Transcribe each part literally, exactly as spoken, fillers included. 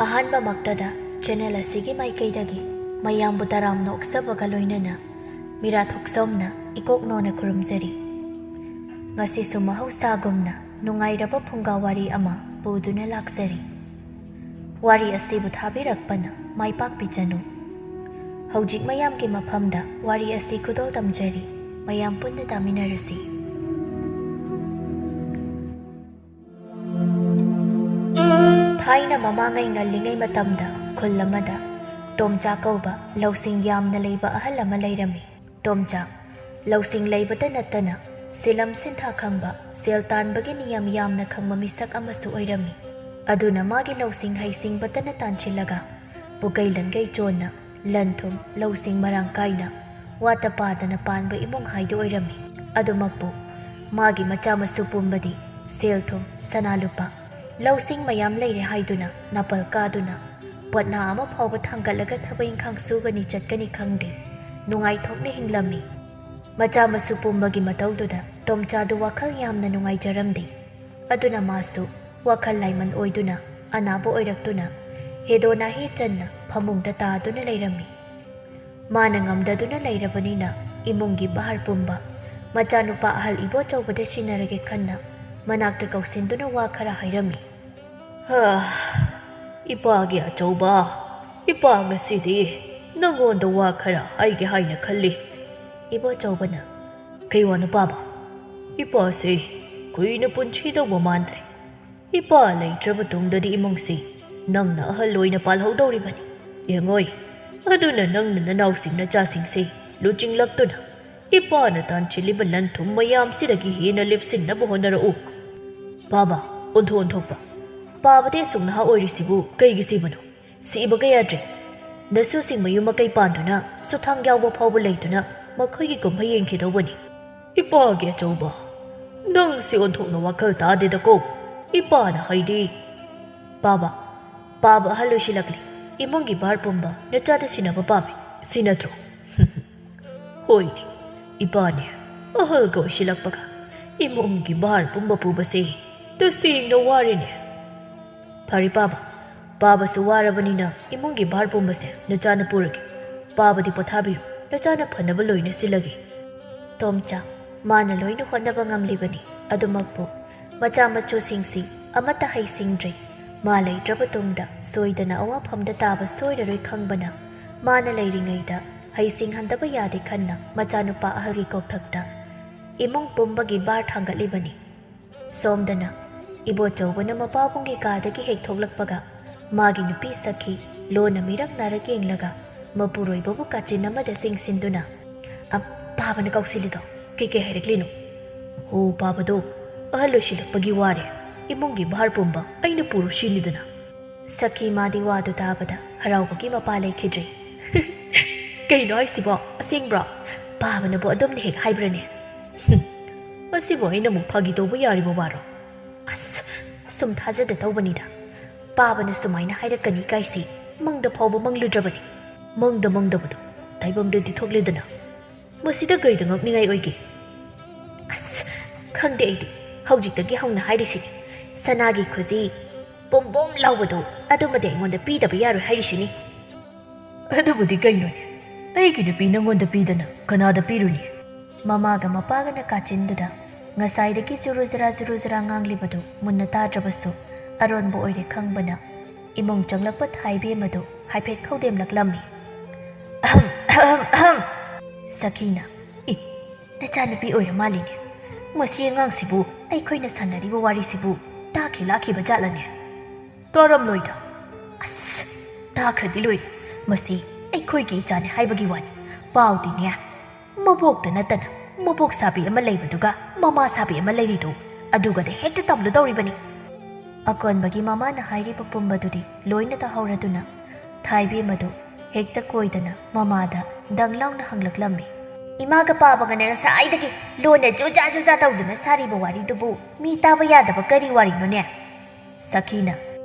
ꯑꯍꯥꯟꯕꯃꯛꯇꯗ channel ꯑꯁꯤꯒꯤ ꯃꯥꯏꯀꯩꯗꯒꯤ ꯃꯌꯥꯝꯕꯨ ꯇꯔꯥꯝꯅ ꯑꯣꯛꯆꯕꯒ ꯂꯣꯏꯅꯅ ꯃꯤꯔꯥ ꯊꯣꯛꯆꯣꯝꯅ ꯏꯀꯣꯛ ꯅꯣꯟꯅ ꯈꯨꯔꯨꯝꯖꯔꯤ꯫ ꯉꯁꯤꯁꯨ ꯃꯍꯧꯁꯥꯒꯨꯝꯅ ꯅꯨꯡꯉꯥꯏꯔꯕ ꯐꯨꯡꯒꯥ ꯋꯥꯔꯤ ꯑꯃ ꯄꯨꯗꯨꯅ ꯂꯥꯛꯆꯔꯤ꯫ ꯋꯥꯔꯤ ꯑꯁꯤꯕꯨ ꯊꯥꯕꯤꯔꯛꯄꯅ ꯃꯥꯏ ꯄꯥꯛꯄꯤꯖꯅꯨ꯫ ꯍꯧꯖꯤꯛ ꯃꯌꯥꯝꯒꯤ ꯃꯐꯝꯗ ꯋꯥꯔꯤ ꯑꯁꯤ ꯈꯨꯗꯣꯜ ꯇꯝꯖꯔꯤ꯫ ꯃꯌꯥꯝ ꯄꯨꯟꯅ ꯇꯥꯃꯤꯟꯅꯔꯁꯤ꯫ ꯊꯥꯏꯅ ꯃꯃꯥꯡꯉꯩ ꯉꯜꯂꯤꯉꯩ ꯃꯇꯝꯗ ꯈꯨꯜ ꯑꯃꯗ ꯇꯣꯝꯆꯥ ꯀꯧꯕ ꯂꯧꯁꯤꯡ ꯌꯥꯝꯅ ꯂꯩꯕ ꯑꯍꯜ ꯑꯃ ꯂꯩꯔꯝꯃꯤ꯫ ꯇꯣꯝꯆꯥ ꯂꯧꯁꯤꯡ ꯂꯩꯕꯇ ꯅꯠꯇꯅ ꯁꯤꯂꯝ ꯁꯤꯟꯊꯥ ꯈꯪꯕ, ꯁꯦꯜ ꯇꯥꯟꯕꯒꯤ ꯅꯤꯌꯝ ꯌꯥꯝꯅ ꯈꯪꯕ ꯃꯤꯁꯛ ꯑꯃꯁꯨ ꯑꯣꯏꯔꯝꯃꯤ꯫ ꯑꯗꯨꯅ ꯃꯥꯒꯤ ꯂꯧꯁꯤꯡ ꯍꯩꯁꯤꯡꯕꯇꯅ ꯇꯥꯟꯁꯤꯜꯂꯒ ꯄꯨꯀꯩ ꯂꯟꯒꯩ ꯆꯣꯟꯅ ꯂꯟ ꯊꯨꯝ ꯂꯧꯁꯤꯡ ꯃꯔꯥꯡ ꯀꯥꯏꯅ ꯋꯥꯠꯇ ꯄꯥꯗꯅ ꯄꯥꯟꯕ ꯏꯃꯨꯡ ꯍꯥꯏꯗꯨ ꯑꯣꯏꯔꯝꯃꯤ꯫ ꯑꯗꯨꯃꯛꯄꯨ ꯃꯥꯒꯤ ꯃꯆꯥ ꯃꯁꯨ ꯄꯨꯝꯕꯗꯤ ꯁꯦꯜ ꯊꯨꯝ, ꯁꯅꯥ ꯂꯨꯄꯥ, ꯂꯧꯁꯤꯡ ꯃꯌꯥꯝ ꯂꯩꯔꯦ ꯍꯥꯏꯗꯨꯅ ꯅꯥꯄꯜ ꯀꯥꯗꯨꯅ ꯄꯣꯠꯅꯥ ꯑꯃ ꯐꯥꯎꯕ ꯊꯥꯡꯒꯠꯂꯒ ꯊꯕꯛ ꯏꯪꯈꯥꯡ ꯁꯨꯒꯅꯤ ꯆꯠꯀꯅꯤ ꯈꯪꯗꯦ, ꯅꯨꯡꯉꯥꯏꯊꯣꯛꯅ ꯍꯤꯡꯂꯝꯃꯤ꯫ ꯃꯆꯥ ꯃꯁꯨ ꯄꯨꯝꯕꯒꯤ ꯃꯇꯧꯗꯨꯗ ꯇꯣꯝꯆꯥꯗꯨ ꯋꯥꯈꯜ ꯌꯥꯝꯅ ꯅꯨꯡꯉꯥꯏꯖꯔꯝꯗꯦ꯫ ꯑꯗꯨꯅ ꯃꯥꯁꯨ ꯋꯥꯈꯜ ꯂꯥꯏꯃꯟ ꯑꯣꯏꯗꯨꯅ ꯑꯅꯥꯕ ꯑꯣꯏꯔꯛꯇꯨꯅ ꯍꯦꯗꯣ ꯅꯥꯍꯦ ꯆꯟꯅ ꯐꯃꯨꯡꯗ ꯇꯥꯗꯨꯅ ꯂꯩꯔꯝꯃꯤ꯫ ꯃꯥꯅ ꯉꯝꯗꯗꯨꯅ ꯂꯩꯔꯕꯅꯤꯅ ꯏꯃꯨꯡꯒꯤ ꯚꯥꯔ ꯄꯨꯝꯕ ꯃꯆꯥꯅꯨꯄꯥ ꯑꯍꯜ ꯏꯕꯣꯆꯧꯕꯗ ꯁꯤꯟꯅꯔꯒꯦ ꯈꯟꯅ ꯃꯅꯥꯛꯇ ꯀꯧꯁꯤꯟꯗꯨꯅ ꯋꯥ ꯈꯔ ꯍꯥꯏꯔꯝꯃꯤ꯫ "ꯍꯥ, ꯏꯄꯥꯒꯤ ꯑꯆꯧꯕ, ꯏꯄꯥ ꯉꯁꯤꯗꯤ ꯅꯪꯉꯣꯟꯗ ꯋꯥ ꯈꯔ ꯍꯥꯏꯒꯦ ꯍꯥꯏꯅ ꯈꯜꯂꯤ꯫" ꯏꯕꯣꯆꯧꯕꯅ, "ꯀꯩ ꯋꯥꯅꯣ ꯄꯥꯕ?" "ꯏꯄꯥꯁꯦ ꯀꯨꯏꯅ ꯄꯨꯟꯁꯤꯗꯧꯕ ꯃꯥꯟꯗ꯭ꯔꯦ꯫ ꯏꯄꯥ ꯂꯩꯇ꯭ꯔꯕ ꯇꯨꯡꯗꯗꯤ ꯏꯃꯨꯡꯁꯤ ꯅꯪꯅ ꯑꯍꯜ ꯑꯣꯏꯅ ꯄꯥꯜꯍꯧꯗꯧꯔꯤꯕꯅꯤ꯫ ꯌꯦꯡꯉꯣꯏ, ꯑꯗꯨꯅ ꯅꯪꯅ ꯅꯅꯥꯎꯁꯤꯡ ꯅꯆꯥꯁꯤꯡꯁꯤ ꯂꯨꯆꯤꯡꯂꯛꯇꯨꯅ ꯏꯄꯥꯅ ꯇꯥꯟꯁꯤꯜꯂꯤꯕ ꯂꯟ ꯊꯨꯝ ꯃꯌꯥꯝꯁꯤꯗꯒꯤ ꯍꯦꯟꯅ ꯂꯦꯞꯁꯤꯟꯅꯕ ꯍꯣꯠꯅꯔꯛꯎ꯫" "ꯄꯥꯕ, ꯑꯣꯟꯊꯣꯛ ꯑꯣꯟꯊꯣꯛꯄ꯫ ꯄꯥꯕꯗꯤ ꯑꯁꯨꯛ ꯅꯍꯥ ꯑꯣꯏꯔꯤꯁꯤꯕꯨ ꯀꯩꯒꯤ ꯁꯤꯕꯅꯣ? ꯁꯤꯕ ꯀꯌꯥꯗ꯭ꯔꯦ꯫ ꯅꯁꯨꯁꯤꯡ ꯃꯌꯨꯝ ꯃꯀꯩ ꯄꯥꯟꯗꯨꯅ ꯁꯨꯊꯥꯡ ꯌꯥꯎꯕ ꯐꯥꯎꯕ ꯂꯩꯗꯨꯅ ꯃꯈꯣꯏꯒꯤ ꯀꯨꯝꯍꯩ ꯌꯦꯡꯈꯤꯗꯧꯕꯅꯤ꯫" "ꯏꯄꯥꯒꯤ ꯑꯆꯧꯕ, ꯅꯪꯁꯤ ꯑꯣꯟꯊꯣꯛꯅ ꯋꯥꯈꯜ ꯇꯥꯗꯦꯗꯀꯣ꯫ ꯏꯄꯥꯅ ꯍꯥꯏꯗꯤ꯫" "ꯄꯥꯕ, ꯄꯥꯕ ꯑꯍꯜ ꯑꯣꯏꯁꯤꯜꯂꯛꯂꯤ꯫ ꯏꯃꯨꯡꯒꯤ ꯚꯥꯔ ꯄꯨꯝꯕ ꯅꯆꯥꯗ ꯁꯤꯟꯅꯕ ꯄꯥꯝꯃꯤ꯫ ꯁꯤ ꯅꯠꯇ꯭ꯔꯣ?" "ꯍꯣꯏꯅꯦ, ꯏꯄꯥꯅꯦ꯫ ꯑꯍꯜꯒ ꯑꯣꯏꯁꯤꯜꯂꯛꯄꯒ ꯏꯃꯨꯡꯒꯤ ꯚꯥꯔ ꯄꯨꯝꯕ ꯄꯨꯕꯁꯦ ꯇꯁꯦꯡꯅ ꯋꯥꯔꯦꯅꯦ꯫" "ꯐꯔꯦ ꯄꯥꯕ, "ꯄꯥꯕꯁꯨ ꯋꯥꯔꯕꯅꯤꯅ ꯏꯃꯨꯡꯒꯤ ꯚꯥꯔ ꯄꯨꯝꯕꯁꯦ ꯅꯆꯥꯅ ꯄꯨꯔꯒꯦ꯫ ꯄꯥꯕꯗꯤ ꯄꯣꯊꯥꯕꯤꯌꯨ, ꯅꯆꯥꯅ ꯐꯅꯕ ꯂꯣꯏꯅ ꯁꯤꯜꯂꯒꯦ꯫" ꯇꯣꯝꯆꯥ, ꯃꯥꯅ ꯂꯣꯏꯅ ꯍꯣꯠꯅꯕ ꯉꯝꯂꯤꯕꯅꯤ꯫ ꯑꯗꯨꯃꯛꯄꯨ ꯃꯆꯥ ꯃꯁꯨꯁꯤꯡꯁꯤ ꯑꯃꯠꯇ ꯍꯩꯁꯤꯡꯗ꯭ꯔꯦ꯫ ꯃꯥ ꯂꯩꯇ꯭ꯔꯕ ꯇꯨꯡꯗ ꯁꯣꯏꯗꯅ ꯑꯋꯥꯐꯝꯗ ꯇꯥꯕ ꯁꯣꯏꯔꯔꯣꯏ ꯈꯪꯕꯅ, ꯃꯥꯅ ꯂꯩꯔꯤꯉꯩꯗ ꯍꯩꯁꯤꯡꯍꯟꯗꯕ ꯌꯥꯗꯦ ꯈꯟꯅ ꯃꯆꯥꯅꯨꯄꯥ ꯑꯍꯜꯒꯤ ꯀꯣꯛꯊꯛꯇ ꯏꯃꯨꯡ ꯄꯨꯝꯕꯒꯤ ꯚꯥꯔ ꯊꯥꯡꯒꯠꯂꯤꯕꯅꯤ꯫ ꯁꯣꯝꯗꯅ ꯏꯕꯣꯆꯧꯕꯅ ꯃꯄꯥꯕꯨꯡꯒꯤ ꯀꯥꯗꯒꯤ ꯍꯦꯛ ꯊꯣꯛꯂꯛꯄꯒ ꯃꯥꯒꯤ ꯅꯨꯄꯤ ꯁꯈꯤ ꯂꯣꯟꯅ ꯃꯤꯔꯛ ꯅꯥꯔꯛ ꯌꯦꯡꯂꯒ ꯃꯄꯨꯔꯣꯏꯕꯕꯨ ꯀꯥꯆꯤꯟ ꯑꯃꯗ ꯆꯤꯡꯁꯤꯟꯗꯨꯅ, "ꯑ, ꯄꯥꯕꯅ ꯀꯧꯁꯤꯜꯂꯤꯗꯣ ꯀꯩꯀꯩ ꯍꯥꯏꯔꯛꯂꯤꯅꯣ?" "ꯍꯣ, ꯄꯥꯕꯗꯣ ꯑꯍꯜ ꯑꯣꯏꯁꯤꯜꯂꯛꯄꯒꯤ ꯋꯥꯔꯦ, ꯏꯃꯨꯡꯒꯤ ꯚꯥꯔ ꯄꯨꯝꯕ ꯑꯩꯅ ꯄꯨꯔꯣ ꯁꯤꯅꯤꯗꯅ꯫" ꯁꯈꯤ ꯃꯥꯗꯤ ꯋꯥꯗꯨ ꯇꯥꯕꯗ ꯍꯔꯥꯎꯕꯒꯤ ꯃꯄꯥ ꯂꯩꯈꯤꯗ꯭ꯔꯦ꯫ "ꯀꯩꯅꯣ ꯍꯥꯏꯁꯤꯕꯣ? ꯑꯁꯦꯡꯕ꯭ꯔꯣ? ꯄꯥꯕꯅꯕꯨ ꯑꯗꯨꯝꯅ ꯍꯦꯛ ꯍꯥꯏꯕ꯭ꯔꯅꯦ?" "ꯍꯨꯝ, ꯃꯁꯤꯕꯨ ꯑꯩꯅ ꯑꯃꯨꯛ ꯐꯥꯒꯤ ꯇꯧꯕ ꯌꯥꯔꯤꯕ ꯋꯥꯔꯣ?" "ꯑꯁ, ꯁꯨꯝ ꯊꯥꯖꯗ ꯇꯧꯕꯅꯤꯗ꯫ ꯄꯥꯕꯅ ꯁꯨꯃꯥꯏꯅ ꯍꯥꯏꯔꯛꯀꯅꯤ ꯀꯥꯏꯁꯦ ꯃꯪꯗ ꯐꯥꯎꯕ ꯃꯪꯂꯨꯗ꯭ꯔꯕꯅꯤ꯫ ꯃꯪꯗ ꯃꯪꯗꯕꯗꯣ ꯇꯥꯏꯕꯪꯗꯗꯤ ꯊꯣꯛꯂꯦꯗꯅ꯫ ꯃꯁꯤꯗ ꯀꯩꯗ ꯉꯛꯅꯤꯡꯉꯥꯏ ꯑꯣꯏꯒꯦ?" "ꯑꯁ, ꯈꯪꯗꯦ ꯑꯩꯗꯤ꯫ ꯍꯧꯖꯤꯛꯇꯒꯤ ꯍꯧꯅ ꯍꯥꯏꯔꯤꯁꯤꯅꯤ, ꯁꯅꯥꯒꯤ ꯈꯨꯖꯤ ꯄꯣꯝ ꯄꯣꯝ ꯂꯥꯎꯕꯗꯣ ꯑꯗꯨꯃꯗꯤ ꯑꯩꯉꯣꯟꯗ ꯄꯤꯗꯕ ꯌꯥꯔꯣꯏ ꯍꯥꯏꯔꯤꯁꯤꯅꯤ꯫" "ꯑꯗꯨꯕꯨꯗꯤ ꯀꯩꯅꯣꯅꯦ? ꯑꯩꯒꯤ ꯅꯨꯄꯤ ꯅꯪꯉꯣꯟꯗ ꯄꯤꯗꯅ ꯀꯅꯥꯗ ꯄꯤꯔꯨꯅꯤ?" ꯃꯃꯥꯒ ꯃꯄꯥꯒꯅ ꯀꯥꯆꯤꯟꯗꯨꯗ ꯉꯁꯥꯏꯗꯒꯤ ꯆꯨꯔꯨ ꯆꯨꯔꯥ ꯆꯨꯔꯨ ꯆꯨꯔꯥ ꯉꯥꯡꯂꯤꯕꯗꯨ ꯃꯨꯟꯅ ꯇꯥꯗ꯭ꯔꯕꯁꯨ ꯑꯔꯣꯟꯕ ꯑꯣꯏꯔꯦ ꯈꯪꯕꯅ ꯏꯃꯨꯡ ꯆꯪꯂꯛꯄ ꯊꯥꯏꯕꯦꯝ ꯑꯗꯨ ꯍꯥꯏꯐꯦꯠ ꯈꯧꯗꯦꯝꯂꯛꯂꯝꯃꯤ꯫ "ꯑꯍꯝ, ꯑꯍꯝ, ꯑꯍꯝ!" ꯁꯈꯤꯅ, "ꯏ, ꯅꯆꯥꯅꯨꯄꯤ ꯑꯣꯏꯔ ꯃꯥꯜꯂꯤꯅꯦ꯫ ꯃꯁꯤ ꯑꯉꯥꯡꯁꯤꯕꯨ ꯑꯩꯈꯣꯏꯅ ꯁꯥꯟꯅꯔꯤꯕ ꯋꯥꯔꯤꯁꯤꯕꯨ ꯇꯥꯈꯤ ꯂꯥꯛꯈꯤꯕ ꯖꯥꯠꯂꯅꯦ?" "ꯇꯥꯔꯝꯂꯣꯏꯗ꯫" "ꯑꯁ, ꯇꯥꯈ꯭ꯔꯗꯤ ꯂꯣꯏꯔꯦ꯫ ꯃꯁꯤ ꯑꯩꯈꯣꯏꯒꯤ ꯏꯆꯥꯅꯦ ꯍꯥꯏꯕꯒꯤ ꯋꯥꯅꯤ꯫ ꯄꯥꯎꯗꯤꯅꯦ, ꯃꯕꯣꯛꯇ ꯅꯠꯇꯅ ꯃꯕꯣꯛ ꯁꯥꯕꯤ ꯑꯃ ꯂꯩꯕꯗꯨꯒ ꯃꯃꯥ ꯁꯥꯕꯤ ꯑꯃ ꯂꯩꯔꯤꯗꯨ, ꯑꯗꯨꯒꯗ ꯍꯦꯛꯇ ꯇꯝꯂꯨꯗꯧꯔꯤꯕꯅꯤ꯫" ꯑꯀꯣꯟꯕꯒꯤ ꯃꯃꯥꯅ ꯍꯥꯏꯔꯤꯕ ꯄꯨꯝꯕꯗꯨꯗꯤ ꯂꯣꯏꯅ ꯇꯥꯍꯧꯔꯗꯨꯅ ꯊꯥꯏꯕꯦꯝ ꯑꯗꯨ ꯍꯦꯛꯇ ꯀꯣꯏꯗꯅ ꯃꯃꯥꯗ ꯗꯪ ꯂꯥꯎꯅ ꯍꯪꯂꯛꯂꯝꯃꯤ꯫ "ꯏꯃꯥꯒ ꯄꯥꯕꯒꯅꯦ ꯉꯁꯥꯏꯗꯒꯤ ꯂꯣꯟꯅ ꯖꯨꯖꯥ ꯖꯨꯖꯥ ꯇꯧꯗꯨꯅ ꯁꯥꯔꯤꯕ ꯋꯥꯔꯤꯗꯨꯕꯨ ꯃꯤ ꯇꯥꯕ ꯌꯥꯗꯕ ꯀꯔꯤ ꯋꯥꯔꯤꯅꯣꯅꯦ?" ꯁꯈꯤꯅ,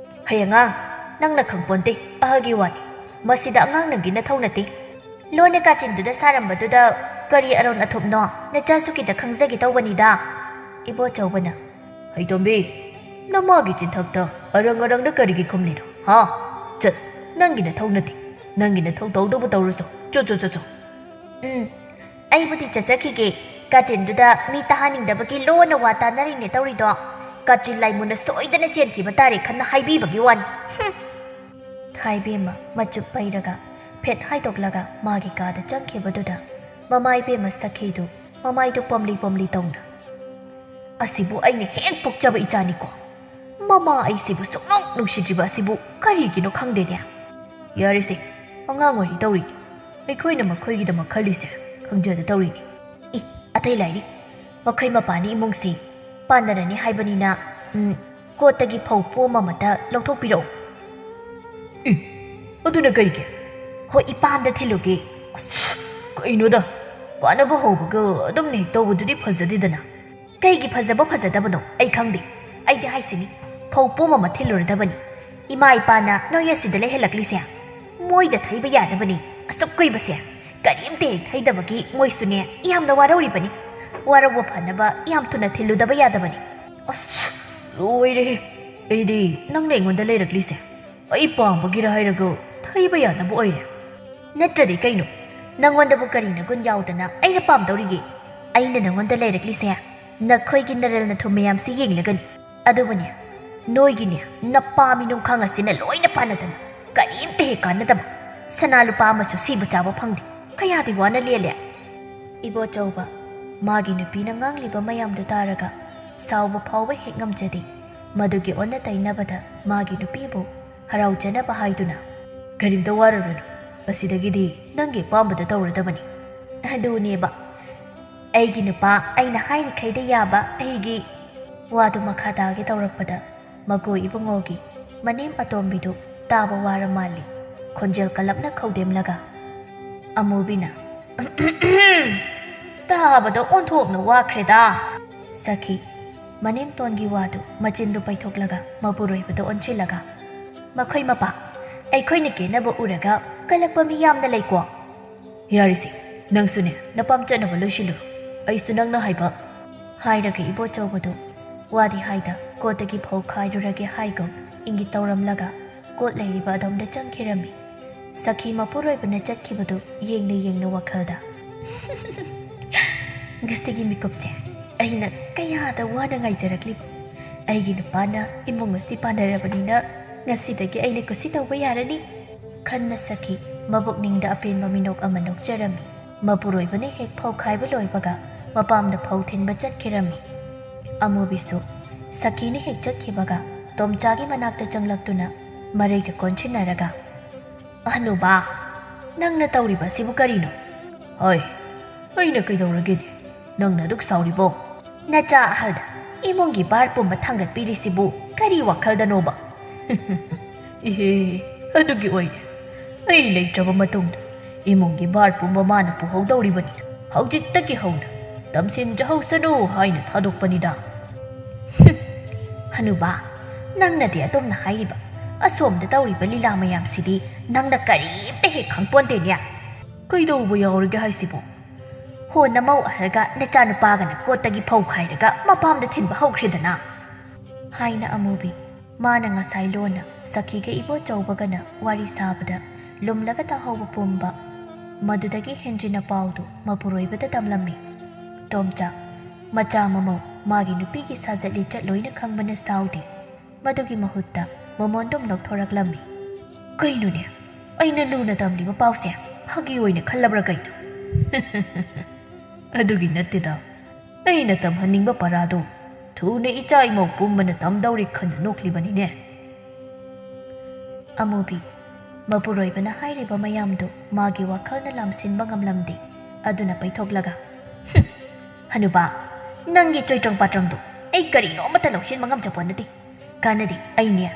"ꯍꯩ ꯑꯉꯥꯡ, ꯅꯪꯅ ꯈꯪꯄꯣꯟꯇꯦ, ꯑꯍꯜꯒꯤ ꯋꯥꯅꯤ꯫ ꯃꯁꯤꯗ ꯑꯉꯥꯡ ꯅꯪꯒꯤ ꯅꯊꯧ ꯅꯠꯇꯦ꯫ ꯂꯣꯟꯅ ꯀꯥꯆꯤꯟꯗꯨꯗ ꯁꯥꯔꯝꯕꯗꯨꯗ ꯀꯔꯤ ꯑꯔꯣꯟ ꯑꯊꯨꯞꯅꯣ ꯅꯆꯥꯁꯨ ꯈꯤꯇ ꯈꯪꯖꯒꯦ ꯇꯧꯕꯅꯤꯗ꯫" ꯏꯕꯣꯆꯧꯕꯅ, "ꯍꯩꯇꯣꯝꯕꯤ, ꯅꯃꯥꯒꯤ ꯆꯤꯟꯊꯛꯇ ꯑꯔꯪ ꯑꯔꯪꯅ ꯀꯔꯤꯒꯤ ꯈꯨꯝꯂꯤꯅꯣ? ꯍꯥ? ꯆꯠ, ꯅꯪꯒꯤ ꯅꯊꯧ ꯅꯠꯇꯦ꯫ ꯅꯪꯒꯤ ꯅꯊꯧ ꯇꯧꯗꯧꯕ ꯇꯧꯔꯨꯆꯣ꯫ ꯆꯣ, ꯆꯣ, ꯆꯣ, ꯆꯣ꯫ ꯎꯝ, ꯑꯩꯕꯨꯗꯤ ꯆꯠꯆꯈꯤꯒꯦ꯫ ꯀꯥꯆꯤꯟꯗꯨꯗ ꯃꯤ ꯇꯥꯍꯟꯅꯤꯡꯗꯕꯒꯤ ꯂꯣꯟꯅ ꯋꯥ ꯇꯥꯅꯔꯤꯅꯦ ꯇꯧꯔꯤꯗꯣ꯫ ꯀꯥꯆꯤꯟ ꯂꯥꯏꯃꯨꯅ ꯁꯣꯏꯗꯅ ꯆꯦꯟꯈꯤꯕ ꯇꯥꯔꯦ ꯈꯟꯅ ꯍꯥꯏꯕꯤꯕꯒꯤ ꯋꯥꯅꯤ꯫ ꯍꯨꯝ꯫ ꯊꯥꯏꯕꯦꯝꯃ ꯃꯆꯨꯞ ꯄꯩꯔꯒ ꯐꯦꯠ ꯍꯥꯏꯗꯣꯛꯂꯒ ꯃꯥꯒꯤ ꯀꯥꯗ ꯆꯪꯈꯤꯕꯗꯨꯗ ꯃꯃꯥ ꯏꯕꯦꯝꯃ ꯁꯈꯤꯗꯨ ꯃꯃꯥꯏꯗꯨ ꯄꯣꯝꯂꯤ ꯄꯣꯝꯂꯤ ꯇꯧꯅ, "ꯑꯁꯤꯕꯨ ꯑꯩꯅ ꯍꯦꯛ ꯄꯣꯛꯆꯕ ꯏꯆꯥꯅꯤꯀꯣ꯫ ꯃꯃꯥ ꯑꯩꯁꯤꯕꯨ ꯁꯨꯡꯅꯨꯡ ꯅꯨꯡꯁꯤꯗ꯭ꯔꯤꯕ ꯑꯁꯤꯕꯨ ꯀꯔꯤꯒꯤꯅꯣ ꯈꯪꯗꯦꯅꯦ꯫ ꯌꯥꯔꯤꯁꯦ, ꯑꯉꯥꯡ ꯑꯣꯏꯔꯤ ꯇꯧꯔꯤꯅꯤ꯫ ꯑꯩꯈꯣꯏꯅ ꯃꯈꯣꯏꯒꯤꯗꯃꯛ ꯈꯜꯂꯤꯁꯦ ꯈꯪꯖꯗ ꯇꯧꯔꯤꯅꯤ꯫ ꯏ, ꯑꯇꯩ ꯂꯥꯏꯔꯤ꯫ ꯃꯈꯣꯏ ꯃꯄꯥꯅꯤ ꯏꯃꯨꯡꯁꯤ ꯄꯥꯟꯅꯔꯅꯤ ꯍꯥꯏꯕꯅꯤꯅ, ꯎꯝ, ꯀꯣꯠꯇꯒꯤ ꯐꯧ ꯄꯣꯝ ꯑꯃꯇ ꯂꯧꯊꯣꯛꯄꯤꯔꯛꯎ꯫" "ꯏ, ꯑꯗꯨꯅ ꯀꯩꯒꯤ?" "ꯍꯣꯏ, ꯏꯄꯥꯝꯗ ꯊꯤꯜꯂꯨꯒꯦ꯫" "ꯑꯁ, ꯀꯩꯅꯣꯗ, ꯄꯥꯅꯕ ꯍꯧꯕꯒ ꯑꯗꯨꯝꯅ ꯍꯦꯛ ꯇꯧꯕꯗꯨꯗꯤ ꯐꯖꯗꯦꯗꯅ꯫" "ꯀꯩꯒꯤ ꯐꯖꯕ ꯐꯖꯗꯕꯅꯣ ꯑꯩ ꯈꯪꯗꯦ꯫ ꯑꯩꯗꯤ ꯍꯥꯏꯁꯤꯅꯤ, ꯐꯧ ꯄꯣꯝ ꯑꯃ ꯊꯤꯜꯂꯨꯔꯗꯕꯅꯤ꯫ ꯏꯃꯥ ꯏꯄꯥꯅ ꯅꯣꯏ ꯑꯁꯤꯗ ꯂꯩꯍꯜꯂꯛꯂꯤꯁꯦ ꯃꯣꯏꯗ ꯊꯩꯕ ꯌꯥꯅꯕꯅꯤ꯫ ꯑꯁꯨꯛ ꯀꯨꯏꯕꯁꯦ ꯀꯔꯤꯝꯇ ꯍꯦꯛ ꯊꯩꯗꯕꯒꯤ ꯃꯣꯏꯁꯨꯅꯦ ꯌꯥꯝꯅ ꯋꯥꯔꯧꯔꯤꯕꯅꯤ꯫ ꯋꯥꯔꯧꯕ ꯐꯅꯕ ꯌꯥꯝ ꯊꯨꯅ ꯊꯤꯜꯂꯨꯗꯕ ꯌꯥꯗꯕꯅꯤ꯫" "ꯑꯁ, ꯂꯣꯏꯔꯦꯍꯦ꯫ ꯑꯩꯗꯤ ꯅꯪꯅ ꯑꯩꯉꯣꯟꯗ ꯂꯩꯔꯛꯂꯤꯁꯦ ꯑꯩ ꯄꯥꯝꯕꯒꯤꯔ ꯍꯥꯏꯔꯒ ꯊꯩꯕ ꯌꯥꯅꯕ ꯑꯣꯏꯔꯦ꯫" "ꯅꯠꯇ꯭ꯔꯗꯤ ꯀꯩꯅꯣ? ꯅꯪꯉꯣꯟꯗꯕꯨ ꯀꯔꯤꯅ ꯒꯨꯟ ꯌꯥꯎꯗꯅ ꯑꯩꯅ ꯄꯥꯝꯗꯧꯔꯤꯒꯦ? ꯑꯩꯅ ꯅꯪꯉꯣꯟꯗ ꯂꯩꯔꯛꯂꯤꯁꯦ ꯅꯈꯣꯏꯒꯤ ꯅꯔꯜ ꯅꯊꯨꯝ ꯃꯌꯥꯝꯁꯤ ꯌꯦꯡꯂꯒꯅꯤ꯫ ꯑꯗꯨꯕꯨꯅꯦ, ꯅꯣꯏꯒꯤꯅꯦ, ꯅꯄꯥ ꯃꯤꯅꯨꯡꯈꯥꯡ ꯑꯁꯤꯅ ꯂꯣꯏꯅ ꯄꯥꯟꯅꯗꯅ ꯀꯔꯤꯝꯇ ꯍꯦꯛ ꯀꯥꯟꯅꯗꯕ꯫ ꯁꯅꯥ ꯂꯨꯄꯥ ꯑꯃꯁꯨ ꯁꯤꯕ ꯆꯥꯕ ꯐꯪꯗꯦ꯫ ꯀꯌꯥꯗꯤ ꯋꯥꯅ ꯂꯦꯜꯂꯦ꯫" ꯏꯕꯣꯆꯧꯕ, ꯃꯥꯒꯤ ꯅꯨꯄꯤꯅ ꯉꯥꯡꯂꯤꯕ ꯃꯌꯥꯝꯗꯨ ꯇꯥꯔꯒ ꯁꯥꯎꯕ ꯐꯥꯎꯕ ꯍꯦꯛ ꯉꯝꯖꯗꯦ꯫ ꯃꯗꯨꯒꯤ ꯑꯣꯟꯅ ꯇꯩꯅꯕꯗ ꯃꯥꯒꯤ ꯅꯨꯄꯤꯕꯨ ꯍꯔꯥꯎꯖꯅꯕ ꯍꯥꯏꯗꯨꯅ, "ꯀꯔꯤꯝꯇ ꯋꯥꯔꯨꯔꯅꯨ, ꯑꯁꯤꯗꯒꯤꯗꯤ ꯅꯪꯒꯤ ꯑꯄꯥꯝꯕꯗ ꯇꯧꯔꯗꯕꯅꯤ꯫" "ꯑꯗꯨꯅꯦꯕ, ꯑꯩꯒꯤ ꯅꯨꯄꯥ ꯑꯩꯅ ꯍꯥꯏꯔꯤꯈꯩꯗ ꯌꯥꯕ ꯑꯩꯒꯤ꯫" ꯋꯥꯗꯨ ꯃꯈꯥ ꯇꯥꯒꯦ ꯇꯧꯔꯛꯄꯗ ꯃꯒꯣꯏ ꯏꯕꯨꯡꯉꯣꯒꯤ ꯃꯅꯦꯝ ꯑꯇꯣꯝꯕꯤꯗꯨ ꯇꯥꯕ ꯋꯥꯔ ꯃꯥꯜꯂꯤ꯫ ꯈꯣꯟꯖꯦꯜ ꯀꯜꯂꯞꯅ ꯈꯧꯗꯦꯝꯂꯒ ꯑꯃꯨꯕꯤꯅ, "ꯇꯥꯕꯗ ꯑꯣꯟꯊꯣꯛꯅ ꯋꯥꯈ꯭ꯔꯦꯗ꯫" ꯁꯈꯤ꯫ ꯃꯅꯦꯝꯇꯣꯟꯒꯤ ꯋꯥꯗꯨ ꯃꯆꯤꯟꯗꯨ ꯄꯩꯊꯣꯛꯂꯒ ꯃꯄꯨꯔꯣꯏꯕꯗ ꯑꯣꯟꯁꯤꯜꯂꯒ, "ꯃꯈꯣꯏ ꯃꯄꯥ, ꯑꯩꯈꯣꯏꯅ ꯀꯦꯅꯕ ꯎꯔꯒ ꯀꯜꯂꯛꯄ ꯃꯤ ꯌꯥꯝꯅ ꯂꯩꯀꯣ꯫" "ꯌꯥꯔꯤꯁꯦ, ꯅꯪꯁꯨꯅꯦ ꯅꯄꯥꯝ ꯆꯠꯅꯕ ꯂꯣꯏꯁꯤꯜꯂꯨ꯫ ꯑꯩꯁꯨ ꯅꯪꯅ ꯍꯥꯏꯕ꯫" ꯍꯥꯏꯔꯒ ꯏꯕꯣꯆꯧꯕꯗꯨ ꯋꯥꯗꯤ ꯍꯥꯏꯗ ꯀꯣꯠꯇꯒꯤ ꯐꯧ ꯈꯥꯏꯔꯨꯔꯒꯦ ꯍꯥꯏꯒꯨꯝ ꯏꯪꯒꯤꯠ ꯇꯧꯔꯝꯂꯒ ꯀꯣꯠ ꯂꯩꯔꯤꯕ ꯑꯗꯣꯝꯗ ꯆꯪꯈꯤꯔꯝꯃꯤ꯫ ꯁꯈꯤ ꯃꯄꯨꯔꯣꯏꯕꯅ ꯆꯠꯈꯤꯕꯗꯨ ꯌꯦꯡꯅ ꯌꯦꯡꯅ ꯋꯥꯈꯜꯗ, "ꯉꯁꯤꯒꯤ ꯃꯤꯀꯨꯞꯁꯦ ꯑꯩꯅ ꯀꯌꯥꯗ ꯋꯥꯅ ꯉꯥꯏꯖꯔꯛꯂꯤꯕ꯫ ꯑꯩꯒꯤ ꯅꯨꯄꯥꯅ ꯏꯃꯨꯡ ꯑꯁꯤ ꯄꯥꯟꯅꯔꯕꯅꯤꯅ ꯉꯁꯤꯗꯒꯤ ꯑꯩꯅ ꯀꯨꯁꯤ ꯇꯧꯕ ꯌꯥꯔꯅꯤ" ꯈꯟꯅ ꯁꯈꯤ ꯃꯕꯨꯛꯅꯤꯡꯗ ꯑꯄꯦꯟꯕ ꯃꯤꯅꯣꯛ ꯑꯃ ꯅꯣꯛꯆꯔꯝꯃꯤ꯫ ꯃꯄꯨꯔꯣꯏꯕꯅ ꯍꯦꯛ ꯐꯧ ꯈꯥꯏꯕ ꯂꯣꯏꯕꯒ ꯃꯄꯥꯝꯗ ꯐꯧ ꯊꯤꯟꯕ ꯆꯠꯈꯤꯔꯝꯃꯤ꯫ ꯑꯃꯨꯕꯤꯁꯨ ꯁꯈꯤꯅ ꯍꯦꯛ ꯆꯠꯈꯤꯕꯒ ꯇꯣꯝꯆꯥꯒꯤ ꯃꯅꯥꯛꯇ ꯆꯪꯂꯛꯇꯨꯅ ꯃꯔꯩꯒ ꯀꯣꯟꯁꯤꯟꯅꯔꯒ, "ꯍꯅꯨꯕꯥ, ꯅꯪꯅ ꯇꯧꯔꯤꯕ ꯑꯁꯤꯕꯨ ꯀꯔꯤꯅꯣ?" "ꯍꯣꯏ, ꯑꯩꯅ ꯀꯩꯗꯧꯔꯒꯦꯅꯦ? ꯅꯪꯅ ꯑꯗꯨꯛ ꯁꯥꯎꯔꯤꯕꯣ?" "ꯅꯆꯥ ꯑꯍꯜꯗ ꯏꯃꯨꯡꯒꯤ ꯚꯥꯔ ꯄꯨꯝꯕ ꯊꯥꯡꯒꯠꯄꯤꯔꯤꯁꯤꯕꯨ ꯀꯔꯤ ꯋꯥꯈꯜꯗꯅꯣꯕ?" "ꯏꯍꯦ, ꯑꯗꯨꯒꯤ ꯑꯣꯏꯔꯦ꯫ ꯑꯩ ꯂꯩꯇ꯭ꯔꯕ ꯃꯇꯨꯡꯗ ꯏꯃꯨꯡꯒꯤ ꯚꯥꯔ ꯄꯨꯝꯕ ꯃꯥꯅ ꯄꯨꯍꯧꯗꯧꯔꯤꯕꯅꯤꯅ ꯍꯧꯖꯤꯛꯇꯒꯤ ꯍꯧꯅ ꯇꯝꯁꯤꯟꯖꯍꯧꯁꯅꯨ ꯍꯥꯏꯅ ꯊꯥꯗꯣꯛꯄꯅꯤꯗ꯫" "ꯍꯅꯨꯕꯥ, ꯅꯪꯅꯗꯤ ꯑꯗꯣꯝꯅ ꯍꯥꯏꯔꯤꯕ ꯑꯁꯣꯝꯗ ꯇꯧꯔꯤꯕ ꯂꯤꯂꯥ ꯃꯌꯥꯝꯁꯤꯗꯤ ꯅꯪꯅ ꯀꯔꯤꯝꯇ ꯍꯦꯛ ꯈꯪꯄꯣꯟꯇꯦꯅꯦ꯫" "ꯀꯩꯗꯧꯕ ꯌꯥꯎꯔꯒꯦ ꯍꯥꯏꯁꯤꯕꯣ?" "ꯍꯣ, ꯅꯃꯧ ꯑꯍꯜꯒ ꯅꯆꯥꯅꯨꯄꯥꯒꯅ ꯀꯣꯠꯇꯒꯤ ꯐꯧ ꯈꯥꯏꯔꯒ ꯃꯄꯥꯝꯗ ꯊꯤꯟꯕ ꯍꯧꯈ꯭ꯔꯦꯗꯅ" ꯍꯥꯏꯅ ꯑꯃꯨꯕꯤ ꯃꯥꯅ ꯉꯁꯥꯏ ꯂꯣꯟꯅ ꯁꯈꯤꯒ ꯏꯕꯣꯆꯧꯕꯒꯅ ꯋꯥꯔꯤ ꯁꯥꯕꯗ ꯂꯨꯝꯂꯒ ꯇꯥꯍꯧꯕ ꯄꯨꯝꯕ ꯃꯗꯨꯗꯒꯤ ꯍꯦꯟꯖꯤꯟꯅ ꯄꯥꯎꯗꯨ ꯃꯄꯨꯔꯣꯏꯕꯗ ꯇꯝꯂꯝꯃꯤ꯫ ꯇꯣꯝꯆꯥ, ꯃꯆꯥ ꯃꯃꯧ, ꯃꯥꯒꯤ ꯅꯨꯄꯤꯒꯤ ꯁꯥꯖꯠ ꯂꯤꯆꯠ ꯂꯣꯏꯅ ꯈꯪꯕꯅ ꯁꯥꯎꯗꯦ꯫ ꯃꯗꯨꯒꯤ ꯃꯍꯨꯠꯇ ꯃꯃꯣꯟꯗꯨꯝ ꯂꯧꯊꯣꯔꯛꯂꯝꯃꯤ꯫ "ꯀꯩꯅꯣꯅꯦ, ꯑꯩꯅ ꯂꯨꯅ ꯇꯝꯂꯤꯕ ꯄꯥꯎꯁꯦ ꯐꯥꯒꯤ ꯑꯣꯏꯅ ꯈꯜꯂꯕ꯭ꯔꯥ ꯀꯩꯅꯣ?" "ꯑꯗꯨꯒꯤ ꯅꯠꯇꯦꯗ, ꯑꯩꯅ ꯇꯝꯍꯟꯅꯤꯡꯕ ꯄꯔꯥꯗꯣ ꯊꯨꯅ ꯏꯆꯥ ꯏꯃꯧ ꯄꯨꯝꯕꯅ ꯇꯝꯗꯧꯔꯦ ꯈꯟꯅ ꯅꯣꯛꯂꯤꯕꯅꯤꯅꯦ꯫" ꯑꯃꯨꯕꯤ, ꯃꯄꯨꯔꯣꯏꯕꯅ ꯍꯥꯏꯔꯤꯕ ꯃꯌꯥꯝꯗꯨ ꯃꯥꯒꯤ ꯋꯥꯈꯜꯅ ꯂꯥꯝꯁꯤꯟꯕ ꯉꯝꯂꯝꯗꯦ꯫ ꯑꯗꯨꯅ ꯄꯩꯊꯣꯛꯂꯒ, "ꯍꯨꯝ, ꯍꯅꯨꯕꯥ, ꯅꯪꯒꯤ ꯆꯣꯏꯇ꯭ꯔꯪ ꯄꯥꯇ꯭ꯔꯪꯗꯣ ꯑꯩ ꯀꯔꯤꯅꯣ ꯑꯃꯠꯇ ꯂꯧꯁꯤꯟꯕ ꯉꯝꯖꯄꯣꯠ ꯅꯠꯇꯦ꯫ ꯀꯥꯟꯅꯗꯦ, ꯑꯩꯅꯦ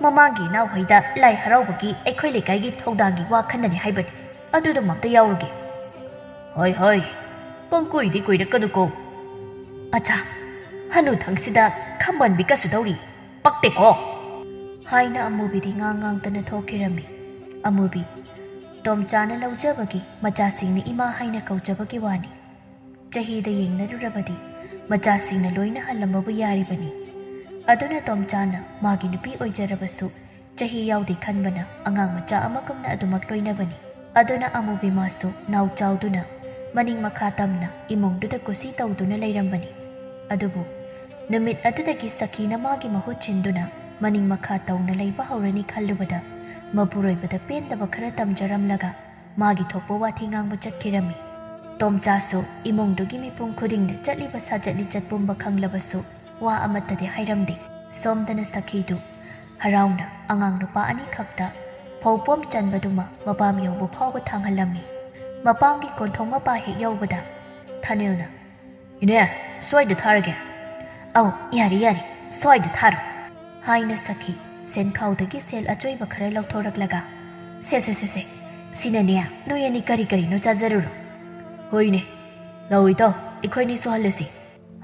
ꯃꯃꯥꯡꯒꯤ ꯏꯅꯥꯎꯍꯣꯏꯗ ꯂꯥꯏ ꯍꯔꯥꯎꯕꯒꯤ ꯑꯩꯈꯣꯏ ꯂꯩꯀꯥꯏꯒꯤ ꯊꯧꯗꯥꯡꯒꯤ ꯋꯥ ꯈꯟꯅꯅꯤ ꯍꯥꯏꯕꯅꯤ, ꯑꯗꯨꯗꯨꯃꯛꯇ ꯌꯥꯎꯔꯨꯒꯦ꯫" "ꯍꯣꯏ ꯍꯣꯏ, ꯄꯪꯀꯨꯏꯗꯤ ꯀꯨꯏꯔꯛꯀꯅꯨꯀꯣ꯫" "ꯑꯆꯥ, ꯍꯅꯨꯊꯪꯁꯤꯗ ꯈꯝꯕꯟꯕꯤ ꯀꯁꯨ ꯇꯧꯔꯤ, ꯄꯛꯇꯦꯀꯣ!" ꯍꯥꯏꯅ ꯑꯃꯨꯕꯤꯗꯤ ꯉꯥꯡ ꯉꯥꯡꯗꯅ ꯊꯣꯛꯈꯤꯔꯝꯃꯤ꯫ ꯑꯃꯨꯕꯤ, ꯇꯣꯝꯆꯥꯅ ꯂꯧꯖꯕꯒꯤ ꯃꯆꯥꯁꯤꯡꯅ ꯏꯃꯥ ꯍꯥꯏꯅ ꯀꯧꯖꯕꯒꯤ ꯋꯥꯅꯤ꯫ ꯆꯍꯤꯗ ꯌꯦꯡꯅꯔꯨꯔꯕꯗꯤ ꯃꯆꯥꯁꯤꯡꯅ ꯂꯣꯏꯅ ꯍꯜꯂꯝꯕꯕꯨ ꯌꯥꯔꯤꯕꯅꯤ꯫ ꯑꯗꯨꯅ ꯇꯣꯝꯆꯥꯅ ꯃꯥꯒꯤ ꯅꯨꯄꯤ ꯑꯣꯏꯖꯔꯕꯁꯨ ꯆꯍꯤ ꯌꯥꯎꯗꯦ ꯈꯟꯕꯅ ꯑꯉꯥꯡ ꯃꯆꯥ ꯑꯃꯒꯨꯝꯅ ꯑꯗꯨꯃꯛ ꯂꯣꯏꯅꯕꯅꯤ꯫ ꯑꯗꯨꯅ ꯑꯃꯨꯕꯤꯃꯥꯁꯨ ꯅꯥꯎ ꯆꯥꯎꯗꯨꯅ ꯃꯅꯤꯡ ꯃꯈꯥ ꯇꯝꯅ ꯏꯃꯨꯡꯗꯨꯗ ꯀꯨꯁꯤ ꯇꯧꯗꯨꯅ ꯂꯩꯔꯝꯕꯅꯤ꯫ ꯑꯗꯨꯕꯨ ꯅꯨꯃꯤꯠ ꯑꯗꯨꯗꯒꯤ ꯁꯈꯤꯅ ꯃꯥꯒꯤ ꯃꯍꯨꯠ ꯁꯤꯟꯗꯨꯅ ꯃꯅꯤꯡ ꯃꯈꯥ ꯇꯧꯅ ꯂꯩꯕ ꯍꯧꯔꯅꯤ ꯈꯜꯂꯨꯕꯗ ꯃꯄꯨꯔꯣꯏꯕꯗ ꯄꯦꯟꯗꯕ ꯈꯔ ꯇꯝꯖꯔꯝꯂꯒ ꯃꯥꯒꯤ ꯊꯣꯛꯄ ꯋꯥꯊꯤ ꯉꯥꯡꯕ ꯆꯠꯈꯤꯔꯝꯃꯤ꯫ ꯇꯣꯝꯆꯥꯁꯨ ꯏꯃꯨꯡꯗꯨꯒꯤ ꯃꯤꯄꯨꯝ ꯈꯨꯗꯤꯡꯅ ꯆꯠꯂꯤꯕ ꯁꯥꯖꯠ ꯂꯤꯆꯠ ꯄꯨꯝꯕ ꯈꯪꯂꯕꯁꯨ ꯋꯥ ꯑꯃꯠꯇꯗꯤ ꯍꯥꯏꯔꯝꯗꯦ꯫ ꯁꯣꯝꯗꯅ ꯁꯈꯤꯗꯨ ꯍꯔꯥꯎꯅ ꯑꯉꯥꯡ ꯅꯨꯄꯥ ꯑꯅꯤꯈꯛꯇ ꯐꯧ ꯄꯣꯝ ꯆꯟꯕꯗꯨꯃ ꯃꯄꯥꯝ ꯌꯧꯕ ꯐꯥꯎꯕ ꯊꯥꯡꯍꯜꯂꯝꯃꯤ꯫ ꯃꯄꯥꯝꯒꯤ ꯀꯣꯟꯊꯣꯡ ꯃꯄꯥ ꯍꯦꯛ ꯌꯧꯕꯗ ꯊꯥꯅꯤꯜꯅ, "ꯏꯅꯦ, ꯁ꯭ꯋꯥꯏꯗ ꯊꯥꯔꯒꯦ?" "ꯑꯧ, ꯌꯥꯔꯦ, ꯌꯥꯔꯦ, ꯁ꯭ꯋꯥꯏꯗ ꯊꯥꯔꯣ," ꯍꯥꯏꯅ ꯁꯈꯤ ꯁꯦꯟꯈꯥꯎꯗꯒꯤ ꯁꯦꯜ ꯑꯆꯣꯏꯕ ꯈꯔ ꯂꯧꯊꯣꯔꯛꯂꯒ, "ꯁꯦ, ꯁꯦ, ꯁꯦ, ꯁꯦ, ꯁꯤꯅꯅꯦ, ꯅꯣꯏ ꯑꯅꯤ ꯀꯔꯤ ꯀꯔꯤꯅꯣ ꯆꯥꯖꯔꯨꯔꯣ꯫" "ꯍꯣꯏꯅꯦ, ꯂꯧꯏ ꯇꯧ, ꯑꯩꯈꯣꯏꯅꯤ ꯁꯨꯍꯜꯂꯁꯤ,"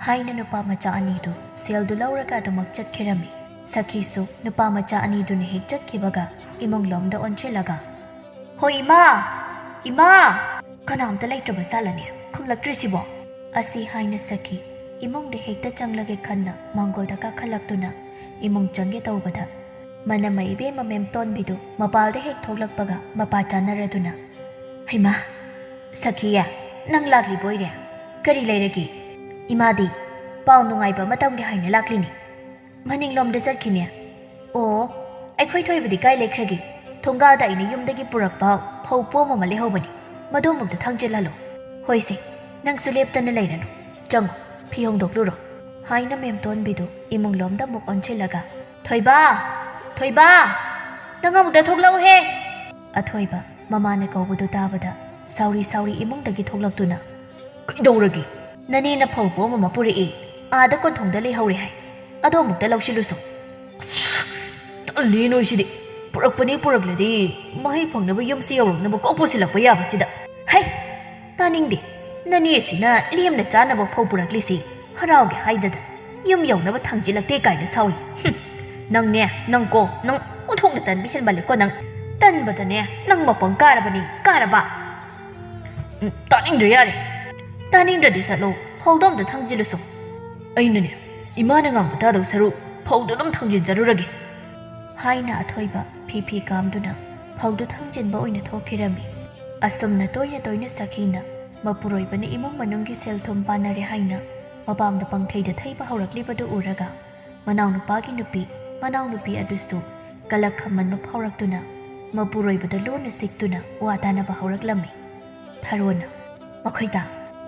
ꯍꯥꯏꯅ ꯅꯨꯄꯥ ꯃꯆꯥ ꯑꯅꯤꯗꯨ ꯁꯦꯜꯗꯨ ꯂꯧꯔꯒ ꯑꯗꯨꯃꯛ ꯆꯠꯈꯤꯔꯝꯃꯤ꯫ ꯁꯈꯤꯁꯨ ꯅꯨꯄꯥ ꯃꯆꯥ ꯑꯅꯤꯗꯨꯅ ꯍꯦꯛ ꯆꯠꯈꯤꯕꯒ ꯏꯃꯨꯡꯂꯣꯝꯗ ꯑꯣꯟꯁꯤꯜꯂꯒ, "ꯍꯣꯏ ꯏꯃꯥ! ꯏꯃꯥ! ꯀꯅꯥꯝꯇ ꯂꯩꯇ꯭ꯔꯕ ꯖꯥꯠꯂꯅꯦ? ꯈꯨꯝꯂꯛꯇ꯭ꯔꯤꯁꯤꯕꯣ?" ꯑꯁꯤ ꯍꯥꯏꯅ ꯁꯈꯤ ꯏꯃꯨꯡꯗ ꯍꯦꯛꯇ ꯆꯪꯂꯒꯦ ꯈꯟꯅ ꯃꯥꯡꯒꯣꯜꯗ ꯀꯥꯈꯠꯂꯛꯇꯨꯅ ꯏꯃꯨꯡ ꯆꯪꯒꯦ ꯇꯧꯕꯗ, ꯃꯅꯝꯃ ꯏꯕꯦꯝꯃ ꯃꯦꯝꯇꯣꯟꯕꯤꯗꯨ ꯃꯄꯥꯜꯗ ꯍꯦꯛ ꯊꯣꯛꯂꯛꯄꯒ ꯃꯄꯥ ꯆꯥꯅꯔꯗꯨꯅ, "ꯍꯩꯃꯥ! ꯁꯈꯤꯌꯦ, ꯅꯪ ꯂꯥꯛꯂꯤꯕꯣꯏꯔꯦ? ꯀꯔꯤ ꯂꯩꯔꯒꯦ?" "ꯏꯃꯥꯗꯤ ꯄꯥꯎ ꯅꯨꯡꯉꯥꯏꯕ ꯑꯃ ꯇꯝꯒꯦ ꯍꯥꯏꯅ ꯂꯥꯛꯂꯤꯅꯤ꯫ ꯃꯅꯤꯡꯂꯣꯝꯗ ꯆꯠꯈꯤꯅꯦ꯫" "ꯑꯣ, ꯑꯩꯈꯣꯏ ꯊꯣꯏꯕꯗꯤ ꯀꯥꯏ ꯂꯩꯈ꯭ꯔꯒꯦ? ꯊꯣꯡꯒꯥꯜꯗ ꯑꯩꯅ ꯌꯨꯝꯗꯒꯤ ꯄꯨꯔꯛꯄ ꯐꯧ ꯄꯣꯝ ꯑꯃ ꯂꯩꯍꯧꯕꯅꯤ꯫ ꯃꯗꯨ ꯑꯃꯨꯛꯇ ꯊꯥꯡꯖꯤꯜꯍꯜꯂꯣ꯫" "ꯍꯣꯏꯁꯦ, ꯅꯪꯁꯨ ꯂꯦꯞꯇꯅ ꯂꯩꯔꯅꯨ꯫ ꯆꯪꯉꯣ, ꯐꯤ ꯍꯣꯡꯗꯣꯛꯂꯨꯔꯣ," ꯍꯥꯏꯅ ꯃꯦꯝꯇꯣꯟꯕꯤꯗꯨ ꯏꯃꯨꯡꯂꯣꯝꯗ ꯑꯃꯨꯛ ꯑꯣꯟꯁꯤꯜꯂꯒ, "ꯊꯣꯏꯕ! ꯊꯣꯏꯕ! ꯅꯪ ꯑꯃꯨꯛꯇ ꯊꯣꯛꯂꯛꯎꯍꯦ!" ꯑꯊꯣꯏꯕ ꯃꯃꯥꯅ ꯀꯧꯕꯗꯨ ꯇꯥꯕꯗ ꯁꯥꯎꯔꯤ ꯁꯥꯎꯔꯤ ꯏꯃꯨꯡꯗꯒꯤ ꯊꯣꯛꯂꯛꯇꯨꯅ, "ꯀꯩꯗꯧꯔꯒꯦ?" "ꯅꯅꯦꯅ ꯐꯧ ꯄꯣꯝ ꯑꯃ ꯄꯨꯔꯛꯏ, ꯑꯥꯗ ꯀꯣꯟꯊꯣꯡꯗ ꯂꯩꯍꯧꯔꯦ ꯍꯥꯏ꯫ ꯑꯗꯣ ꯑꯃꯨꯛꯇ ꯂꯧꯁꯤꯜꯂꯨꯁꯣ꯫" "ꯑꯁ, ꯇꯜꯂꯤ ꯅꯣꯏꯁꯤꯗꯤ꯫ ꯄꯨꯔꯛꯄꯅꯤ ꯄꯨꯔꯛꯂꯗꯤ ꯃꯍꯩ ꯐꯪꯅꯕ ꯌꯨꯝꯁꯤ ꯌꯧꯔꯛꯅꯕ ꯀꯣꯛ ꯄꯨꯁꯤꯜꯂꯛꯄ ꯌꯥꯕꯁꯤꯗ꯫ ꯍꯩ, ꯇꯥꯅꯤꯡꯗꯦ꯫ ꯅꯅꯦꯁꯤꯅ ꯂꯦꯝꯅ ꯆꯥꯅꯕ ꯐꯧ ꯄꯨꯔꯛꯂꯤꯁꯤ ꯍꯔꯥꯎꯒꯦ ꯍꯥꯏꯗꯗ ꯌꯨꯝ ꯌꯧꯅꯕ ꯊꯥꯡꯖꯤꯜꯂꯛꯇꯦ ꯀꯥꯏꯅ ꯁꯥꯎꯏ꯫ ꯍꯨꯝ, ꯅꯪꯅꯦ, ꯅꯪꯀꯣ, ꯅꯪ ꯑꯣꯟꯊꯣꯛꯅ ꯇꯟꯕ ꯍꯦꯟꯃꯜꯂꯦꯀꯣ ꯅꯪ꯫ ꯇꯟꯕꯗꯅꯦ ꯅꯪ ꯃꯄꯪ ꯀꯥꯔꯕꯅꯤ, ꯀꯥꯔꯕ꯫ ꯎꯝ, ꯇꯥꯅꯤꯡꯗ꯭ꯔꯦ, ꯌꯥꯔꯦ꯫ ꯇꯥꯅꯤꯡꯗ꯭ꯔꯗꯤ ꯆꯠꯂꯣ, ꯐꯧꯗꯣ ꯑꯝꯇ ꯊꯥꯡꯖꯤꯜꯂꯨꯁꯣ꯫" "ꯑꯩꯅꯅꯦ, ꯏꯃꯥꯅ ꯉꯥꯡꯕ ꯇꯥꯗꯧ ꯁꯔꯨꯛ ꯐꯧꯗꯣ ꯑꯗꯨꯝ ꯊꯥꯡꯖꯤꯟꯖꯔꯨꯔꯒꯦ꯫" ꯍꯥꯏꯅ ꯑꯊꯣꯏꯕ ꯐꯤ ꯐꯤ ꯀꯥꯝꯗꯨꯅ ꯐꯧꯗꯨ ꯊꯥꯡꯖꯤꯟꯕ ꯑꯣꯏꯅ ꯊꯣꯛꯈꯤꯔꯝꯃꯤ꯫ ꯑꯁꯨꯝꯅ ꯇꯣꯏꯅ ꯇꯣꯏꯅ ꯁꯈꯤꯅ ꯃꯄꯨꯔꯣꯏꯕꯅ ꯏꯃꯨꯡ ꯃꯅꯨꯡꯒꯤ ꯁꯦꯜ ꯊꯨꯝ ꯄꯥꯟꯅꯔꯦ ꯍꯥꯏꯅ ꯃꯄꯥꯝꯗ ꯄꯪꯊꯩꯗ ꯊꯩꯕ ꯍꯧꯔꯛꯂꯤꯕꯗꯨ ꯎꯔꯒ ꯃꯅꯥꯎꯅꯨꯄꯥꯒꯤ ꯅꯨꯄꯤ, ꯃꯅꯥꯎꯅꯨꯄꯤ ꯑꯗꯨꯁꯨ ꯀꯂꯛ ꯈꯝꯃꯟꯕ ꯐꯥꯎꯔꯛꯇꯨꯅ ꯃꯄꯨꯔꯣꯏꯕꯗ ꯂꯨꯅ ꯁꯤꯛꯇꯨꯅ ꯋꯥ ꯇꯥꯅꯕ ꯍꯧꯔꯛꯂꯝꯃꯤ꯫ ꯊꯔꯣꯅ, "ꯃꯈꯣꯏꯗ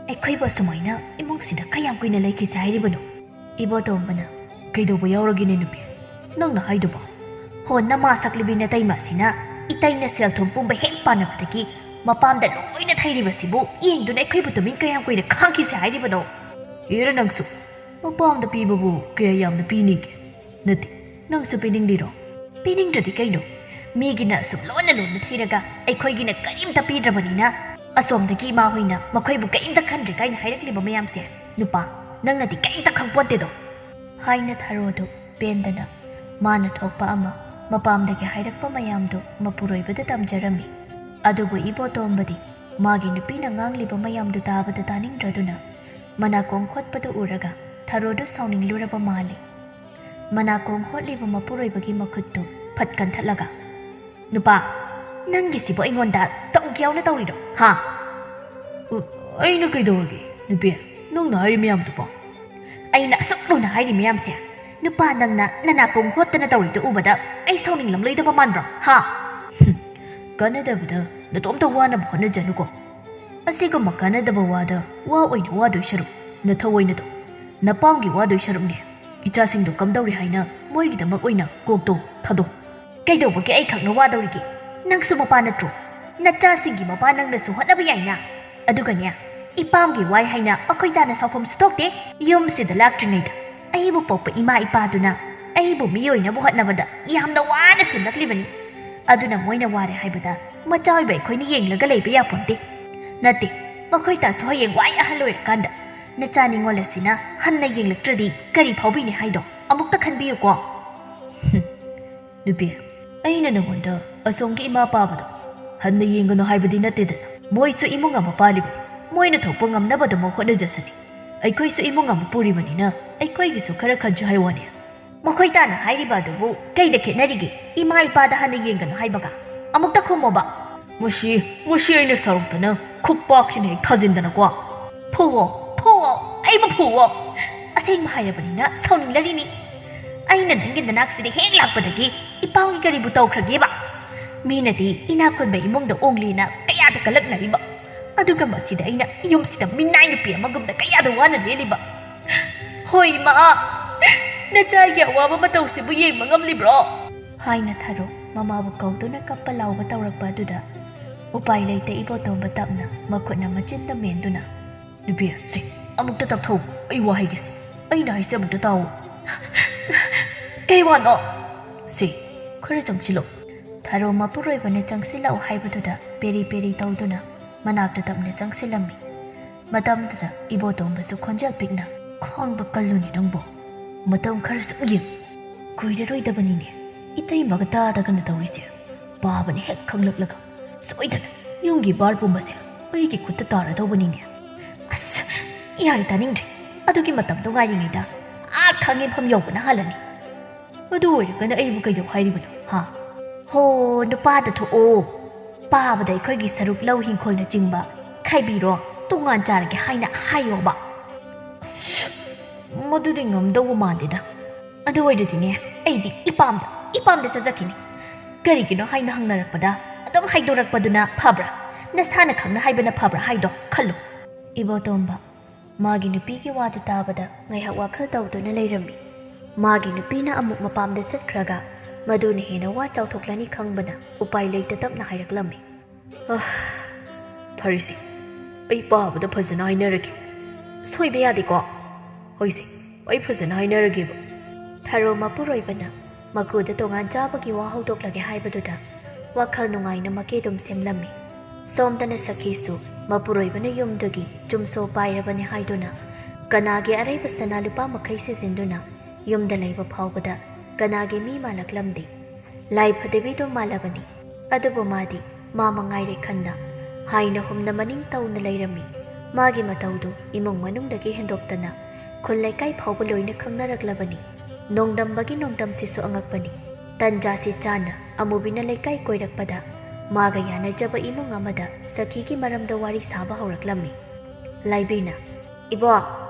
ꯑꯩꯈꯣꯏꯕꯨ ꯑꯁꯨꯃꯥꯏꯅ ꯏꯃꯨꯡꯁꯤꯗ ꯀꯌꯥꯝ ꯀꯨꯏꯅ ꯂꯩꯈꯤꯁꯦ ꯍꯥꯏꯔꯤꯕꯅꯣ?" ꯏꯕꯣꯇꯣꯝꯕꯅ, "ꯀꯩꯗꯧꯕ ꯌꯥꯎꯔꯒꯦꯅꯦ ꯅꯨꯄꯤ? ꯅꯪꯅ ꯍꯥꯏꯗꯨꯕꯣ?" "ꯍꯣ, ꯅꯃꯥ ꯁꯛꯂꯤꯕꯤ ꯅꯇꯩꯃ ꯑꯁꯤꯅ ꯏꯇꯩꯅ ꯁꯦꯜ ꯊꯨꯝ ꯄꯨꯝꯕ ꯍꯦꯛ ꯄꯥꯟꯅꯕꯗꯒꯤ ꯃꯄꯥꯝꯗ ꯂꯣꯏꯅ ꯊꯩꯔꯤꯕꯁꯤꯕꯨ ꯌꯦꯡꯗꯨꯅ ꯑꯩꯈꯣꯏꯕꯨ ꯇꯨꯃꯤꯟ ꯀꯌꯥꯝ ꯀꯨꯏꯅ ꯈꯥꯡꯈꯤꯁꯦ ꯍꯥꯏꯔꯤꯕꯅꯣ?" "ꯍꯦꯔꯥ ꯅꯪꯁꯨ, ꯃꯄꯥꯝꯗ ꯄꯤꯕꯕꯨ ꯀꯌꯥ ꯌꯥꯝꯅ ꯄꯤꯅꯤꯒꯦ? ꯅꯠꯇꯦ, ꯅꯪꯁꯨ ꯄꯤꯅꯤꯡꯂꯤꯔꯣ?" "ꯄꯤꯅꯤꯡꯗ꯭ꯔꯗꯤ ꯀꯩꯅꯣ? ꯃꯤꯒꯤꯅ ꯑꯁꯨꯝ ꯂꯣꯟꯅ ꯂꯣꯟꯅ ꯊꯩꯔꯒ ꯑꯩꯈꯣꯏꯒꯤꯅ ꯀꯔꯤꯝꯇ ꯄꯤꯗ꯭ꯔꯕꯅꯤꯅ ꯑꯁꯣꯝꯗꯒꯤ ꯏꯃꯥ ꯍꯣꯏꯅ ꯃꯈꯣꯏꯕꯨ ꯀꯔꯤꯝꯇ ꯈꯟꯗ꯭ꯔꯦ ꯀꯥꯏꯅ ꯍꯥꯏꯔꯛꯂꯤꯕ ꯃꯌꯥꯝꯁꯦ꯫ ꯅꯨꯄꯥ, ꯅꯪꯅꯗꯤ ꯀꯔꯤꯝꯇ ꯈꯪꯄꯣꯟꯇꯦꯗꯣ," ꯍꯥꯏꯅ ꯊꯔꯣꯗꯨ ꯄꯦꯟꯗꯅ ꯃꯥꯅ ꯊꯣꯛꯄ ꯑꯃ ꯃꯄꯥꯝꯗꯒꯤ ꯍꯥꯏꯔꯛꯄ ꯃꯌꯥꯝꯗꯨ ꯃꯄꯨꯔꯣꯏꯕꯗ ꯇꯝꯖꯔꯝꯃꯤ꯫ ꯑꯗꯨꯕꯨ ꯏꯕꯣꯇꯣꯝꯕꯗꯤ ꯃꯥꯒꯤ ꯅꯨꯄꯤꯅ ꯉꯥꯡꯂꯤꯕ ꯃꯌꯥꯝꯗꯨ ꯇꯥꯕꯗ ꯇꯥꯅꯤꯡꯗ꯭ꯔꯗꯨꯅ ꯃꯅꯥꯀꯣꯡ ꯈꯣꯠꯄꯗꯨ ꯎꯔꯒ ꯊꯔꯣꯗꯨ ꯁꯥꯎꯅꯤꯡꯂꯨꯔꯕ ꯃꯥꯜꯂꯤ꯫ ꯃꯅꯥꯀꯣꯡ ꯍꯣꯠꯂꯤꯕ ꯃꯄꯨꯔꯣꯏꯕꯒꯤ ꯃꯈꯨꯠꯇꯨ ꯐꯠ ꯀꯟꯊꯠꯂꯒ, "ꯅꯨꯄꯥ, ꯅꯪꯒꯤꯁꯤꯕꯨ ꯑꯩꯉꯣꯟꯗ ꯇꯧꯒꯦ ꯌꯥꯎꯅ ꯇꯧꯔꯤꯔꯣ, ꯍꯥ?" "ꯑ, ꯑꯩꯅ ꯀꯩꯗꯧꯔꯒꯦ, ꯅꯨꯄꯤ? ꯅꯪꯅ ꯍꯥꯏꯔꯤ ꯃꯌꯥꯝꯗꯨꯕꯣ?" "ꯑꯩꯅ ꯑꯁꯨꯛ ꯂꯨꯅ ꯍꯥꯏꯔꯤ ꯃꯌꯥꯝꯁꯦ, ꯅꯨꯄꯥ ꯅꯪꯅ ꯅꯅꯥꯀꯣꯡ ꯍꯣꯠꯇꯅ ꯇꯧꯔꯤꯗꯨ ꯎꯕꯗ ꯑꯩ ꯁꯥꯎꯅꯤꯡꯂꯝꯂꯣꯏꯗꯕ ꯃꯥꯟꯕ꯭ꯔꯣ, ꯍꯥ?" "ꯍꯨꯝ, ꯀꯥꯟꯅꯗꯕꯗ ꯅꯇꯣꯝꯇ ꯋꯥꯅꯕ ꯍꯣꯠꯅꯖꯅꯨꯀꯣ꯫ ꯑꯁꯤꯒꯨꯝꯕ ꯀꯥꯟꯅꯗꯕ ꯋꯥꯗ ꯋꯥ ꯑꯣꯏꯅ ꯋꯥꯗꯣꯏ ꯁꯔꯨꯛ ꯅꯊꯧ ꯑꯣꯏꯅ ꯇꯧ꯫ ꯅꯄꯥꯝꯒꯤ ꯋꯥꯗꯣꯏ ꯁꯔꯨꯛꯅꯦ꯫ ꯏꯆꯥꯁꯤꯡꯗꯣ ꯀꯝꯗꯧꯔꯦ ꯍꯥꯏꯅ ꯃꯣꯏꯒꯤꯗꯃꯛ ꯑꯣꯏꯅ ꯀꯣꯛꯇꯣ ꯊꯥꯗꯣꯛ꯫ ꯀꯩꯗꯧꯕꯒꯤ ꯑꯩ ꯈꯛꯅ ꯋꯥꯗꯧꯔꯤꯒꯦ? ꯅꯪꯁꯨ ꯃꯄꯥ ꯅꯠꯇ꯭ꯔꯣ? ꯅꯆꯥꯁꯤꯡꯒꯤ ꯃꯄꯥ ꯅꯪꯅꯁꯨ ꯍꯣꯠꯅꯕ ꯌꯥꯏꯅ꯫ ꯑꯗꯨꯒꯅꯦ, ꯏꯄꯥꯝꯒꯤ ꯋꯥꯏ ꯍꯥꯏꯅ ꯑꯩꯈꯣꯏ ꯇꯥꯅ ꯁꯥꯎꯐꯝꯁꯨ ꯊꯣꯛꯇꯦ꯫ ꯌꯨꯝꯁꯤꯗ ꯂꯥꯛꯇ꯭ꯔꯤꯉꯩꯗ ꯑꯩꯕꯨ ꯄꯣꯛꯄ ꯏꯃꯥ ꯏꯄꯥꯗꯨꯅ ꯑꯩꯕꯨ ꯃꯤ ꯑꯣꯏꯅꯕ ꯍꯣꯠꯅꯕꯗ ꯌꯥꯝꯅ ꯋꯥꯅ ꯁꯦꯝꯂꯛꯂꯤꯕꯅꯤ꯫ ꯑꯗꯨꯅ ꯃꯣꯏꯅ ꯋꯥꯔꯦ ꯍꯥꯏꯕꯗ ꯃꯆꯥ ꯑꯣꯏꯕ ꯑꯩꯈꯣꯏꯅ ꯌꯦꯡꯂꯒ ꯂꯩꯕ ꯌꯥꯄꯣꯟꯇꯦ꯫ ꯅꯠꯇꯦ, ꯃꯈꯣꯏ ꯇꯥꯁꯨ ꯍꯌꯦꯡ ꯋꯥꯏ ꯑꯍꯜ ꯑꯣꯏꯔꯀꯥꯟꯗ ꯅꯆꯥ ꯅꯤꯉꯣꯜ ꯑꯁꯤꯅ ꯍꯟꯅ ꯌꯦꯡꯂꯛꯇ꯭ꯔꯗꯤ ꯀꯔꯤ ꯐꯥꯎꯕꯤꯅꯤ ꯍꯥꯏꯗꯣ ꯑꯃꯨꯛꯇ ꯈꯟꯕꯤꯌꯨꯀꯣ꯫ ꯍꯨꯝ, ꯅꯨꯄꯤ, ꯑꯩꯅ ꯅꯉꯣꯟꯗ ꯑꯁꯣꯝꯒꯤ ꯏꯃꯥ ꯄꯥꯕꯗꯣ ꯍꯟꯅ ꯌꯦꯡꯒꯅꯨ ꯍꯥꯏꯕꯗꯤ ꯅꯠꯇꯦꯗꯅ꯫ ꯃꯣꯏꯁꯨ ꯏꯃꯨꯡ ꯑꯃ ꯄꯥꯜꯂꯤꯕꯅꯤ꯫ ꯃꯣꯏꯅ ꯊꯣꯛꯄ ꯉꯝꯅꯕꯗꯃꯛ ꯍꯣꯠꯅꯖꯁꯅꯤ꯫ ꯑꯩꯈꯣꯏꯁꯨ ꯏꯃꯨꯡ ꯑꯃ ꯄꯨꯔꯤꯕꯅꯤꯅ ꯑꯩꯈꯣꯏꯒꯤꯁꯨ ꯈꯔ ꯈꯟꯖ ꯍꯥꯏ ꯋꯥꯅꯤ꯫ ꯃꯈꯣꯏ ꯇꯥꯅ ꯍꯥꯏꯔꯤꯕ ꯑꯗꯨꯕꯨ ꯀꯩꯗ ꯈꯦꯠꯅꯔꯤꯒꯦ? ꯏꯃꯥ ꯏꯄꯥꯗ ꯍꯥꯟꯅ ꯌꯦꯡꯒꯅꯨ ꯍꯥꯏꯕꯒ? ꯑꯃꯨꯛꯇ ꯈꯨꯝꯃꯣꯕ꯫ ꯃꯁꯤ, ꯃꯁꯤ ꯑꯩꯅ ꯁꯥꯎꯔꯛꯇꯅ ꯈꯨꯄꯥꯛꯁꯤꯅ ꯍꯦꯛ ꯊꯥꯖꯤꯟꯗꯅꯀꯣ꯫ ꯐꯨꯋꯣ, ꯐꯨꯋꯣ, ꯑꯩꯕꯨ ꯐꯨꯋꯣ꯫ ꯑꯁꯦꯡꯕ ꯍꯥꯏꯔꯕꯅꯤꯅ ꯁꯥꯎꯅꯤꯡꯂꯔꯤꯅꯤ꯫ ꯑꯩꯅ ꯅꯪꯒꯤ ꯅꯅꯥꯛꯁꯤꯗ ꯍꯦꯛ ꯂꯥꯛꯄꯗꯒꯤ ꯏꯄꯥꯒꯤ ꯀꯔꯤꯕꯨ ꯇꯧꯈ꯭ꯔꯒꯦꯕ? ꯃꯤꯅꯗꯤ ꯏꯅꯥꯛ ꯈꯨꯟꯕ ꯏꯃꯨꯡꯗ ꯑꯣꯡꯂꯦꯅ ꯀꯌꯥꯗ ꯀꯂꯛꯅꯔꯤꯕ, ꯑꯗꯨꯒ ꯃꯁꯤꯗ ꯑꯩꯅ ꯌꯨꯝꯁꯤꯗ ꯃꯤꯅꯥꯏ ꯅꯨꯄꯤ ꯑꯃꯒꯨꯝꯅ ꯀꯌꯥꯗ ꯋꯥꯅ ꯂꯦꯜꯂꯤꯕ꯫ ꯍꯣꯏ ꯏꯃꯥ, ꯅꯆꯥꯒꯤ ꯑꯋꯥꯕ ꯃꯇꯧꯁꯤꯕꯨ ꯌꯦꯡꯕ ꯉꯝꯂꯤꯕ꯭ꯔꯣ? ꯍꯥꯏꯅ ꯊꯔꯣ ꯃꯃꯥꯕꯨ ꯀꯧꯗꯨꯅ ꯀꯞꯄ ꯂꯥꯎꯕ ꯇꯧꯔꯛꯄ ꯑꯗꯨꯗ ꯎꯄꯥꯏ ꯂꯩꯇ ꯏꯕꯣꯇꯣꯝꯕ ꯇꯞꯅ ꯃꯈꯨꯠꯅ ꯃꯆꯤꯟꯗ ꯃꯦꯟꯗꯨꯅ, "ꯅꯨꯄꯤ, ꯁꯤ, ꯑꯃꯨꯛꯇ ꯇꯞꯊꯧ, ꯑꯩ ꯋꯥ ꯍꯥꯏꯒꯦꯁꯦ, ꯑꯩꯅ ꯍꯥꯏꯁꯦ ꯑꯃꯨꯛꯇ ꯇꯥꯎꯑꯣ꯫" "ꯀꯩ ꯋꯥꯅꯣ?" "ꯁꯤ, ꯈꯔ ꯆꯪꯁꯤꯜꯂꯣ꯫" ꯊꯔꯣ ꯃꯄꯨꯔꯣꯏꯕꯅ ꯆꯪꯁꯤꯜꯂꯛꯎ ꯍꯥꯏꯕꯗꯨꯗ ꯄꯦꯔꯤ ꯄꯦꯔꯤ ꯇꯧꯗꯨꯅ ꯃꯅꯥꯛꯇ ꯇꯞꯅ ꯆꯪꯁꯤꯜꯂꯝꯃꯤ꯫ ꯃꯇꯝꯗꯨꯗ ꯏꯕꯣꯇꯣꯝꯕꯁꯨ ꯈꯣꯟꯖꯦꯜ ꯄꯤꯛꯅ, "ꯈꯥꯡꯕ ꯀꯜꯂꯨꯅꯦ ꯅꯪꯕꯣ, ꯃꯇꯝ ꯈꯔ ꯁꯨꯝ ꯌꯦꯡ꯫ ꯀꯨꯏꯔꯔꯣꯏꯗꯕꯅꯤꯅꯦ ꯏꯇꯩꯃꯒ ꯇꯥꯗꯒꯅ ꯇꯧꯔꯤꯁꯦ꯫ ꯄꯥꯕꯅ ꯍꯦꯛ ꯈꯪꯂꯛꯂꯒ ꯁꯣꯏꯗꯅ ꯌꯨꯝꯒꯤ ꯚꯥꯔ ꯄꯨꯝꯕꯁꯦ ꯑꯩꯒꯤ ꯈꯨꯠꯇ ꯇꯥꯔꯗꯧꯕꯅꯤꯅꯦ꯫ ꯑꯁ, ꯌꯥꯔꯦ, ꯇꯥꯅꯤꯡꯗ꯭ꯔꯦ꯫ ꯑꯗꯨꯒꯤ ꯃꯇꯝꯗꯣ ꯉꯥꯏꯔꯤꯉꯩꯗ ꯑꯥ ꯈꯥꯡꯉꯦꯟꯐꯝ ꯌꯧꯕꯅ ꯍꯥꯜꯂꯅꯤ꯫ ꯑꯗꯨ ꯑꯣꯏꯔꯒꯅ ꯑꯩꯕꯨ ꯀꯩꯗꯧ ꯍꯥꯏꯔꯤꯕꯅꯣ, ꯍꯥ?" "ꯍꯣ, ꯅꯨꯄꯥꯗ ꯊꯣꯛꯑꯣ꯫ ꯄꯥꯕꯗ ꯑꯩꯈꯣꯏꯒꯤ ꯁꯔꯨꯛ ꯂꯧ ꯏꯪꯈꯣꯜꯅꯆꯤꯡꯕ ꯈꯥꯏꯕꯤꯔꯣ, ꯇꯣꯉꯥꯟ ꯆꯥꯔꯒꯦ ꯍꯥꯏꯅ ꯍꯥꯏꯌꯣꯕ꯫" ꯑꯁ, ꯃꯗꯨꯗꯤ ꯉꯝꯗꯧꯕ ꯃꯥꯟꯗꯦꯗ꯫ "ꯑꯗꯨ ꯑꯣꯏꯔꯗꯤꯅꯦ, ꯑꯩꯗꯤ ꯏꯄꯥꯝꯗ, ꯏꯄꯥꯝꯗ ꯆꯠꯆꯈꯤꯅꯤ꯫ ꯀꯔꯤꯒꯤꯅꯣ ꯍꯥꯏꯅ ꯍꯪꯅꯔꯛꯄꯗ ꯑꯗꯨꯝ ꯍꯥꯏꯗꯣꯔꯛꯄꯗꯨꯅ ꯐꯕ꯭ꯔꯥ? ꯅꯁꯥꯅ ꯈꯪꯅ ꯍꯥꯏꯕꯅ ꯐꯕ꯭ꯔꯥ ꯍꯥꯏꯗꯣ ꯈꯜꯂꯨ꯫" ꯏꯕꯣꯇꯣꯝꯕ ꯃꯥꯒꯤ ꯅꯨꯄꯤꯒꯤ ꯋꯥꯗꯨ ꯇꯥꯕꯗ ꯉꯥꯏꯍꯥꯛ ꯋꯥꯈꯜ ꯇꯧꯗꯨꯅ ꯂꯩꯔꯝꯃꯤ꯫ ꯃꯥꯒꯤ ꯅꯨꯄꯤꯅ ꯑꯃꯨꯛ ꯃꯄꯥꯝꯗ ꯆꯠꯈ꯭ꯔꯒ ꯃꯗꯨꯅ ꯍꯦꯟꯅ ꯋꯥ ꯆꯥꯎꯊꯣꯛꯂꯅꯤ ꯈꯪꯕꯅ ꯎꯄꯥꯏ ꯂꯩꯇ ꯇꯞꯅ ꯍꯥꯏꯔꯛꯂꯝꯃꯤ꯫ "ꯑꯍ, ꯐꯔꯦꯁꯦ, ꯑꯩ ꯄꯥꯕꯗ ꯐꯖꯅ ꯍꯥꯏꯅꯔꯒꯦ꯫ ꯁꯣꯏꯕ ꯌꯥꯗꯦꯀꯣ?" "ꯍꯣꯏꯁꯦ, ꯑꯩ ꯐꯖꯅ ꯍꯥꯏꯅꯔꯒꯦꯕ꯫" ꯊꯔꯣ ꯃꯄꯨꯔꯣꯏꯕꯅ ꯃꯀꯨꯗ ꯇꯣꯉꯥꯟ ꯆꯥꯕꯒꯤ ꯋꯥ ꯍꯧꯗꯣꯛꯂꯒꯦ ꯍꯥꯏꯕꯗꯨꯗ ꯋꯥꯈꯜ ꯅꯨꯡꯉꯥꯏꯅ ꯃꯀꯦ ꯑꯗꯨꯝ ꯁꯦꯝꯂꯝꯃꯤ꯫ ꯁꯣꯝꯗꯅ ꯁꯈꯤꯁꯨ ꯃꯄꯨꯔꯣꯏꯕꯅ ꯌꯨꯝꯗꯨꯒꯤ ꯆꯨꯝꯁꯣ ꯄꯥꯏꯔꯕꯅꯤ ꯍꯥꯏꯗꯨꯅ ꯀꯅꯥꯒꯤ ꯑꯔꯩꯕ ꯁꯅꯥ ꯂꯨꯄꯥ ꯃꯈꯩ ꯁꯤꯖꯤꯟꯗꯨꯅ ꯌꯨꯝꯗ ꯂꯩꯕ ꯐꯥꯎꯕꯗ ꯀꯅꯥꯒꯤ ꯃꯤ ꯃꯥꯜꯂꯛꯂꯝꯗꯦ꯫ ꯂꯥꯏ ꯐꯗꯕꯤꯗꯨ ꯃꯥꯜꯂꯕꯅꯤ꯫ ꯑꯗꯨꯕꯨ ꯃꯥꯗꯤ ꯃꯥ ꯃꯉꯥꯏꯔꯦ ꯈꯟꯅ ꯍꯥꯏꯅ ꯍꯨꯝꯅ ꯃꯅꯤꯡ ꯇꯧꯅ ꯂꯩꯔꯝꯃꯤ꯫ ꯃꯥꯒꯤ ꯃꯇꯧꯗꯨ ꯏꯃꯨꯡ ꯃꯅꯨꯡꯗꯒꯤ ꯍꯦꯟꯗꯣꯛꯇꯅ ꯈꯨꯜ ꯂꯩꯀꯥꯏ ꯐꯥꯎꯕ ꯂꯣꯏꯅ ꯈꯪꯅꯔꯛꯂꯕꯅꯤ꯫ ꯅꯣꯡꯗꯝꯕꯒꯤ ꯅꯣꯡꯗꯝꯁꯤꯁꯨ ꯑꯉꯛꯄꯅꯤ꯫ ꯇꯟꯖꯥꯁꯤ ꯆꯥꯅ ꯑꯃꯨꯕꯤꯅ ꯂꯩꯀꯥꯏ ꯀꯣꯏꯔꯛꯄꯗ ꯃꯥꯒ ꯌꯥꯅꯖꯕ ꯏꯃꯨꯡ ꯑꯃꯗ ꯁꯈꯤꯒꯤ ꯃꯔꯝꯗ ꯋꯥꯔꯤ ꯁꯥꯕ ꯍꯧꯔꯛꯂꯝꯃꯤ꯫ ꯂꯥꯏꯕꯤꯅ, "ꯏꯕꯣꯛ,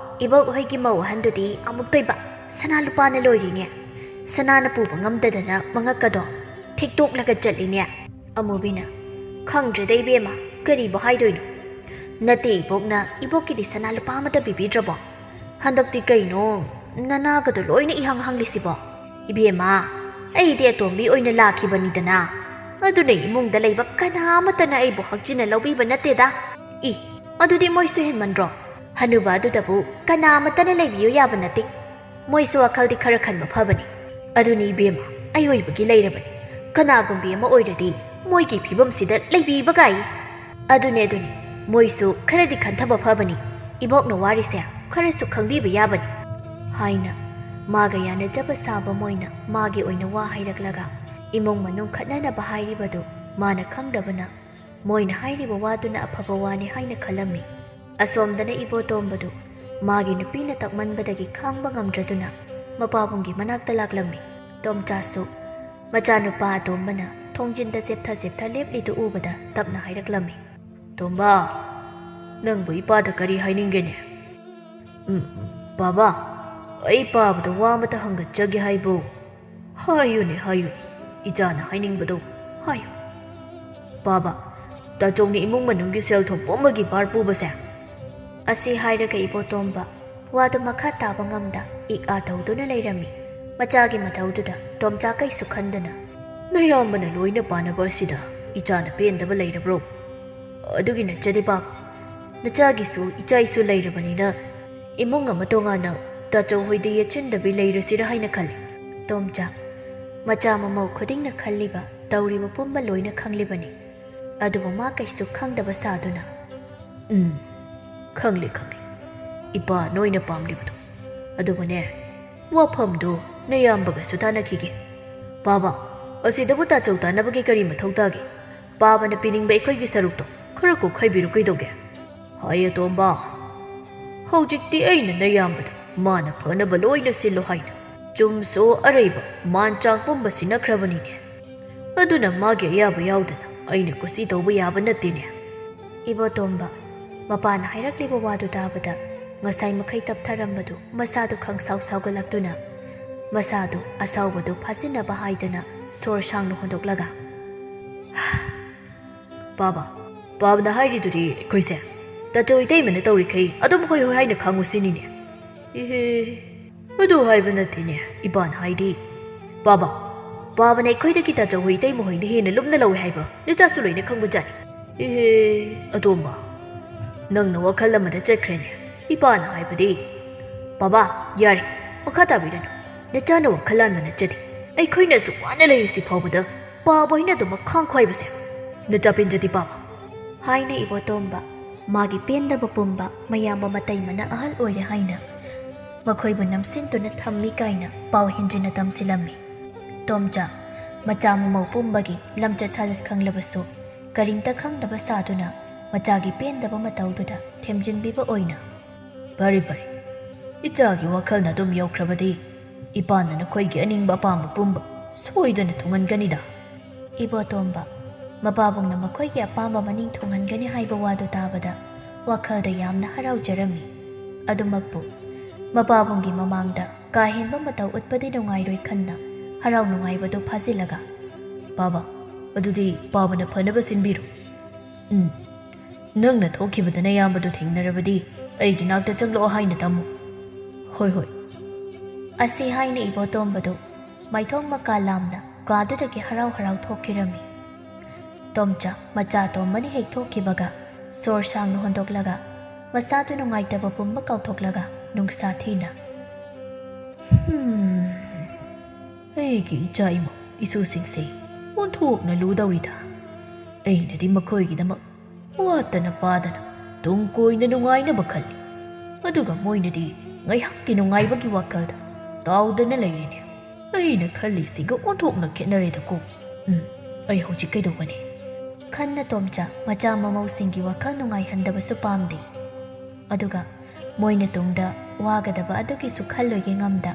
ꯏꯕꯣꯛ ꯍꯣꯏꯒꯤ ꯃꯧ ꯑꯍꯟꯗꯨꯗꯤ ꯑꯃꯨꯛꯇꯣꯏꯕ ꯁꯅꯥ ꯂꯨꯄꯥꯅ ꯂꯣꯏꯔꯤꯅꯦ꯫ ꯁꯅꯥꯅ ꯄꯨꯕ ꯉꯝꯗꯗꯅ ꯃꯉꯛꯀꯗꯣ ꯊꯦꯛꯇꯣꯛꯂꯒ ꯆꯠꯂꯤꯅꯦ꯫" ꯑꯃꯨꯕꯤꯅ, "ꯈꯪꯗ꯭ꯔꯦꯗ ꯏꯕꯦꯝꯃ, ꯀꯔꯤꯕꯨ ꯍꯥꯏꯗꯣꯏꯅꯣ? ꯅꯠꯇꯦ ꯏꯕꯣꯛꯅ ꯏꯕꯣꯛꯀꯤꯗꯤ ꯁꯅꯥ ꯂꯨꯄꯥ ꯑꯃꯠꯇ ꯄꯤꯕꯤꯗ꯭ꯔꯕꯣ? ꯍꯟꯗꯛꯇꯤ ꯀꯩꯅꯣ, ꯅꯅꯥꯒꯗꯣ ꯂꯣꯏꯅ ꯏꯍꯥꯡ ꯍꯥꯡꯂꯤꯁꯤꯕꯣ? ꯏꯕꯦꯝꯃ, ꯑꯩꯗꯤ ꯑꯇꯣꯝꯕꯤ ꯑꯣꯏꯅ ꯂꯥꯛꯈꯤꯕꯅꯤꯗꯅ꯫ ꯑꯗꯨꯅ ꯏꯃꯨꯡꯗ ꯂꯩꯕ ꯀꯅꯥ ꯑꯃꯠꯇꯅ ꯑꯩꯕꯨ ꯍꯛꯆꯤꯟꯅ ꯂꯧꯕꯤꯕ ꯅꯠꯇꯦꯗ꯫ ꯏ, ꯑꯗꯨꯗꯤ ꯃꯣꯏꯁꯨ ꯍꯦꯟꯃꯟꯗ꯭ꯔꯣ? ꯍꯅꯨꯕ ꯑꯗꯨꯗꯕꯨ ꯀꯅꯥ ꯑꯃꯠꯇꯅ ꯂꯩꯕꯤꯌꯨ ꯌꯥꯕ ꯅꯠꯇꯦ꯫ ꯃꯣꯏꯁꯨ ꯋꯥꯈꯜꯗꯤ ꯈꯔ ꯈꯟꯕ ꯐꯕꯅꯤ꯫ ꯑꯗꯨꯅꯤ ꯏꯕꯦꯝꯃ, ꯑꯩ ꯑꯣꯏꯕꯒꯤ ꯂꯩꯔꯕꯅꯤ꯫ ꯀꯅꯥꯒꯨꯝꯕꯤ ꯑꯃ ꯑꯣꯏꯔꯗꯤ ꯃꯣꯏꯒꯤ ꯐꯤꯕꯝꯁꯤꯗ ꯂꯩꯕꯤꯕ ꯀꯥꯏ꯫" "ꯑꯗꯨꯅꯦ, ꯑꯗꯨꯅꯦ꯫ ꯃꯣꯏꯁꯨ ꯈꯔꯗꯤ ꯈꯟꯊꯕ ꯐꯕꯅꯤ꯫ ꯏꯕꯣꯛꯅ ꯋꯥꯔꯤꯁꯦ ꯈꯔꯁꯨ ꯈꯪꯕꯤꯕ ꯌꯥꯕꯅꯤ," ꯍꯥꯏꯅ ꯃꯥꯒ ꯌꯥꯅꯖꯕ ꯁꯥꯕ ꯃꯣꯏꯅ ꯃꯥꯒꯤ ꯑꯣꯏꯅ ꯋꯥ ꯍꯥꯏꯔꯛꯂꯒ ꯏꯃꯨꯡ ꯃꯅꯨꯡ ꯈꯠꯅꯅꯕ ꯍꯥꯏꯔꯤꯕꯗꯨ ꯃꯥꯅ ꯈꯪꯗꯕꯅ ꯃꯣꯏꯅ ꯍꯥꯏꯔꯤꯕ ꯋꯥꯗꯨꯅ ꯑꯐꯕ ꯋꯥꯅꯤ ꯍꯥꯏꯅ ꯈꯜꯂꯝꯃꯤ꯫ ꯑꯁꯣꯝꯗꯅ ꯏꯕꯣꯇꯣꯝꯕꯗꯨ ꯃꯥꯒꯤ ꯅꯨꯄꯤꯅ ꯇꯛꯃꯟꯕꯗꯒꯤ ꯈꯥꯡꯕ ꯉꯝꯗ꯭ꯔꯗꯨꯅ ꯃꯄꯥꯕꯨꯡꯒꯤ ꯃꯅꯥꯛꯇ ꯂꯥꯛꯂꯝꯃꯤ꯫ ꯇꯣꯝꯆꯥꯁꯨ ꯃꯆꯥꯅꯨꯄꯥ ꯑꯇꯣꯝꯕꯅ ꯊꯣꯡꯖꯤꯟꯗ ꯆꯦꯞꯊ ꯆꯦꯞꯊ ꯂꯦꯞꯂꯤꯗꯨ ꯎꯕꯗ ꯇꯞꯅ ꯍꯥꯏꯔꯛꯂꯝꯃꯤ꯫ "ꯇꯣꯝꯕ, ꯅꯪꯕꯨ ꯏꯄꯥꯗ ꯀꯔꯤ ꯍꯥꯏꯅꯤꯡꯒꯦꯅꯦ?" "ꯎꯝ, ꯕꯥꯕꯥ, ꯑꯩ ꯄꯥꯕꯗ ꯋꯥ ꯑꯃꯇ ꯍꯪꯒꯠꯆꯒꯦ ꯍꯥꯏꯕꯨ꯫" "ꯍꯥꯏꯌꯨꯅꯦ, ꯍꯥꯏꯌꯨꯅꯦ, ꯏꯆꯥꯅ ꯍꯥꯏꯅꯤꯡꯕꯗꯣ ꯍꯥꯏꯌꯨ꯫" "ꯕꯥꯕꯥ, ꯇꯥꯆꯧꯅ ꯏꯃꯨꯡ ꯃꯅꯨꯡꯒꯤ ꯁꯦꯜ ꯊꯨꯝ ꯄꯨꯝꯕꯒꯤ ꯚꯥꯔ ꯄꯨꯕꯁꯦ?" ꯑꯁꯤ ꯍꯥꯏꯔꯒ ꯏꯕꯣꯇꯣꯝꯕ ꯋꯥꯗꯨ ꯃꯈꯥ ꯇꯥꯕ ꯉꯝꯗ ꯏꯛ ꯑꯥ ꯇꯧꯗꯨꯅ ꯂꯩꯔꯝꯃꯤ꯫ ꯃꯆꯥꯒꯤ ꯃꯊꯧꯗꯨꯗ ꯇꯣꯝꯆꯥ ꯀꯩꯁꯨ ꯈꯟꯗꯅ, "ꯅꯌꯥꯝꯕꯅ ꯂꯣꯏꯅ ꯄꯥꯅꯕ ꯑꯁꯤꯗ ꯏꯆꯥꯅ ꯄꯦꯟꯗꯕ ꯂꯩꯔꯕ꯭ꯔꯣ? ꯑꯗꯨꯒꯤ ꯅꯠꯆꯗꯦ ꯕꯥꯕꯥ, ꯅꯆꯥꯒꯤꯁꯨ ꯏꯆꯥꯏꯁꯨ ꯂꯩꯔꯕꯅꯤꯅ ꯏꯃꯨꯡ ꯑꯃ ꯇꯣꯉꯥꯟꯅ ꯇꯥꯆꯧ ꯍꯣꯏꯗ ꯌꯦꯠꯁꯤꯟꯗꯕꯤ ꯂꯩꯔꯁꯤꯔ ꯍꯥꯏꯅ ꯈꯜꯂꯤ꯫" ꯇꯣꯝꯆꯥ, ꯃꯆꯥ ꯃꯃꯧ ꯈꯨꯗꯤꯡꯅ ꯈꯜꯂꯤꯕ ꯇꯧꯔꯤꯕ ꯄꯨꯝꯕ ꯂꯣꯏꯅ ꯈꯪꯂꯤꯕꯅꯤ꯫ ꯑꯗꯨꯕꯨ ꯃꯥ ꯀꯩꯁꯨ ꯈꯪꯗꯕ ꯁꯥꯗꯨꯅ, "ꯎꯝ, ꯈꯪꯂꯦ, ꯈꯪꯂꯦ꯫ ꯏꯄꯥ ꯅꯣꯏꯅ ꯄꯥꯝꯂꯤꯕꯗꯣ꯫ ꯑꯗꯨꯕꯨꯅꯦ, ꯋꯥꯐꯝꯗꯨ ꯅꯌꯥꯝꯕꯒꯁꯨ ꯇꯥꯟꯅꯈꯤꯒꯦ꯫ ꯕꯥꯕꯥ, ꯑꯁꯤꯗꯕꯨ ꯇꯥꯆꯧ ꯇꯥꯟꯅꯕꯒꯤ ꯀꯔꯤ ꯃꯊꯧ ꯇꯥꯒꯦ? ꯄꯥꯕꯅ ꯄꯤꯅꯤꯡꯕ ꯑꯩꯈꯣꯏꯒꯤ ꯁꯔꯨꯛꯇꯣ ꯈꯔ ꯀꯣꯛ ꯈꯥꯏꯕꯤꯔꯨ ꯀꯩꯗꯧꯒꯦ?" "ꯍꯥꯏ ꯑꯇꯣꯝꯕ, ꯍꯧꯖꯤꯛꯇꯤ ꯑꯩꯅ ꯅꯌꯥꯝꯕꯗ ꯃꯥꯅ ꯐꯅꯕ ꯂꯣꯏꯅ ꯁꯤꯜꯂꯣ ꯍꯥꯏꯅ ꯆꯨꯝꯁꯨ ꯑꯔꯩꯕ ꯃꯥꯟ ꯆꯥꯡ ꯄꯨꯝꯕ ꯁꯤꯟꯅꯈ꯭ꯔꯕꯅꯤꯅꯦ꯫ ꯑꯗꯨꯅ ꯃꯥꯒꯤ ꯑꯌꯥꯕ ꯌꯥꯎꯗꯅ ꯑꯩꯅ ꯀꯨꯁꯤ ꯇꯧꯕ ꯌꯥꯕ ꯅꯠꯇꯦꯅꯦ꯫ ꯏꯕꯣꯇꯣꯝꯕ, ꯃꯄꯥꯅ ꯍꯥꯏꯔꯛꯂꯤꯕ ꯋꯥꯗꯨ ꯇꯥꯕꯗ ꯉꯁꯥꯏ ꯃꯈꯩ ꯇꯞꯊꯔꯝꯕꯗꯨ ꯃꯁꯥꯗꯨ ꯈꯪꯁꯥꯎ ꯁꯥꯎꯒꯠꯂꯛꯇꯨꯅ ꯃꯁꯥꯗꯨ ꯑꯁꯥꯎꯕꯗꯨ ꯐꯥꯖꯤꯟꯅꯕ ꯍꯥꯏꯗꯅ ꯁꯣꯔ ꯁꯥꯡꯅ ꯍꯣꯟꯗꯣꯛꯂꯒ, "ꯄꯥꯕ, ꯄꯥꯕꯅ ꯍꯥꯏꯔꯤꯗꯨꯗꯤ ꯑꯩꯈꯣꯏꯁꯦ ꯇꯥꯆꯧ ꯏꯇꯩꯃꯅ ꯇꯧꯔꯤꯈꯩ ꯑꯗꯨꯝ ꯍꯣꯏ ꯍꯣꯏ ꯍꯥꯏꯅ ꯈꯥꯡꯉꯨ ꯁꯤꯅꯤꯅꯦ?" "ꯏꯍꯦ, ꯑꯗꯨ ꯍꯥꯏꯕ ꯅꯠꯇꯦꯅꯦ ꯏꯄꯥꯅ ꯍꯥꯏꯗꯤ꯫ ꯄꯥꯕ, ꯄꯥꯕꯅ ꯑꯩꯈꯣꯏꯗꯒꯤ ꯇꯥꯆꯧ ꯍꯣꯏ ꯏꯇꯩꯃ ꯍꯣꯏꯅ ꯍꯦꯟꯅ ꯂꯨꯝꯅ ꯂꯧꯏ ꯍꯥꯏꯕ ꯅꯆꯥꯁꯨ ꯂꯣꯏꯅ ꯈꯪꯕꯖꯥꯠꯅꯤ꯫ ꯏꯍꯦ, ꯑꯇꯣꯝꯕ, ꯅꯪꯅ ꯋꯥꯈꯜ ꯑꯃꯗ ꯆꯠꯈ꯭ꯔꯦꯅꯦ꯫ ꯏꯄꯥꯅ ꯍꯥꯏꯕꯗꯤ, ꯄꯥꯕ, ꯌꯥꯔꯦ, ꯃꯈꯥ ꯇꯥꯕꯤꯔꯅꯨ꯫ ꯅꯆꯥꯅ ꯋꯥꯈꯜ ꯂꯥꯟꯕ ꯅꯠꯆꯗꯦ꯫ ꯑꯩꯈꯣꯏꯅ ꯑꯁꯨꯛ ꯋꯥꯅ ꯂꯩꯔꯤꯁꯤ ꯐꯥꯎꯕꯗ ꯄꯥꯕ ꯍꯣꯏꯅ ꯑꯗꯨꯃꯛ ꯈꯥꯡꯈꯣ ꯍꯥꯏꯕꯁꯦ ꯅꯆꯥ ꯄꯦꯟꯖꯗꯦ ꯄꯥꯕ," ꯍꯥꯏꯅ ꯏꯕꯣꯇꯣꯝꯕ ꯃꯥꯒꯤ ꯄꯦꯟꯗꯕ ꯄꯨꯝꯕ ꯃꯌꯥꯝꯕ ꯃꯇꯩꯃꯅ ꯑꯍꯜ ꯑꯣꯏꯔꯦ ꯍꯥꯏꯅ ꯃꯈꯣꯏꯕꯨ ꯅꯝꯁꯤꯟꯗꯨꯅ ꯊꯝꯃꯤ ꯀꯥꯏꯅ ꯄꯥꯎ ꯍꯦꯟꯖꯤꯟꯅ ꯇꯝꯁꯤꯜꯂꯝꯃꯤ꯫ ꯇꯣꯝꯆꯥ ꯃꯆꯥ ꯃꯃꯧ ꯄꯨꯝꯕꯒꯤ ꯂꯝꯆꯠ ꯁꯥꯖꯠ ꯈꯪꯂꯕꯁꯨ ꯀꯔꯤꯝꯇ ꯈꯪꯗꯕ ꯁꯥꯗꯨꯅ ꯃꯆꯥꯒꯤ ꯄꯦꯟꯗꯕ ꯃꯇꯧꯗꯨꯗ ꯊꯦꯝꯖꯤꯟꯕꯤꯕ ꯑꯣꯏꯅ, "ꯐꯔꯦ ꯐꯔꯦ, ꯏꯆꯥꯒꯤ ꯋꯥꯈꯜꯅ ꯑꯗꯨꯝ ꯌꯧꯈ꯭ꯔꯕꯗꯤ ꯏꯄꯥꯅ ꯅꯈꯣꯏꯒꯤ ꯑꯅꯤꯡꯕ ꯑꯄꯥꯝꯕ ꯄꯨꯝꯕ ꯁꯣꯏꯗꯅ ꯊꯨꯡꯍꯟꯒꯅꯤꯗ꯫" ꯏꯕꯣꯇꯣꯝꯕ ꯃꯄꯥꯕꯨꯡꯅ ꯃꯈꯣꯏꯒꯤ ꯑꯄꯥꯝꯕ ꯃꯅꯤꯡ ꯊꯨꯡꯍꯟꯒꯅꯤ ꯍꯥꯏꯕ ꯋꯥꯗꯨ ꯇꯥꯕꯗ ꯋꯥꯈꯜꯗ ꯌꯥꯝꯅ ꯍꯔꯥꯎꯖꯔꯝꯃꯤ꯫ ꯑꯗꯨꯃꯛꯄꯨ ꯃꯄꯥꯕꯨꯡꯒꯤ ꯃꯃꯥꯡꯗ ꯀꯥ ꯍꯦꯟꯕ ꯃꯇꯧ ꯎꯠꯄꯗꯤ ꯅꯨꯡꯉꯥꯏꯔꯣꯏ ꯈꯟꯅ ꯍꯔꯥꯎ ꯅꯨꯡꯉꯥꯏꯕꯗꯨ ꯐꯥꯖꯤꯜꯂꯒ, "ꯄꯥꯕ, ꯑꯗꯨꯗꯤ ꯄꯥꯕꯅ ꯐꯅꯕ ꯁꯤꯟꯕꯤꯔꯣ꯫ ꯎꯝ, ꯅꯪꯅ ꯊꯣꯛꯈꯤꯕꯗ ꯅꯌꯥꯝꯕꯗꯨ ꯊꯦꯡꯅꯔꯕꯗꯤ ꯑꯩꯒꯤ ꯅꯥꯛꯇ ꯆꯪꯂꯛꯑꯣ ꯍꯥꯏꯅ ꯇꯝꯃꯨ꯫" "ꯍꯣꯏ ꯍꯣꯏ," ꯑꯁꯤ ꯍꯥꯏꯅ ꯏꯕꯣꯇꯣꯝꯕꯗꯨ ꯃꯥꯏꯊꯣꯡ ꯃꯀꯥ ꯂꯥꯝꯅ ꯀꯥꯗꯨꯗꯒꯤ ꯍꯔꯥꯎ ꯍꯔꯥꯎ ꯊꯣꯛꯈꯤꯔꯝꯃꯤ꯫ ꯇꯣꯝꯆꯥ ꯃꯆꯥ ꯇꯣꯝꯕꯅ ꯍꯦꯛ ꯊꯣꯛꯈꯤꯕꯒ ꯁꯣꯔ ꯁꯥꯡꯅ ꯍꯣꯟꯗꯣꯛꯂꯒ ꯃꯁꯥꯗꯨ ꯅꯨꯡꯉꯥꯏꯇꯕ ꯄꯨꯝꯕ ꯀꯥꯎꯊꯣꯛꯂꯒ ꯅꯨꯡꯁꯥ ꯊꯤꯅ, "ꯍꯝ, ꯑꯩꯒꯤ ꯏꯆꯥ ꯏꯃꯧ ꯏꯁꯨꯁꯤꯡꯁꯦ ꯑꯣꯟꯊꯣꯛꯅ ꯂꯨꯗꯧꯔꯤꯗ꯫ ꯑꯩꯅꯗꯤ ꯃꯈꯣꯏꯒꯤꯗꯃꯛ ꯋꯥꯠꯇꯅ ꯄꯥꯗꯅ ꯇꯨꯡ ꯀꯣꯏꯅ ꯅꯨꯡꯉꯥꯏꯅꯕ ꯈꯜꯂꯤ꯫ ꯑꯗꯨꯒ ꯃꯣꯏꯅꯗꯤ ꯉꯥꯏꯍꯥꯛꯀꯤ ꯅꯨꯡꯉꯥꯏꯕꯒꯤ ꯋꯥꯈꯜꯗ ꯇꯥꯎꯗꯅ ꯂꯩꯔꯤꯅꯦ꯫ ꯑꯩꯅ ꯈꯜꯂꯤꯁꯤꯒ ꯑꯣꯟꯊꯣꯛꯅ ꯈꯦꯠꯅꯔꯦꯗꯀꯣ꯫ ꯎꯝ, ꯑꯩ ꯍꯧꯖꯤꯛ ꯀꯩꯗꯧꯒꯅꯤ?" ꯈꯟꯅ ꯇꯣꯝꯆꯥ ꯃꯆꯥ ꯃꯃꯧꯁꯤꯡꯒꯤ ꯋꯥꯈꯜ ꯅꯨꯡꯉꯥꯏꯍꯟꯗꯕꯁꯨ ꯄꯥꯝꯗꯦ꯫ ꯑꯗꯨꯒ ꯃꯣꯏꯅ ꯇꯨꯡꯗ ꯋꯥꯒꯗꯕ ꯑꯗꯨꯒꯤꯁꯨ ꯈꯜꯂꯣꯏꯒꯦ ꯉꯝꯗ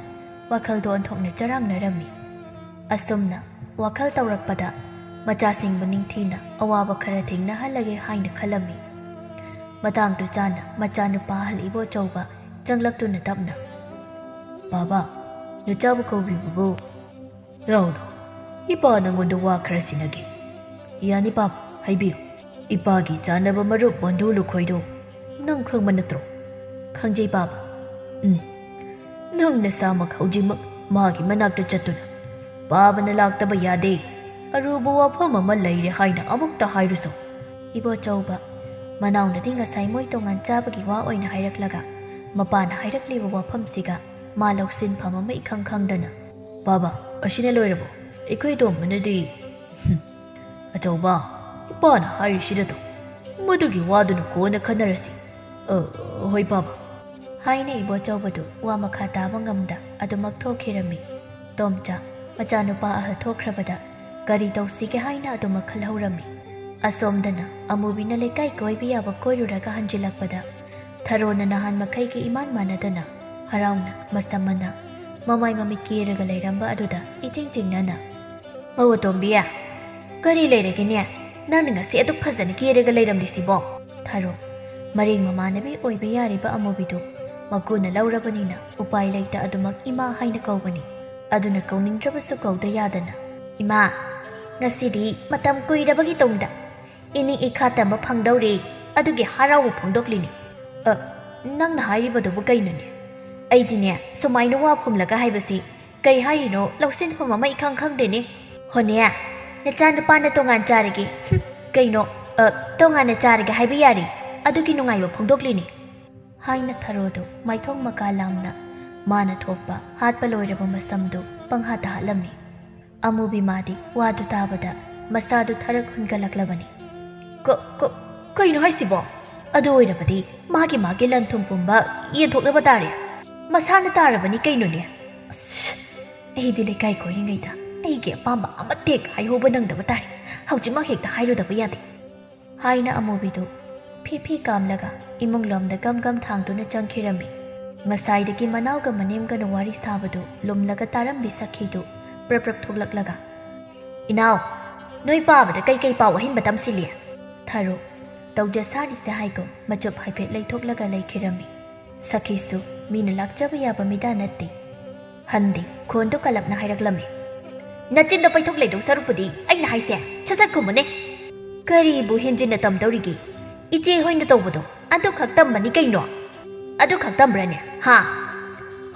ꯋꯥꯈꯜꯗꯣ ꯑꯣꯟꯊꯣꯛꯅ ꯆꯔꯥꯡꯅꯔꯝꯃꯤ꯫ ꯑꯁꯨꯝꯅ ꯋꯥꯈꯜ ꯇꯧꯔꯛꯄꯗ ꯃꯆꯥꯁꯤꯡꯕꯨ ꯅꯤꯡꯊꯤꯅ ꯑꯋꯥꯕ ꯈꯔ ꯊꯦꯡꯅꯍꯜꯂꯒꯦ ꯍꯥꯏꯅ ꯈꯜꯂꯝꯃꯤ꯫ ꯃꯇꯥꯡꯗꯨ ꯆꯥꯅ ꯃꯆꯥꯅꯨꯄꯥ ꯑꯍꯜ ꯏꯕꯣꯆꯧꯕ ꯆꯪꯂꯛꯇꯨꯅ ꯇꯞꯅ, "ꯕꯥꯕꯥ, ꯅꯆꯥꯕꯨ ꯀꯧꯕꯤꯕꯕꯨ?" "ꯂꯥꯎꯅ, ꯏꯄꯥ ꯅꯪꯉꯣꯟꯗ ꯋꯥ ꯈꯔ ꯁꯤꯟꯅꯒꯦ꯫" "ꯌꯥꯅꯤ ꯄꯥꯕ, ꯍꯥꯏꯕꯤꯌꯨ꯫" "ꯏꯄꯥꯒꯤ ꯆꯥꯅꯕ ꯃꯔꯨꯞ ꯕꯣꯟꯗꯨ ꯂꯨꯈꯣꯏꯗꯣ ꯅꯪ ꯈꯪꯕ ꯅꯠꯇ꯭ꯔꯣ?" "ꯈꯪꯖꯩ ꯄꯥꯕ꯫" "ꯎꯝ, ꯅꯪ ꯅꯁꯥꯃꯛ ꯍꯧꯖꯤꯛꯃꯛ ꯃꯥꯒꯤ ꯃꯅꯥꯛꯇ ꯆꯠꯇꯨꯅ, 'ꯄꯥꯕꯅ ꯂꯥꯛꯇꯕ ꯌꯥꯗꯦ, ꯑꯔꯨꯕ ꯋꯥꯐꯝ ꯑꯃ ꯂꯩꯔꯦ' ꯍꯥꯏꯅ ꯑꯃꯨꯛꯇ ꯍꯥꯏꯔꯨꯁꯣ꯫" ꯏꯕꯣꯆꯧꯕ ꯃꯅꯥꯎꯅꯗꯤ ꯉꯁꯥꯏ ꯃꯣꯏ ꯇꯣꯉꯥꯟ ꯆꯥꯕꯒꯤ ꯋꯥ ꯑꯣꯏꯅ ꯍꯥꯏꯔꯛꯂꯒ, ꯃꯄꯥꯅ ꯍꯥꯏꯔꯛꯂꯤꯕ ꯋꯥꯐꯝꯁꯤꯒ ꯃꯥ ꯂꯧꯁꯤꯟꯐꯝ ꯑꯃ ꯏꯈꯪ ꯈꯪꯗꯅ, "ꯕꯥꯕꯥ, ꯑꯁꯤꯅ ꯂꯣꯏꯔꯕꯣ? ꯑꯩꯈꯣꯏ ꯇꯣꯝꯕꯅꯗꯤ"꯫ "ꯍꯨꯝ, ꯑꯆꯧꯕ, ꯏꯄꯥꯅ ꯍꯥꯏꯔꯤꯁꯤꯗ ꯇꯧ꯫ ꯃꯗꯨꯒꯤ ꯋꯥꯗꯨꯅ ꯀꯣꯟꯅ ꯈꯟꯅꯔꯁꯤ꯫ ꯑ, ꯍꯣꯏ, ꯕꯥꯕꯥ꯫" ꯍꯥꯏꯅ ꯏꯕꯣꯆꯧꯕꯗꯨ ꯋꯥ ꯃꯈꯥ ꯇꯥꯕ ꯉꯝꯗ ꯑꯗꯨꯃꯛ ꯊꯣꯛꯈꯤꯔꯝꯃꯤ꯫ ꯇꯣꯝꯆꯥ, ꯃꯆꯥꯅꯨꯄꯥ ꯑꯍꯜ ꯊꯣꯛꯈ꯭ꯔꯕꯗ ꯀꯔꯤ ꯇꯧꯁꯤꯒꯦ ꯍꯥꯏꯅ ꯑꯗꯨꯃꯛ ꯈꯜꯍꯧꯔꯝꯃꯤ꯫ ꯑꯁꯣꯝꯗꯅ ꯑꯃꯨꯕꯤꯅ ꯂꯩꯀꯥꯏ ꯀꯣꯏꯕ ꯌꯥꯕ ꯀꯣꯏꯔꯨꯔꯒ ꯍꯟꯖꯤꯜꯂꯛꯄꯗ, ꯊꯔꯣꯅ ꯅꯍꯥꯟ ꯃꯈꯩꯒꯤ ꯏꯃꯥꯟ ꯃꯥꯟꯅꯗꯅ ꯍꯔꯥꯎꯅ ꯃꯁꯝ ꯃꯅꯥ, ꯃꯃꯥꯏ ꯃꯃꯤꯠ ꯀꯦꯔꯒ ꯂꯩꯔꯝꯕ ꯑꯗꯨꯗ ꯏꯆꯤꯡ ꯆꯤꯡꯅꯅ, "ꯃꯧ ꯑꯇꯣꯝꯕꯤ, ꯀꯔꯤ ꯂꯩꯔꯒꯦꯅꯦ? ꯅꯪꯅ ꯉꯁꯤ ꯑꯗꯨꯛ ꯐꯖꯅ ꯀꯦꯔꯒ ꯂꯩꯔꯝꯂꯤꯁꯤꯕꯣ?" ꯊꯔꯣ, ꯃꯔꯦꯡ ꯃꯃꯥꯟꯅꯕꯤ ꯑꯣꯏꯕ ꯌꯥꯔꯤꯕ ꯑꯃꯨꯕꯤꯗꯨ ꯃꯀꯨꯅ ꯂꯧꯔꯕꯅꯤꯅ ꯎꯄꯥꯏ ꯂꯩꯇ ꯑꯗꯨꯃꯛ ꯏꯃꯥ ꯍꯥꯏꯅ ꯀꯧꯕꯅꯤ꯫ ꯑꯗꯨꯅ ꯀꯧꯅꯤꯡꯗ꯭ꯔꯕꯁꯨ ꯀꯧꯗ ꯌꯥꯗꯅ, "ꯏꯃꯥ, ꯉꯁꯤꯗꯤ ꯃꯇꯝ ꯀꯨꯏꯔꯕꯒꯤ ꯇꯨꯡꯗ ꯏꯅꯤꯡ ꯏꯈꯥ ꯇꯝꯕ ꯐꯪꯗꯧꯔꯦ, ꯑꯗꯨꯒꯤ ꯍꯔꯥꯎꯕ ꯐꯣꯡꯗꯣꯛꯂꯤꯅꯤ꯫" "ꯑ, ꯅꯪꯅ ꯍꯥꯏꯔꯤꯕꯗꯨꯕꯨ ꯀꯩꯅꯣꯅꯦ? ꯑꯩꯗꯤꯅꯦ, ꯁꯨꯃꯥꯏꯅ ꯋꯥ ꯐꯨꯝꯂꯒ ꯍꯥꯏꯕꯁꯤ ꯀꯩ ꯍꯥꯏꯔꯤꯅꯣ ꯂꯧꯁꯤꯟꯐꯝ ꯑꯃ ꯏꯈꯪ ꯈꯪꯗꯦꯅꯦ꯫" "ꯍꯣꯅꯦ, ꯅꯆꯥꯅꯨꯄꯥꯅ ꯇꯣꯉꯥꯟ ꯆꯥꯔꯒꯦ꯫ ꯍꯨꯝ, ꯀꯩꯅꯣ, ꯑ, ꯇꯣꯉꯥꯟꯅ ꯆꯥꯔꯒꯦ ꯍꯥꯏꯕ ꯌꯥꯔꯦ, ꯑꯗꯨꯒꯤ ꯅꯨꯡꯉꯥꯏꯕ ꯐꯣꯡꯗꯣꯛꯂꯤꯅꯤ꯫" ꯍꯥꯏꯅ ꯊꯔꯣꯗꯨ ꯃꯥꯏꯊꯣꯡ ꯃꯀꯥ ꯂꯥꯝꯅ ꯃꯥꯅ ꯊꯣꯛꯄ ꯍꯥꯠꯄ ꯂꯣꯏꯔꯕ ꯃꯁꯝꯗꯨ ꯄꯪꯍꯥꯠꯇ ꯍꯥꯠꯂꯝꯃꯤ꯫ ꯑꯃꯨꯕꯤ ꯃꯥꯗꯤ ꯋꯥꯗꯨ ꯇꯥꯕꯗ ꯃꯁꯥꯗꯨ ꯊꯔꯛ ꯍꯨꯟꯒꯠꯂꯛꯂꯕꯅꯤ꯫ "ꯀ-, ꯀ-, ꯀꯩꯅꯣ ꯍꯥꯏꯁꯤꯕꯣ? ꯑꯗꯨ ꯑꯣꯏꯔꯕꯗꯤ ꯃꯥꯒꯤ ꯃꯥꯒꯤ ꯂꯟ ꯊꯨꯝ ꯄꯨꯝꯕ ꯌꯦꯟꯊꯣꯛꯅꯕ ꯇꯥꯔꯦ꯫ ꯃꯁꯥꯅ ꯇꯥꯔꯕꯅꯤ ꯀꯩꯅꯣꯅꯦ꯫ ꯑꯁ, ꯑꯩꯗꯤ ꯂꯩꯀꯥꯏ ꯀꯣꯏꯔꯤꯉꯩꯗ ꯑꯩꯒꯤ ꯑꯄꯥꯝꯕ ꯑꯃꯠꯇ ꯍꯦꯛ ꯍꯥꯏꯍꯧꯕ ꯅꯪꯗꯕ ꯇꯥꯔꯦ꯫ ꯍꯧꯖꯤꯛꯃꯛ ꯍꯦꯛꯇ ꯍꯥꯏꯔꯨꯗꯕ ꯌꯥꯗꯦ꯫" ꯍꯥꯏꯅ ꯑꯃꯨꯕꯤꯗꯨ ꯐꯤ ꯐꯤ ꯀꯥꯝꯂꯒ ꯏꯃꯨꯡ ꯂꯣꯝꯗ ꯒꯝ ꯒꯝ ꯊꯥꯡꯗꯨꯅ ꯆꯪꯈꯤꯔꯝꯃꯤ꯫ ꯉꯁꯥꯏꯗꯒꯤ ꯃꯅꯥꯎꯒ ꯃꯅꯦꯝꯒꯅ ꯋꯥꯔꯤ ꯁꯥꯕꯗꯨ ꯂꯨꯝꯂꯒ ꯇꯥꯔꯝꯕꯤ ꯁꯈꯤꯗꯨ ꯄ꯭ꯔꯞ ꯄ꯭ꯔꯞ ꯊꯣꯛꯂꯛꯂꯒ, "ꯏꯅꯥꯎ, ꯅꯣꯏ ꯄꯥꯕꯗ ꯀꯩꯀꯩ ꯄꯥꯎ ꯑꯍꯦꯟꯕ ꯇꯝꯁꯤꯜꯂꯤ?" ꯊꯔꯨ, ꯇꯧꯖ ꯁꯥꯔꯤꯁꯦ ꯍꯥꯏꯒꯨꯝ ꯃꯆꯨꯞ ꯍꯥꯏꯐꯦꯠ ꯂꯩꯊꯣꯛꯂꯒ ꯂꯩꯈꯤꯔꯝꯃꯤ꯫ ꯁꯈꯤꯁꯨ ꯃꯤꯅ ꯂꯥꯛꯆꯕ ꯌꯥꯕ ꯃꯤꯗꯥ ꯅꯠꯇꯦ꯫ ꯍꯟꯗꯤ ꯈꯣꯟꯗꯨ ꯀꯜꯂꯞꯅ ꯍꯥꯏꯔꯛꯂꯝꯃꯤ, "ꯅꯆꯤꯟꯗꯣ ꯄꯩꯊꯣꯛ ꯂꯩꯗꯧ ꯁꯔꯨꯛꯄꯨꯗꯤ ꯑꯩꯅ ꯍꯥꯏꯁꯦ ꯁꯠ ꯁꯠ ꯈꯨꯝꯃꯨꯅꯦ꯫ ꯀꯔꯤꯕꯨ ꯍꯦꯟꯖꯤꯟꯅ ꯇꯝꯗꯧꯔꯤꯒꯦ? ꯏꯆꯦ ꯍꯣꯏꯅ ꯇꯧꯕꯗꯣ ꯑꯗꯨꯈꯛ ꯇꯝꯕꯅꯤ ꯀꯩꯅꯣ꯫ ꯑꯗꯨꯈꯛ ꯇꯝꯕ꯭ꯔꯅꯦ? ꯍꯥ?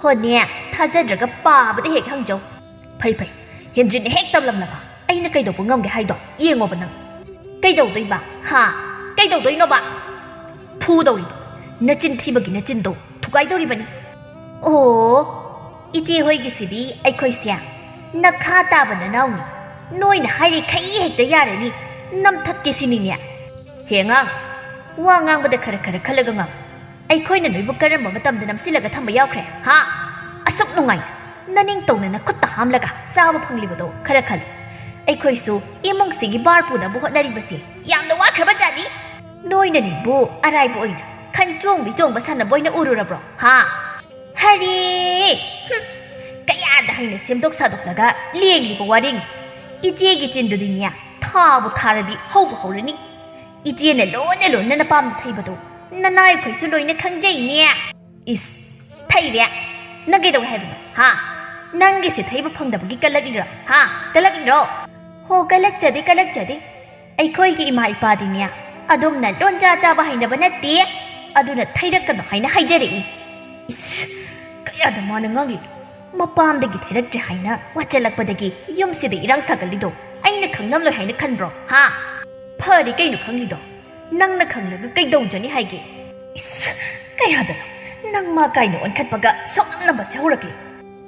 ꯍꯣꯅꯦ, ꯊꯥꯖꯗ꯭ꯔꯒ ꯄꯥꯕꯗ ꯍꯦꯛ ꯍꯪꯖꯧ꯫ ꯐꯩ ꯐꯩ, ꯍꯦꯟꯖꯤꯟꯅ ꯍꯦꯛ ꯇꯝꯂꯝꯂꯕ ꯑꯩꯅ ꯀꯩꯗꯧꯕ ꯉꯝꯒꯦ ꯍꯥꯏꯗꯣ ꯌꯦꯡꯉꯣꯕ ꯅꯪ꯫ ꯀꯩꯗꯧꯗꯣꯏꯕ? ꯍꯥ? ꯀꯩꯗꯧꯗꯣꯏꯅꯣꯕ? ꯐꯨꯗꯧꯔꯤꯕ, ꯅꯆꯤꯟ ꯊꯤꯕꯒꯤ ꯅꯆꯤꯟꯗꯣ ꯊꯨꯒꯥꯏꯗꯧꯔꯤꯕꯅꯤ꯫ ꯑꯣ, ꯏꯆꯦ ꯍꯣꯏꯒꯤꯁꯤꯗꯤ ꯑꯩꯈꯣꯏꯁꯦ ꯅꯈꯥ ꯇꯥꯕ ꯅꯅꯥꯎꯅꯤ, ꯅꯣꯏꯅ ꯍꯥꯏꯔꯤꯈꯩ ꯍꯦꯛꯇ ꯌꯥꯔꯅꯤ, ꯅꯝꯊꯠꯀꯦ ꯁꯤꯅꯤꯅꯦ꯫ ꯍꯦ ꯑꯉꯥꯡ, ꯋꯥ ꯉꯥꯡꯕꯗ ꯈꯔ ꯈꯔ ꯈꯜꯂꯒ ꯉꯥꯡ꯫ ꯑꯩꯈꯣꯏꯅ ꯅꯣꯏꯕꯨ ꯀꯔꯝꯕ ꯃꯇꯝꯗ ꯅꯝꯁꯤꯜꯂꯒ ꯊꯝꯕ ꯌꯥꯎꯈ꯭ꯔꯦ? ꯍꯥ? ꯑꯁꯨꯛ ꯅꯨꯡꯉꯥꯏꯅ ꯅꯅꯤꯡ ꯇꯧꯅ ꯅꯈꯨꯠꯇ ꯍꯥꯝꯂꯒ ꯆꯥꯕ ꯐꯪꯂꯤꯕꯗꯣ ꯈꯔ ꯈꯜꯂꯨ꯫ ꯑꯩꯈꯣꯏꯁꯨ ꯏꯃꯨꯡꯁꯤꯒꯤ ꯚꯥꯔ ꯄꯨꯅꯕ ꯍꯣꯠꯅꯔꯤꯕꯁꯦ ꯌꯥꯝꯅ ꯋꯥꯈ꯭ꯔꯕ ꯖꯥꯠꯅꯤ꯫ ꯅꯣꯏꯅ ꯅꯤꯕꯨ ꯑꯔꯥꯏꯕ ꯑꯣꯏꯅ ꯈꯟ ꯆꯣꯡꯕꯤ ꯆꯣꯡꯕ ꯁꯥꯟꯅꯕ ꯑꯣꯏꯅ ꯎꯔꯨꯔꯕ꯭ꯔꯣ? ꯍꯥ? ꯍꯔꯦ! ꯍꯨꯝ! ꯀꯌꯥꯗ ꯍꯩꯅ ꯁꯦꯝꯗꯣꯛ ꯁꯥꯗꯣꯛꯂꯒ ꯂꯦꯡꯂꯤꯕ ꯋꯥꯔꯤꯡ꯫ ꯏꯆꯦꯒꯤ ꯆꯤꯟꯗꯨꯗꯤꯅꯦ, ꯊꯥꯕꯨ ꯊꯥꯔꯗꯤ ꯍꯧꯕ ꯍꯧꯔꯅꯤ꯫ ꯏꯆꯦꯅ ꯂꯣꯟꯅ ꯂꯣꯟꯅ ꯅꯄꯥꯝꯗ ꯊꯩꯕꯗꯣ ꯅꯅꯥꯏꯈꯣꯏꯁꯨ ꯂꯣꯏꯅ ꯈꯪꯖꯩꯅꯦ꯫ ꯏꯁ, ꯊꯩꯔꯦ? ꯅꯪ ꯀꯩꯗꯧꯋꯦ ꯍꯥꯏꯕꯅꯣ? ꯍꯥ? ꯅꯪꯒꯤꯁꯦ ꯊꯩꯕ ꯐꯪꯗꯕꯒꯤ ꯀꯜꯂꯛꯂꯤꯔꯣ? ꯍꯥ? ꯀꯜꯂꯛꯂꯤꯔꯣ? ꯍꯣ, ꯀꯜꯂꯛꯆꯗꯦ, ꯀꯜꯂꯛꯆꯗꯦ꯫ ꯑꯩꯈꯣꯏꯒꯤ ꯏꯃꯥ ꯏꯄꯥꯗꯤꯅꯦ, ꯑꯗꯣꯝꯅ ꯂꯣꯟꯖꯥ ꯆꯥꯕ ꯍꯩꯅꯕ ꯅꯠꯇꯦ, ꯑꯗꯨꯅ ꯊꯩꯔꯛꯀꯅꯨ ꯍꯥꯏꯅ ꯍꯥꯏꯖꯔꯛꯏ꯫ ꯏꯁ, ꯀꯌꯥꯗ ꯃꯥꯅ ꯉꯥꯡꯂꯤ? ꯃꯄꯥꯝꯗꯒꯤ ꯊꯩꯔꯛꯇ꯭ꯔꯦ ꯍꯥꯏꯅ ꯋꯥꯆꯜꯂꯛꯄꯗꯒꯤ ꯌꯨꯝꯁꯤꯗ ꯏꯔꯥꯡ ꯁꯥꯒꯠꯂꯤꯗꯣ ꯑꯩꯅ ꯈꯪꯉꯝꯂꯣꯏ ꯍꯥꯏꯅ ꯈꯟꯕ꯭ꯔꯣ? ꯍꯥ? ꯐꯔꯦ ꯀꯩꯅꯣ ꯈꯪꯂꯤꯗꯣ? ꯅꯪꯅ ꯈꯪꯂꯒ ꯀꯩꯗꯧꯖꯅꯤ ꯍꯥꯏꯒꯦ? ꯏꯁ, ꯀꯌꯥꯗꯅꯣ ꯅꯪ ꯃꯥ ꯀꯥꯏꯅ ꯑꯣꯟꯈꯠꯄꯒ ꯁꯣꯛꯅꯝꯅꯕꯁꯦ ꯍꯧꯔꯛꯂꯤ꯫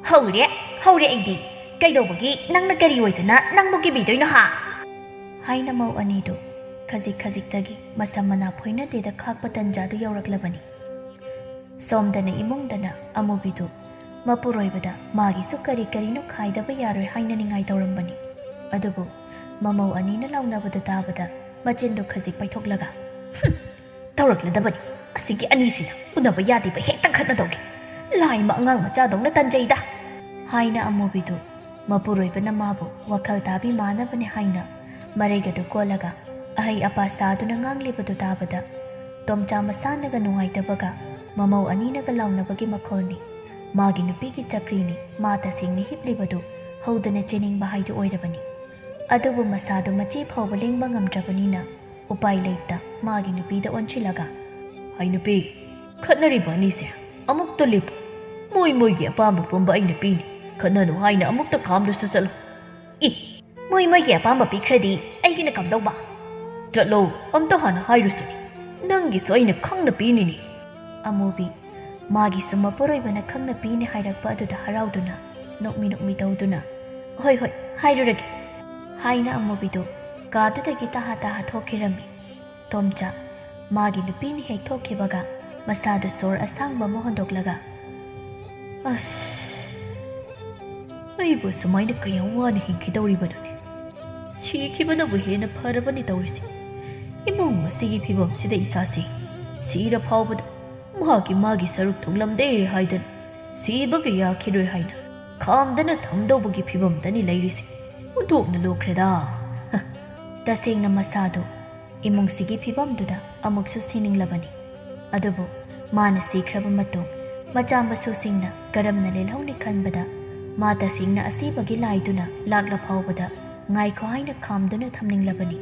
ꯍꯧꯔꯦ, ꯍꯧꯔꯦ ꯑꯩꯗꯤ꯫ ꯀꯩꯗꯧꯕꯒꯤ ꯅꯪꯅ ꯀꯔꯤ ꯑꯣꯏꯗꯅ ꯅꯪꯕꯨ ꯀꯤꯕꯤꯗꯣꯏꯅꯣ ꯍꯥ? ꯍꯥꯏꯅ ꯃꯧ ꯑꯅꯤꯗꯨ ꯈꯖꯤꯛ ꯈꯖꯤꯛꯇꯒꯤ ꯃꯁꯝ ꯃꯅꯥ ꯐꯣꯏꯅꯗꯦꯗ ꯈꯥꯛꯄ ꯇꯟꯖꯥꯗꯨ ꯌꯧꯔꯛꯂꯕꯅꯤ꯫ ꯁꯣꯝꯗꯅ ꯏꯃꯨꯡꯗꯅ ꯑꯃꯨꯕꯤꯗꯨ ꯃꯄꯨꯔꯣꯏꯕꯗ ꯃꯥꯒꯤꯁꯨ ꯀꯔꯤ ꯀꯔꯤꯅꯣ ꯈꯥꯏꯗꯕ ꯌꯥꯔꯣꯏ ꯍꯥꯏꯅ ꯅꯤꯡꯉꯥꯏ ꯇꯧꯔꯝꯕꯅꯤ꯫ ꯑꯗꯨꯕꯨ ꯃꯃꯧ ꯑꯅꯤꯅ ꯂꯥꯎꯅꯕꯗꯨ ꯇꯥꯕꯗ ꯃꯆꯤꯟꯗꯨ ꯈꯖꯤꯛ ꯄꯩꯊꯣꯛꯂꯒ, "ꯍꯨꯝ! ꯇꯧꯔꯛꯂꯗꯕꯅꯤ꯫ ꯑꯁꯤꯒꯤ ꯑꯅꯤꯁꯤꯅ ꯎꯅꯕ ꯌꯥꯗꯦꯕ ꯍꯦꯛꯇ ꯈꯠꯅꯗꯧꯒꯤ꯫ "ꯂꯥꯏꯃ ꯑꯉꯥꯡ ꯃꯆꯥꯗꯧꯅ ꯇꯟꯖꯩꯗ!" ꯍꯥꯏꯅ ꯑꯃꯨꯕꯤꯗꯨ ꯃꯄꯨꯔꯣꯏꯕꯅ ꯃꯥꯕꯨ ꯋꯥꯈꯜ ꯇꯥꯕꯤ ꯃꯥꯟꯅꯕꯅꯦ ꯍꯥꯏꯅ ꯃꯔꯩꯒꯗꯨ ꯀꯣꯜꯂꯒ ꯑꯍꯩ ꯑꯄꯥ ꯁꯥꯗꯨꯅ ꯉꯥꯡꯂꯤꯕꯗꯨ ꯇꯥꯕꯗ ꯇꯣꯝꯆꯥ ꯃꯁꯥꯅꯒ ꯅꯨꯡꯉꯥꯏꯇꯕꯒ ꯃꯃꯧ ꯑꯅꯤꯅꯒ ꯂꯥꯎꯅꯕꯒꯤ ꯃꯈꯣꯜꯅꯤ꯫ ꯃꯥꯒꯤ ꯅꯨꯄꯤꯒꯤ ꯆꯀ꯭ꯔꯤꯅꯤ꯫ ꯃꯥ ꯇꯁꯦꯡꯅ ꯍꯤꯞꯂꯤꯕꯗꯨ ꯍꯧꯗꯅ ꯆꯦꯟꯅꯤꯡꯕ ꯍꯥꯏꯗꯨ ꯑꯣꯏꯔꯕꯅꯤ꯫ ꯑꯗꯨꯕꯨ ꯃꯁꯥꯗꯨ ꯃꯆꯤ ꯐꯥꯎꯕ ꯂꯦꯡꯕ ꯉꯝꯗ꯭ꯔꯕꯅꯤꯅ ꯎꯄꯥꯏ ꯂꯩꯇ ꯃꯥꯒꯤ ꯅꯨꯄꯤꯗ ꯑꯣꯟꯁꯤꯜꯂꯒ, "ꯍꯩ ꯅꯨꯄꯤ, ꯈꯠꯅꯔꯤꯕ ꯑꯅꯤꯁꯦ ꯑꯃꯨꯛꯇ ꯂꯦꯞꯄꯨ꯫ ꯃꯣꯏ ꯃꯣꯏꯒꯤ ꯑꯄꯥꯝꯕ ꯄꯨꯝꯕ ꯑꯩꯅ ꯄꯤꯅꯤ꯫ ꯈꯠꯅꯅꯨ ꯍꯥꯏꯅ ꯑꯃꯨꯛꯇ ꯈꯥꯝꯂꯨꯁꯨ ꯆꯠꯂꯨ꯫ ꯏ, ꯃꯣꯏ ꯃꯣꯏꯒꯤ ꯑꯄꯥꯝꯕ ꯄꯤꯈ꯭ꯔꯗꯤ ꯑꯩꯒꯤꯅ ꯀꯝꯗꯧꯕ?" "ꯆꯠꯂꯣ, ꯑꯝꯇ ꯍꯥꯟꯅ ꯍꯥꯏꯔꯨꯁꯨꯅꯤ꯫ ꯅꯪꯒꯤꯁꯨ ꯑꯩꯅ ꯈꯪꯅ ꯄꯤꯅꯤꯅꯦ꯫" ꯑꯃꯨꯕꯤ ꯃꯥꯒꯤꯁꯨ ꯃꯄꯨꯔꯣꯏꯕꯅ ꯈꯪꯅ ꯄꯤꯅꯤ ꯍꯥꯏꯔꯛꯄ ꯑꯗꯨꯗ ꯍꯔꯥꯎꯗꯨꯅ ꯅꯣꯛꯃꯤ ꯅꯣꯛꯃꯤ ꯇꯧꯗꯨꯅ, "ꯍꯣꯏ ꯍꯣꯏ, ꯍꯥꯏꯔꯨꯔꯒꯦ" ꯍꯥꯏꯅ ꯑꯃꯨꯕꯤꯗꯨ ꯀꯥꯗꯨꯗꯒꯤ ꯇꯍꯥ ꯇꯍꯥ ꯊꯣꯛꯈꯤꯔꯝꯃꯤ꯫ ꯇꯣꯝꯆꯥ ꯃꯥꯒꯤ ꯅꯨꯄꯤꯅ ꯍꯦꯛ ꯊꯣꯛꯈꯤꯕꯒ ꯃꯁꯥꯗꯨ ꯁꯣꯔ ꯑꯁꯥꯡꯕ ꯑꯃ ꯍꯣꯟꯗꯣꯛꯂꯒ, "ꯑꯁ, ꯑꯩꯕꯨ ꯁꯨꯃꯥꯏꯅ ꯀꯌꯥꯝ ꯋꯥꯅ ꯍꯤꯡꯈꯤꯗꯧꯔꯤꯕꯅꯣꯅꯦ? ꯁꯤꯈꯤꯕꯅꯕꯨ ꯍꯦꯟꯅ ꯐꯔꯕꯅꯤ ꯇꯧꯔꯤꯁꯦ꯫ ꯏꯃꯨꯡ ꯑꯁꯤꯒꯤ ꯐꯤꯕꯝꯁꯤꯗ ꯏꯁꯥꯁꯤ ꯁꯤꯔ ꯐꯥꯎꯕꯗ ꯃꯥꯒꯤ ꯃꯥꯒꯤ ꯁꯔꯨꯛ ꯊꯨꯡꯂꯝꯗꯦ ꯍꯥꯏꯗꯅ ꯁꯤꯕꯒ ꯌꯥꯈꯤꯔꯣꯏ ꯍꯥꯏꯅ ꯈꯥꯝꯗꯅ ꯊꯝꯗꯧꯕꯒꯤ ꯐꯤꯕꯝꯗꯅꯤ ꯂꯩꯔꯤꯁꯦ꯫ ꯑꯣꯟꯊꯣꯛꯅ ꯂꯨꯈ꯭ꯔꯦꯗ꯫" ꯇꯁꯦꯡꯅ ꯃꯁꯥꯗꯨ ꯏꯃꯨꯡꯁꯤꯒꯤ ꯐꯤꯕꯝꯗꯨꯗ ꯑꯃꯨꯛꯁꯨ ꯁꯤꯅꯤꯡꯂꯕꯅꯤ꯫ ꯑꯗꯨꯕꯨ ꯃꯥꯅ ꯁꯤꯈ꯭ꯔꯕ ꯃꯇꯨꯡ ꯃꯆꯥ ꯃꯁꯨꯁꯤꯡꯅ ꯀꯔꯝꯅ ꯂꯦꯜꯍꯧꯅꯤ ꯈꯟꯕꯗ ꯃꯥ ꯇꯁꯦꯡꯅ ꯑꯁꯤꯕꯒꯤ ꯂꯥꯏꯗꯨꯅ ꯂꯥꯛꯂ ꯐꯥꯎꯕꯗ ꯉꯥꯏꯈꯣ ꯍꯥꯏꯅ ꯈꯥꯝꯗꯨꯅ ꯊꯝꯅꯤꯡꯂꯕꯅꯤ꯫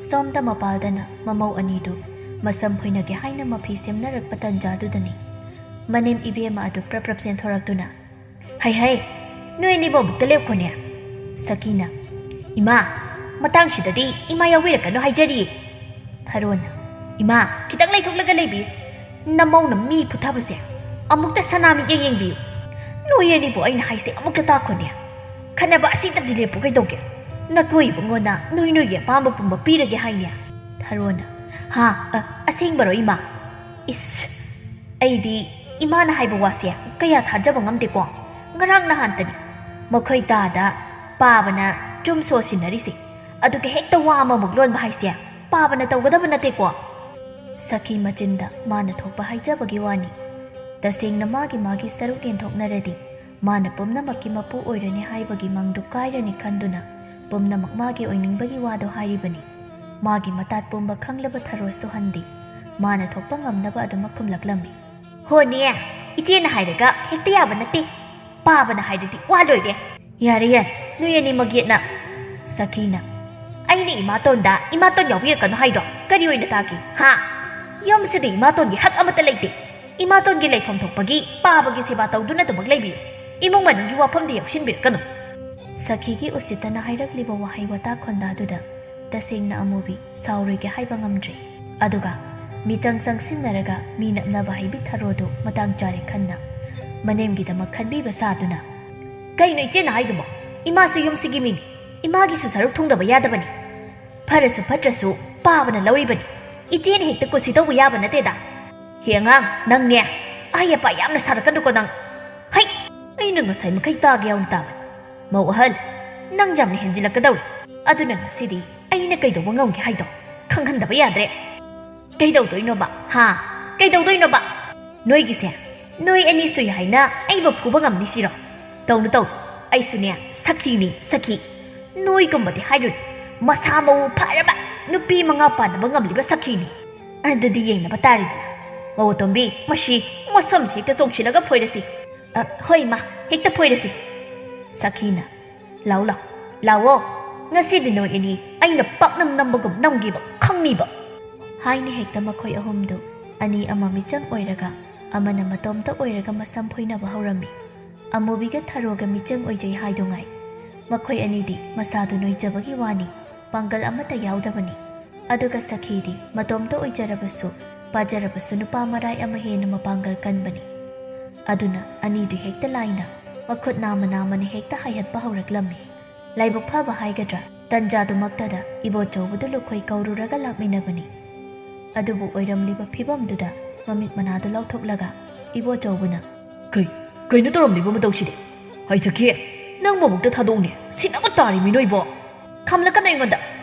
ꯁꯣꯝꯗ ꯃꯄꯥꯜꯗꯅ ꯃꯃꯧ ꯑꯅꯤꯗꯨ ꯃꯁꯝ ꯐꯣꯏꯅꯒꯦ ꯍꯥꯏꯅ ꯃꯐꯤ ꯁꯦꯝꯅꯔꯛꯄ ꯇꯟꯖꯥꯗꯨꯗꯅꯤ ꯃꯅꯦꯝ ꯏꯕꯦꯝꯃ ꯑꯗꯨ ꯄ꯭ꯔꯞ ꯄ꯭ꯔꯞ ꯆꯦꯟꯊꯣꯔꯛꯇꯨꯅ, "ꯍꯩ ꯍꯩ, ꯅꯣꯏ ꯑꯅꯤꯕꯨ ꯑꯃꯨꯛꯇ ꯂꯦꯞꯈꯣꯅꯦ꯫" ꯁꯈꯤꯅ, "ꯏꯃꯥ, ꯃꯇꯥꯡꯁꯤꯗꯗꯤ ꯏꯃꯥ ꯌꯥꯎꯕꯤꯔꯛꯀꯅꯨ ꯍꯥꯏꯖꯔꯤꯌꯦ꯫" ꯊꯔꯣꯅ, "ꯏꯃꯥ, ꯈꯤꯇꯪ ꯂꯩꯊꯣꯛꯂꯒ ꯂꯩꯕꯤꯌꯨ꯫ ꯅꯃꯧꯅ ꯃꯤ ꯐꯨꯊꯕꯁꯦ ꯑꯃꯨꯛꯇ ꯁꯅꯥ ꯃꯤꯠꯌꯦꯡ ꯌꯦꯡꯕꯤꯌꯨ꯫ ꯅꯣꯏ ꯑꯅꯤꯕꯨ ꯑꯩꯅ ꯍꯥꯏꯁꯦ ꯑꯃꯨꯛꯇ ꯇꯥꯈꯣꯅꯦ꯫ ꯈꯠꯅꯕ ꯑꯁꯤꯗꯗꯤ ꯂꯦꯞꯄꯨ ꯀꯩꯗꯧꯒꯦ? ꯅꯀꯣꯏ ꯏꯕꯨꯡꯉꯣꯅ ꯅꯣꯏ ꯅꯣꯏꯒꯤ ꯑꯄꯥꯝꯕ ꯄꯨꯝꯕ ꯄꯤꯔꯒꯦ ꯍꯥꯏꯅꯦ꯫" ꯊꯔꯣꯅ, "ꯍꯥ? ꯑ, ꯑꯁꯦꯡꯕꯔꯣ ꯏꯃꯥ? ꯏꯁ, ꯑꯩꯗꯤ ꯏꯃꯥꯅ ꯍꯥꯏꯕ ꯋꯥꯁꯦ ꯀꯌꯥ ꯊꯥꯖꯕ ꯉꯝꯗꯦꯀꯣ꯫ ꯉꯔꯥꯡ ꯅꯍꯥꯟꯇꯅꯤ ꯃꯈꯣꯏ ꯇꯥꯗ ꯄꯥꯕꯅ ꯆꯨꯝ ꯁꯣ ꯁꯤꯟꯅꯔꯤꯁꯦ꯫ ꯑꯗꯨꯒ ꯍꯦꯛꯇ ꯋꯥ ꯑꯃꯃꯨꯛ ꯂꯣꯟꯕ ꯍꯥꯏꯁꯦ ꯄꯥꯕꯅ ꯇꯧꯒꯗꯕ ꯅꯠꯇꯦꯀꯣ꯫" ꯁꯈꯤ ꯃꯆꯤꯟꯗ ꯃꯥꯅ ꯊꯣꯛꯄ ꯍꯥꯏꯖꯕꯒꯤ ꯋꯥꯅꯤ꯫ ꯇꯁꯦꯡꯅ ꯃꯥꯒꯤ ꯃꯥꯒꯤ ꯁꯔꯨꯛ ꯌꯦꯟꯊꯣꯛꯅꯔꯗꯤ ꯃꯥꯅ ꯄꯨꯝꯅꯃꯛꯀꯤ ꯃꯄꯨ ꯑꯣꯏꯔꯅꯤ ꯍꯥꯏꯕꯒꯤ ꯃꯪꯗꯨ ꯀꯥꯏꯔꯅꯤ ꯈꯟꯗꯨꯅ ꯄꯨꯝꯅꯃꯛ ꯃꯥꯒꯤ ꯑꯣꯏꯅꯤꯡꯕꯒꯤ ꯋꯥꯗꯣ ꯍꯥꯏꯔꯤꯕꯅꯤ꯫ ꯃꯥꯒꯤ ꯃꯇꯥꯠ ꯄꯨꯝꯕ ꯈꯪꯂꯕ ꯊꯔꯣꯁꯨ ꯍꯟꯗꯦ꯫ ꯃꯥꯅ ꯊꯣꯛꯄ ꯉꯝꯅꯕ ꯑꯗꯨꯃꯛ ꯈꯨꯝꯂꯛꯂꯝꯃꯤ꯫ "ꯍꯣꯅꯦ, ꯏꯆꯦꯅ ꯍꯥꯏꯔꯒ ꯍꯦꯛꯇ ꯌꯥꯕ ꯅꯠꯇꯦ꯫ ꯄꯥꯕꯅ ꯍꯥꯏꯔꯗꯤ ꯋꯥ ꯂꯣꯏꯔꯦ꯫ ꯌꯥꯔꯦ, ꯌꯥꯔꯦ, ꯅꯣꯏ ꯑꯅꯤꯃꯛ ꯌꯦꯠꯅ꯫" ꯁꯈꯤꯅ, "ꯑꯩꯅ ꯏꯃꯥꯇꯣꯟꯗ ꯏꯃꯥꯇꯣꯟ ꯌꯥꯎꯕꯤꯔꯛꯀꯅꯨ ꯍꯥꯏꯗꯣ ꯀꯔꯤ ꯑꯣꯏꯅ ꯇꯥꯒꯦ? ꯍꯥ? ꯌꯨꯝꯁꯤꯗ ꯏꯃꯥꯇꯣꯟꯒꯤ ꯍꯛ ꯑꯃꯠꯇ ꯂꯩꯇꯦ꯫ ꯏꯃꯥꯇꯣꯟꯒꯤ ꯂꯩꯐꯝ ꯊꯣꯛꯄꯒꯤ ꯄꯥꯕꯒꯤ ꯁꯦꯕꯥ ꯇꯧꯗꯨꯅ ꯑꯗꯨꯃꯛ ꯂꯩꯕꯤꯌꯨ꯫ ꯏꯃꯨꯡ ꯃꯅꯨꯡꯒꯤ ꯋꯥꯐꯝꯗꯤ ꯌꯥꯎꯁꯤꯟꯕꯤꯔꯛꯀꯅꯨ꯫" ꯁꯈꯤꯒꯤ ꯎꯁꯤꯠꯇꯅ ꯍꯥꯏꯔꯛꯂꯤꯕ ꯋꯥꯍꯩ ꯋꯥꯇꯥ ꯈꯣꯟꯗꯥꯗꯨꯗ ꯇꯁꯦꯡꯅ ꯑꯃꯨꯕꯤ ꯁꯥꯎꯔꯣꯏꯒꯦ ꯍꯥꯏꯕ ꯉꯝꯗ꯭ꯔꯦ꯫ ꯑꯗꯨꯒ ꯃꯤꯆꯪ ꯆꯪꯁꯤꯟꯅꯔꯒ ꯃꯤ ꯅꯞꯅꯕ ꯍꯩꯕꯤ ꯊꯔꯣꯗꯨ ꯃꯇꯥꯡ ꯆꯥꯔꯦ ꯈꯟꯅ ꯃꯅꯦꯝꯒꯤꯗꯃꯛ ꯈꯟꯕꯤꯕ ꯁꯥꯗꯨꯅ, "ꯀꯩꯅꯣ ꯏꯆꯦꯅ ꯍꯥꯏꯗꯨꯕꯣ? ꯏꯃꯥꯁꯨ ꯌꯨꯝꯁꯤꯒꯤ ꯃꯤꯅꯤ꯫ ꯏꯃꯥꯒꯤꯁꯨ ꯁꯔꯨꯛ ꯊꯨꯡꯗꯕ ꯌꯥꯗꯕꯅꯤ꯫ ꯐꯔꯁꯨ ꯐꯠꯇ꯭ꯔꯁꯨ ꯄꯥꯕꯅ ꯂꯧꯔꯤꯕꯅꯤ꯫ ꯏꯆꯦꯅ ꯍꯦꯛꯇ ꯀꯨꯁꯤ ꯇꯧꯕ ꯌꯥꯕ ꯅꯠꯇꯦꯗ꯫" "ꯍꯦ ꯑꯉꯥꯡ, ꯅꯪꯅꯦ ꯑꯍꯩ ꯑꯄꯥ ꯌꯥꯝꯅ ꯁꯥꯔꯛꯀꯅꯨꯀꯣ ꯅꯪ꯫" "ꯍꯩ, ꯑꯩꯅ ꯉꯁꯥꯏ ꯃꯈꯩ ꯇꯥꯒꯦ ꯌꯥꯎꯅ ꯇꯥꯕꯅꯤ꯫ ꯃꯧ ꯑꯍꯜ, ꯅꯪ ꯌꯥꯝꯅ ꯍꯦꯟꯖꯤꯜꯂꯛꯀꯗꯧꯔꯦ꯫ ꯑꯗꯨꯅ ꯉꯁꯤꯗꯤ ꯑꯩꯅ ꯀꯩꯗꯧꯕ ꯉꯝꯒꯦ ꯍꯥꯏꯗꯣ ꯈꯪꯍꯟꯗꯕ ꯌꯥꯗ꯭ꯔꯦ꯫" "ꯀꯩꯗꯧꯗꯣꯏꯅꯣꯕ? ꯍꯥ? ꯀꯩꯗꯧꯗꯣꯏꯅꯣꯕ? ꯅꯣꯏꯒꯤꯁꯦ ꯅꯣꯏ ꯑꯅꯤ ꯁꯨꯏ ꯍꯥꯏꯅ ꯑꯩꯕꯨ ꯐꯨꯕ ꯉꯝꯅꯤ ꯁꯤꯔꯣ? ꯇꯧꯅꯨ, ꯇꯧꯅꯨ꯫ ꯑꯩꯁꯨꯅꯦ ꯁꯈꯤꯅꯤ, ꯁꯈꯤ꯫ ꯅꯣꯏꯒꯨꯝꯕꯗꯤ ꯍꯥꯏꯔꯨꯅꯨ꯫ ꯃꯁꯥ ꯃꯎ ꯐꯔꯕ ꯅꯨꯄꯤ ꯃꯉꯥ ꯄꯥꯟꯅꯕ ꯉꯝꯂꯤꯕ ꯁꯈꯤꯅꯤ꯫ ꯑꯗꯨꯗꯤ ꯌꯦꯡꯅꯕ ꯇꯥꯔꯦꯗꯅ꯫ ꯃꯧ ꯑꯇꯣꯝꯕꯤ, ꯃꯁꯤ ꯃꯁꯝꯁꯤ ꯍꯦꯛꯇ ꯆꯣꯡꯁꯤꯜꯂꯒ ꯐꯣꯏꯔꯁꯤ꯫" "ꯑ, ꯍꯣꯏ ꯏꯃꯥ, ꯍꯦꯛꯇ ꯐꯣꯏꯔꯁꯤ꯫" ꯁꯈꯤꯅ, "ꯂꯥꯎ, ꯂꯥꯎ, ꯂꯥꯎꯑꯣ꯫ ꯉꯁꯤꯗꯤ ꯅꯣꯏ ꯑꯅꯤ ꯑꯩꯅ ꯄꯥꯛꯅꯝ ꯅꯝꯕꯒꯨꯝ ꯅꯝꯒꯦꯕ, ꯈꯪꯅꯤꯕ꯫" ꯍꯥꯏꯅ ꯍꯦꯛꯇ ꯃꯈꯣꯏ ꯑꯍꯨꯝꯗꯨ ꯑꯅꯤ ꯑꯃ ꯃꯤꯆꯪ ꯑꯣꯏꯔꯒ ꯑꯃꯅ ꯃꯇꯣꯝꯇ ꯑꯣꯏꯔꯒ ꯃꯁꯝ ꯐꯣꯏꯅꯕ ꯍꯧꯔꯝꯃꯤ꯫ ꯑꯃꯨꯕꯤꯒ ꯊꯔꯣꯒ ꯃꯤꯆꯪ ꯑꯣꯏꯖꯩ ꯍꯥꯏꯗꯨꯉꯥꯏ ꯃꯈꯣꯏ ꯑꯅꯤꯗꯤ ꯃꯁꯥꯗꯨ ꯅꯣꯏꯖꯕꯒꯤ ꯋꯥꯅꯤ, ꯄꯥꯡꯒꯜ ꯑꯃꯠꯇ ꯌꯥꯎꯗꯕꯅꯤ꯫ ꯑꯗꯨꯒ ꯁꯈꯤꯗꯤ ꯃꯇꯣꯝꯇ ꯑꯣꯏꯖꯔꯕꯁꯨ, ꯄꯥꯖꯔꯕꯁꯨ ꯅꯨꯄꯥ ꯃꯔꯥꯏ ꯑꯃ ꯍꯦꯟꯅ ꯃꯄꯥꯡꯒꯜ ꯀꯟꯕꯅꯤ꯫ ꯑꯗꯨꯅ ꯑꯅꯤꯗꯨ ꯍꯦꯛꯇ ꯂꯥꯏꯅ ꯃꯈꯨꯠ ꯅꯥꯝꯃ ꯅꯥꯝꯃꯅ ꯍꯦꯛꯇ ꯍꯥꯏꯍꯠꯄ ꯍꯧꯔꯛꯂꯝꯃꯤ꯫ ꯂꯥꯏꯕꯛ ꯐꯕ ꯍꯥꯏꯒꯗ꯭ꯔꯥ, ꯇꯟꯖꯥꯗꯨꯃꯛꯇꯗ ꯏꯕꯣꯆꯧꯕꯗꯨ ꯂꯨꯈꯣꯏ ꯀꯧꯔꯨꯔꯒ ꯂꯥꯛꯃꯤꯟꯅꯕꯅꯤ꯫ ꯑꯗꯨꯕꯨ ꯑꯣꯏꯔꯝꯂꯤꯕ ꯐꯤꯕꯝꯗꯨꯗ ꯃꯃꯤꯠ ꯃꯅꯥꯗꯨ ꯂꯥꯎꯊꯣꯛꯂꯒ ꯏꯕꯣꯆꯧꯕꯅ, "ꯀꯩ, ꯀꯩꯅꯣ ꯇꯧꯔꯝꯂꯤꯕ ꯃꯇꯧꯁꯤꯗꯤ? ꯍꯥꯏ ꯁꯈꯤ, ꯅꯪ ꯃꯕꯨꯛꯇ ꯊꯥꯗꯣꯛꯎꯅꯦ, ꯁꯤꯅꯕ ꯇꯥꯔꯤꯃꯤ ꯅꯣꯏꯕꯣ!" "ꯈꯝꯂꯛꯀꯅꯨ ꯑꯩꯉꯣꯟꯗ,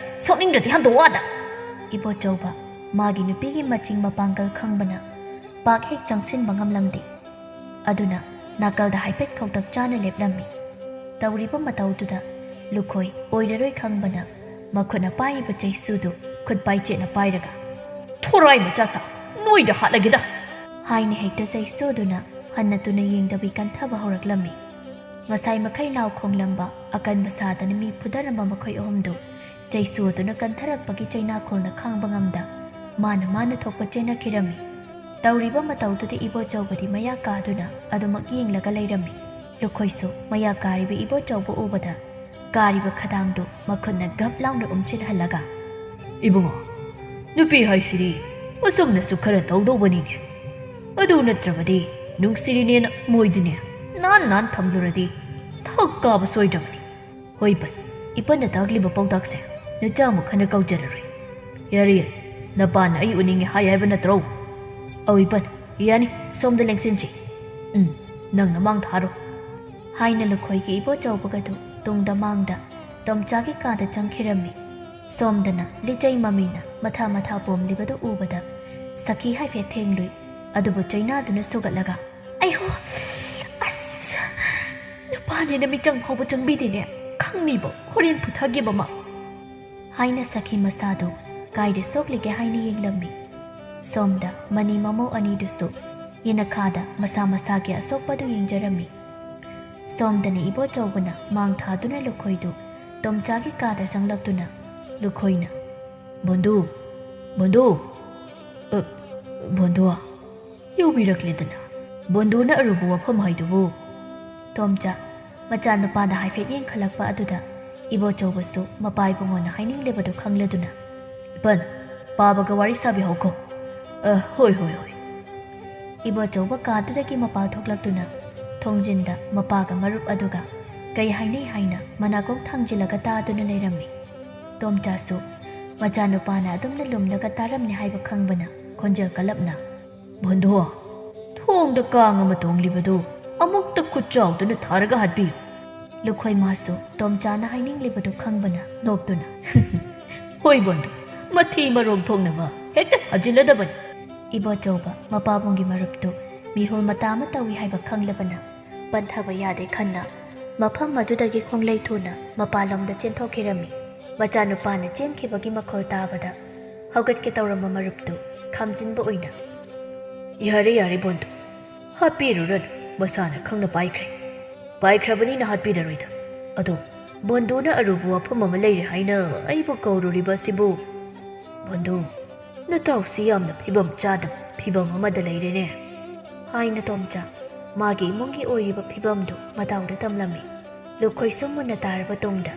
ꯁꯣꯛꯅꯤꯡꯗ꯭ꯔꯗꯤ ꯍꯟꯗꯣꯛꯑꯣ ꯑꯥꯗ!" ꯏꯕꯣꯆꯧꯕ ꯃꯥꯒꯤ ꯅꯨꯄꯤꯒꯤ ꯃꯆꯤꯡ ꯃꯄꯥꯡꯒꯜ ꯈꯪꯕꯅ ꯄꯥꯛ ꯍꯦꯛ ꯆꯪꯁꯤꯟꯕ ꯉꯝꯂꯝꯗꯦ꯫ ꯑꯗꯨꯅ ꯅꯥꯀꯜꯗ ꯍꯥꯏꯐꯦꯠ ꯈꯧꯇꯛ ꯆꯥꯅ ꯂꯦꯞꯂꯝꯃꯤ꯫ ꯇꯧꯔꯤꯕ ꯃꯇꯧꯗꯨꯗ ꯂꯨꯈꯣꯏ ꯑꯣꯏꯔꯔꯣꯏ ꯈꯪꯕꯅ ꯃꯈꯨꯠꯅ ꯄꯥꯏꯔꯤꯕ ꯆꯩꯁꯨꯗꯨ ꯈꯨꯠ ꯄꯥꯏꯆꯦꯠꯅ ꯄꯥꯏꯔꯒ, "ꯊꯣꯔꯥꯏ ꯃꯆꯥ ꯁꯥ, ꯅꯣꯏꯗ ꯍꯥꯠꯂꯒꯦꯗ!" ꯍꯥꯏꯅ ꯍꯦꯛꯇ ꯆꯩꯁꯨꯗꯨꯅ ꯍꯟꯅ ꯇꯨꯅ ꯌꯦꯡꯗꯕꯤ ꯀꯟꯊꯕ ꯍꯧꯔꯛꯂꯝꯃꯤ꯫ ꯉꯁꯥꯏ ꯃꯈꯩ ꯂꯥꯎ ꯈꯣꯡꯂꯝꯕ ꯑꯀꯟꯕ ꯁꯥꯗꯅ ꯃꯤ ꯐꯨꯗꯔꯝꯕ ꯃꯈꯣꯏ ꯑꯍꯨꯝꯗꯨ ꯆꯩꯁꯨꯗꯨꯅ ꯀꯟꯊꯔꯛꯄꯒꯤ ꯆꯩꯅꯥꯈꯣꯜꯅ ꯈꯥꯡꯕ ꯉꯝꯗ ꯃꯥꯅ ꯃꯥꯅ ꯊꯣꯛꯄ ꯆꯦꯟꯅꯈꯤꯔꯝꯃꯤ꯫ ꯇꯧꯔꯤꯕ ꯃꯇꯧꯗꯨꯗ ꯏꯕꯣꯆꯧꯕꯗꯤ ꯃꯌꯥ ꯀꯥꯗꯨꯅ ꯑꯗꯨꯃꯛ ꯌꯦꯡꯂꯒ ꯂꯩꯔꯝꯃꯤ꯫ ꯂꯨꯈꯣꯏꯁꯨ ꯃꯌꯥ ꯀꯥꯔꯤꯕ ꯏꯕꯣꯆꯧꯕ ꯎꯕꯗ ꯀꯥꯔꯤꯕ ꯈꯗꯥꯡꯗꯨ ꯃꯈꯨꯠꯅ ꯒꯞ ꯂꯥꯎꯅ ꯎꯝꯁꯤꯜꯍꯜꯂꯒ, "ꯏꯕꯨꯡꯉꯣ, ꯅꯨꯄꯤ ꯍꯥꯏꯁꯤꯗꯤ ꯑꯁꯨꯝꯅꯁꯨ ꯈꯔ ꯇꯧꯗꯧꯕꯅꯤꯅꯦ꯫ ꯑꯗꯨ ꯅꯠꯇ꯭ꯔꯕꯗꯤ ꯅꯨꯡꯁꯤꯔꯤꯅꯦꯅ ꯃꯣꯏꯗꯤꯅꯦ ꯅꯥꯟ ꯅꯥꯟ ꯊꯝꯂꯨꯔꯗꯤ ꯊꯛ ꯀꯥꯕ ꯁꯣꯏꯗ꯭ꯔꯕꯅꯤ꯫ ꯍꯣꯏ ꯏꯄꯟ, ꯏꯄꯟꯅ ꯇꯥꯛꯂꯤꯕ ꯄꯥꯎꯇꯥꯛꯁꯦ ꯅꯆꯥꯃꯨꯛ ꯍꯟꯅ ꯀꯧꯖꯔꯔꯣꯏ꯫ ꯌꯥꯔꯦ ꯌꯥꯔꯦ, ꯅꯄꯥꯅ ꯑꯩ ꯎꯅꯤꯡꯉꯦ ꯍꯥꯏ ꯍꯥꯏꯕ ꯅꯠꯇ꯭ꯔꯣ? ꯑꯧ ꯏꯄꯟ, ꯌꯥꯅꯤ, ꯁꯣꯝꯗ ꯂꯦꯡꯁꯤꯟꯁꯤ꯫ ꯎꯝ, ꯅꯪꯅ ꯃꯥꯡ ꯊꯥꯔꯣ," ꯍꯥꯏꯅ ꯂꯨꯈꯣꯏꯒꯤ ꯏꯕꯣꯆꯧꯕꯒꯗꯨ ꯇꯨꯡꯗ ꯃꯥꯡꯗ ꯇꯣꯝꯆꯥꯒꯤ ꯀꯥꯗ ꯆꯪꯈꯤꯔꯝꯃꯤ꯫ ꯁꯣꯝꯗꯅ ꯂꯤꯆꯩ ꯃꯃꯤꯅ ꯃꯊꯥ ꯃꯊꯥ ꯄꯣꯝꯂꯤꯕꯗꯨ ꯎꯕꯗ ꯁꯈꯤ ꯍꯥꯏꯐꯦꯠ ꯊꯦꯡꯂꯨꯏ꯫ ꯑꯗꯨꯕꯨ ꯆꯩꯅꯥꯗꯨꯅ ꯁꯨꯒꯠꯂꯒ, "ꯑꯩꯍꯣ, ꯑꯁ, ꯅꯨꯄꯥꯅꯦꯅ ꯃꯤꯆꯪ ꯐꯥꯎꯕ ꯆꯪꯕꯤꯗꯦꯅꯦ, ꯈꯪꯅꯤꯕ, ꯍꯣꯔꯦꯟ ꯐꯨꯊꯒꯦꯕ ꯃꯥ!" ꯍꯥꯏꯅ ꯁꯈꯤ ꯃꯁꯥꯗꯨ ꯀꯥꯏꯗ ꯁꯣꯛꯂꯤꯒꯦ ꯍꯥꯏꯅ ꯌꯦꯡꯂꯝꯃꯤ꯫ ꯁꯣꯝꯗ ꯃꯅꯤ ꯃꯃꯧ ꯑꯅꯤꯗꯨꯁꯨ ꯌꯦꯅꯈꯥꯗ ꯃꯁꯥ ꯃꯁꯥꯒꯤ ꯑꯁꯣꯛꯄꯗꯨ ꯌꯦꯡꯖꯔꯝꯃꯤ꯫ ꯁꯣꯝꯗꯅ ꯏꯕꯣꯆꯧꯕꯅ ꯃꯥꯡ ꯊꯥꯗꯨꯅ ꯂꯨꯈꯣꯏꯗꯨ ꯇꯣꯝꯆꯥꯒꯤ ꯀꯥꯗ ꯆꯪꯂꯛꯇꯨꯅ ꯂꯨꯈꯣꯏꯅ, "ꯕꯣꯟꯗꯨ, ꯕꯣꯟꯗꯨ, ꯑ, ꯕꯣꯟꯗꯨ, ꯌꯧꯕꯤꯔꯛꯂꯦꯗꯅ꯫ ꯕꯣꯟꯗꯨꯅ ꯑꯔꯨꯕ ꯋꯥꯐꯝ ꯍꯥꯏꯗꯨꯕꯨ?" ꯇꯣꯝꯆꯥ ꯃꯆꯥꯅꯨꯄꯥꯗ ꯍꯥꯏꯐꯦꯠ ꯌꯦꯡꯈꯠꯂꯛꯄ ꯑꯗꯨꯗ ꯏꯕꯣꯆꯧꯕꯁꯨ ꯃꯄꯥ ꯏꯕꯨꯡꯉꯣꯅ ꯍꯥꯏꯅꯤꯡꯂꯤꯕꯗꯨ ꯈꯪꯂꯗꯨꯅ, "ꯏꯄꯟ, ꯄꯥꯕꯒ ꯋꯥꯔꯤ ꯁꯥꯕꯤꯍꯧꯈꯣ꯫ ꯑ, ꯍꯣꯏ, ꯍꯣꯏ, ꯍꯣꯏ꯫" ꯏꯕꯣꯆꯧꯕ ꯀꯥꯗꯨꯗꯒꯤ ꯃꯄꯥ ꯊꯣꯛꯂꯛꯇꯨꯅ ꯊꯣꯡꯖꯤꯟꯗ ꯃꯄꯥꯒ ꯃꯔꯨꯞ ꯑꯗꯨꯒ ꯀꯩ ꯍꯥꯏꯅꯩ ꯍꯥꯏꯅ ꯃꯅꯥꯀꯣꯡ ꯊꯥꯡꯖꯤꯜꯂꯒ ꯇꯥꯗꯨꯅ ꯂꯩꯔꯝꯃꯤ꯫ ꯇꯣꯝꯆꯥꯁꯨ ꯃꯆꯥꯅꯨꯄꯥꯅ ꯑꯗꯨꯝꯅ ꯂꯨꯝꯂꯒ ꯇꯥꯔꯝꯅꯤ ꯍꯥꯏꯕ ꯈꯪꯕꯅ ꯈꯣꯟꯖꯦꯜ ꯀꯜꯂꯞꯅ, "ꯚꯣꯟꯗꯣ, ꯊꯣꯡꯗ ꯀꯥꯡ ꯑꯃ ꯇꯣꯡꯂꯤꯕꯗꯨ ꯑꯃꯨꯛꯇ ꯈꯨꯠ ꯆꯥꯎꯗꯨꯅ ꯊꯥꯔꯒ ꯍꯥꯠꯄꯤꯌꯨ꯫" ꯂꯨꯈꯣꯏ ꯃꯥꯁꯨ ꯇꯣꯝꯆꯥꯅ ꯍꯥꯏꯅꯤꯡꯂꯤꯕꯗꯨ ꯈꯪꯕꯅ ꯅꯣꯛꯇꯨꯅ, "ꯍꯣꯏ ꯚꯣꯟꯗꯣ, ꯃꯊꯤ ꯃꯔꯣꯡ ꯊꯣꯛꯅꯕ ꯍꯦꯛꯇ ꯊꯥꯖꯤꯜꯂꯗꯕꯅꯤ꯫" ꯏꯕꯣꯆꯧꯕ ꯃꯄꯥꯕꯨꯡꯒꯤ ꯃꯔꯨꯞꯇꯨ ꯃꯤꯍꯨꯜ ꯃꯇꯥ ꯑꯃ ꯇꯧꯏ ꯍꯥꯏꯕ ꯈꯪꯂꯕꯅ ꯄꯟꯊꯕ ꯌꯥꯗꯦ ꯈꯟꯅ ꯃꯐꯝ ꯑꯗꯨꯗꯒꯤ ꯈꯣꯡꯂꯩ ꯊꯨꯅ ꯃꯄꯥꯟꯂꯣꯝꯗ ꯆꯦꯟꯊꯣꯛꯈꯤꯔꯝꯃꯤ꯫ ꯃꯆꯥꯅꯨꯄꯥꯅ ꯆꯦꯟꯈꯤꯕꯒꯤ ꯃꯈꯣꯜ ꯇꯥꯕꯗ ꯍꯧꯒꯠꯀꯦ ꯇꯧꯔꯝꯕ ꯃꯔꯨꯞꯇꯨ ꯈꯥꯝꯖꯤꯟꯕ ꯑꯣꯏꯅ, "ꯌꯥꯔꯦ, ꯌꯥꯔꯦ ꯕꯣꯟꯗꯨ, ꯍꯥꯠꯄꯤꯔꯨꯔꯅꯨ, ꯃꯁꯥꯅ ꯈꯪꯅ ꯄꯥꯏꯈ꯭ꯔꯦ꯫ ꯄꯥꯏꯈ꯭ꯔꯕꯅꯤꯅ ꯍꯥꯠꯄꯤꯔꯔꯣꯏꯗ꯫ ꯑꯗꯣ ꯕꯣꯟꯗꯨꯅ ꯑꯔꯨꯕ ꯋꯥꯐꯝ ꯑꯃ ꯂꯩꯔꯦ ꯍꯥꯏꯅ ꯑꯩꯕꯨ ꯀꯧꯔꯨꯔꯤꯕ ꯑꯁꯤꯕꯨ? ꯕꯣꯟꯗꯨ, ꯅꯇꯥꯎꯁꯤ ꯌꯥꯝꯅ ꯐꯤꯕꯝ ꯆꯥꯗꯕ ꯐꯤꯕꯝ ꯑꯃꯗ ꯂꯩꯔꯦꯅꯦ," ꯍꯥꯏꯅ ꯇꯣꯝꯆꯥ ꯃꯥꯒꯤ ꯏꯃꯨꯡꯒꯤ ꯑꯣꯏꯔꯤꯕ ꯐꯤꯕꯝꯗꯨ ꯃꯇꯥꯎꯗ ꯇꯝꯂꯝꯃꯤ꯫ ꯂꯨꯈꯣꯏꯁꯨ ꯃꯨꯟꯅ ꯇꯥꯔꯕ ꯇꯨꯡꯗ,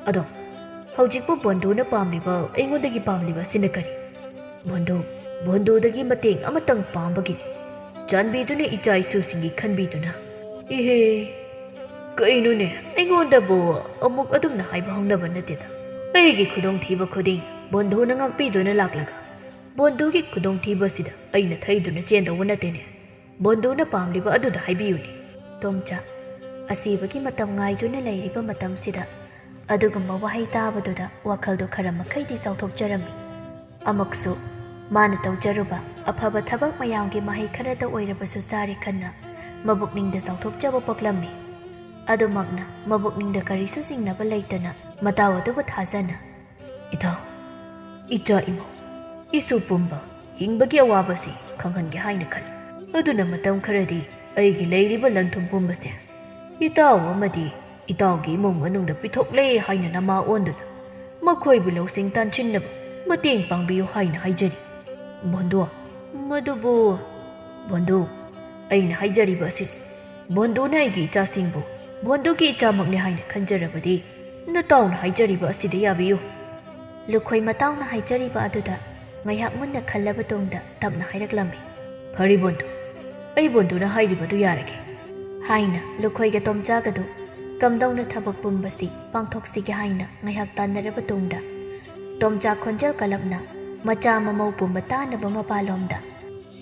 "ꯑꯗꯣ ꯍꯧꯖꯤꯛꯄꯨ ꯕꯣꯟꯗꯨꯅ ꯄꯥꯝꯂꯤꯕ ꯑꯩꯉꯣꯟꯗꯒꯤ ꯄꯥꯝꯂꯤꯕ ꯑꯁꯤꯅ ꯀꯔꯤ? ꯕꯣꯟꯗꯨ, ꯕꯣꯟꯗꯨꯗꯒꯤ ꯃꯇꯦꯡ ꯑꯃꯇꯪ ꯄꯥꯝꯕꯒꯤꯅꯤ꯫ ꯆꯥꯟꯕꯤꯗꯨꯅ ꯏꯆꯥ ꯏꯁꯨꯁꯤꯡꯒꯤ ꯈꯟꯕꯤꯗꯨꯅ꯫ ꯏꯍꯦ, ꯀꯩꯅꯣꯅꯦ, ꯑꯩꯉꯣꯟꯗꯕꯨ ꯑꯃꯨꯛ ꯑꯗꯨꯝꯅ ꯍꯥꯏꯕ ꯍꯧꯅꯕ ꯅꯠꯇꯦꯗ꯫ ꯑꯩꯒꯤ ꯈꯨꯗꯣꯡꯊꯤꯕ ꯈꯨꯗꯤꯡ ꯕꯣꯟꯗꯨꯅ ꯉꯥꯛꯄꯤꯗꯨꯅ ꯂꯥꯛꯂꯒ ꯕꯣꯟꯗꯨꯒꯤ ꯈꯨꯗꯣꯡꯊꯤꯕꯁꯤꯗ ꯑꯩꯅ ꯊꯩꯗꯨꯅ ꯆꯦꯟꯗꯧꯕ ꯅꯠꯇꯦꯅꯦ꯫ ꯕꯣꯟꯗꯨꯅ ꯄꯥꯝꯂꯤꯕ ꯑꯗꯨꯗ ꯍꯥꯏꯕꯤꯌꯨꯅꯦ꯫" ꯇꯣꯝꯆꯥ ꯑꯁꯤꯕꯒꯤ ꯃꯇꯝ ꯉꯥꯏꯗꯨꯅ ꯂꯩꯔꯤꯕ ꯃꯇꯝꯁꯤꯗ ꯑꯗꯨꯒꯨꯝꯕ ꯋꯥꯍꯩ ꯇꯥꯕꯗꯨꯗ ꯋꯥꯈꯜꯗꯨ ꯈꯔ ꯃꯈꯩꯗꯤ ꯆꯥꯎꯊꯣꯛꯆꯔꯝꯃꯤ꯫ ꯑꯃꯨꯛꯁꯨ ꯃꯥꯅ ꯇꯧꯖꯔꯨꯕ ꯑꯐꯕ ꯊꯕꯛ ꯃꯌꯥꯝꯒꯤ ꯃꯍꯩ ꯈꯔꯗ ꯑꯣꯏꯔꯕꯁꯨ ꯆꯥꯔꯦ ꯈꯟꯅ ꯃꯕꯨꯛꯅꯤꯡꯗ ꯆꯥꯎꯊꯣꯛꯆꯕ ꯄꯣꯛꯂꯝꯃꯤ꯫ ꯑꯗꯨꯃꯛꯅ ꯃꯕꯨꯛꯅꯤꯡꯗ ꯀꯔꯤꯁꯨ ꯆꯤꯡꯅꯕ ꯂꯩꯇꯅ ꯃꯇꯥꯎ ꯑꯗꯨꯕꯨ ꯊꯥꯖꯅ, "ꯏꯇꯥꯎ, ꯏꯆꯥ ꯏꯃꯧ, ꯏꯁꯨ ꯄꯨꯝꯕ ꯍꯤꯡꯕꯒꯤ ꯑꯋꯥꯕꯁꯤ ꯈꯪꯍꯟꯒꯦ ꯍꯥꯏꯅ ꯈꯜꯂꯤ꯫ ꯑꯗꯨꯅ ꯃꯇꯝ ꯈꯔꯗꯤ ꯑꯩꯒꯤ ꯂꯩꯔꯤꯕ ꯂꯟ ꯊꯨꯝ ꯄꯨꯝꯕꯁꯦ ꯏꯇꯥꯎ ꯑꯃꯗꯤ ꯏꯇꯥꯎꯒꯤ ꯏꯃꯨꯡ ꯃꯅꯨꯡꯗ ꯄꯤꯊꯣꯛꯂꯦ ꯍꯥꯏꯅ ꯅꯃꯥ ꯑꯣꯟꯗꯨꯅ ꯃꯈꯣꯏꯕꯨ ꯂꯧꯁꯤꯡ ꯇꯥꯟꯁꯤꯟꯅꯕ ꯃꯇꯦꯡ ꯄꯥꯡꯕꯤꯌꯨ ꯍꯥꯏꯅ ꯍꯥꯏꯖꯔꯤ꯫ ꯕꯣꯟꯗꯨ, ꯃꯗꯨꯕꯨ, ꯕꯣꯟꯗꯨ, ꯑꯩꯅ ꯍꯥꯏꯖꯔꯤꯕ ꯑꯁꯤꯅꯤ꯫ ꯕꯣꯟꯗꯨꯅ ꯑꯩꯒꯤ ꯏꯆꯥꯁꯤꯡꯕꯨ ꯕꯣꯟꯗꯨꯒꯤ ꯏꯆꯥꯃꯛꯅꯤ ꯍꯥꯏꯅ ꯈꯟꯖꯔꯕꯗꯤ ꯅꯇꯥꯎꯅ ꯍꯥꯏꯖꯔꯤꯕ ꯑꯁꯤꯗ ꯌꯥꯕꯤꯌꯨ꯫" ꯂꯨꯈꯣꯏ ꯃꯇꯥꯎꯅ ꯍꯥꯏꯖꯔꯤꯕ ꯑꯗꯨꯗ ꯉꯥꯏꯍꯥꯛ ꯃꯨꯟꯅ ꯈꯜꯂꯕ ꯇꯨꯡꯗ ꯇꯞꯅ ꯍꯥꯏꯔꯛꯂꯝꯃꯤ꯫ "ꯐꯔꯦ ꯕꯣꯟꯗꯨ, ꯑꯩ ꯕꯣꯟꯗꯨꯅ ꯍꯥꯏꯔꯤꯕꯗꯨ ꯌꯥꯔꯒꯦ," ꯍꯥꯏꯅ ꯂꯨꯈꯣꯏꯒ ꯇꯣꯝꯆꯥꯒꯗꯨ ꯀꯝꯗꯧꯅ ꯊꯕꯛ ꯄꯨꯝꯕꯁꯤ ꯄꯥꯡꯊꯣꯛꯁꯤꯒꯦ ꯍꯥꯏꯅ ꯉꯥꯏꯍꯥꯛ ꯇꯥꯟꯅꯔꯕ ꯇꯨꯡꯗ ꯇꯣꯝꯆꯥ ꯈꯣꯟꯖꯦꯜ ꯀꯜꯂꯞꯅ ꯃꯆꯥ ꯃꯃꯧ ꯄꯨꯝꯕ ꯇꯥꯅꯕ ꯃꯄꯥꯂꯣꯝꯗ,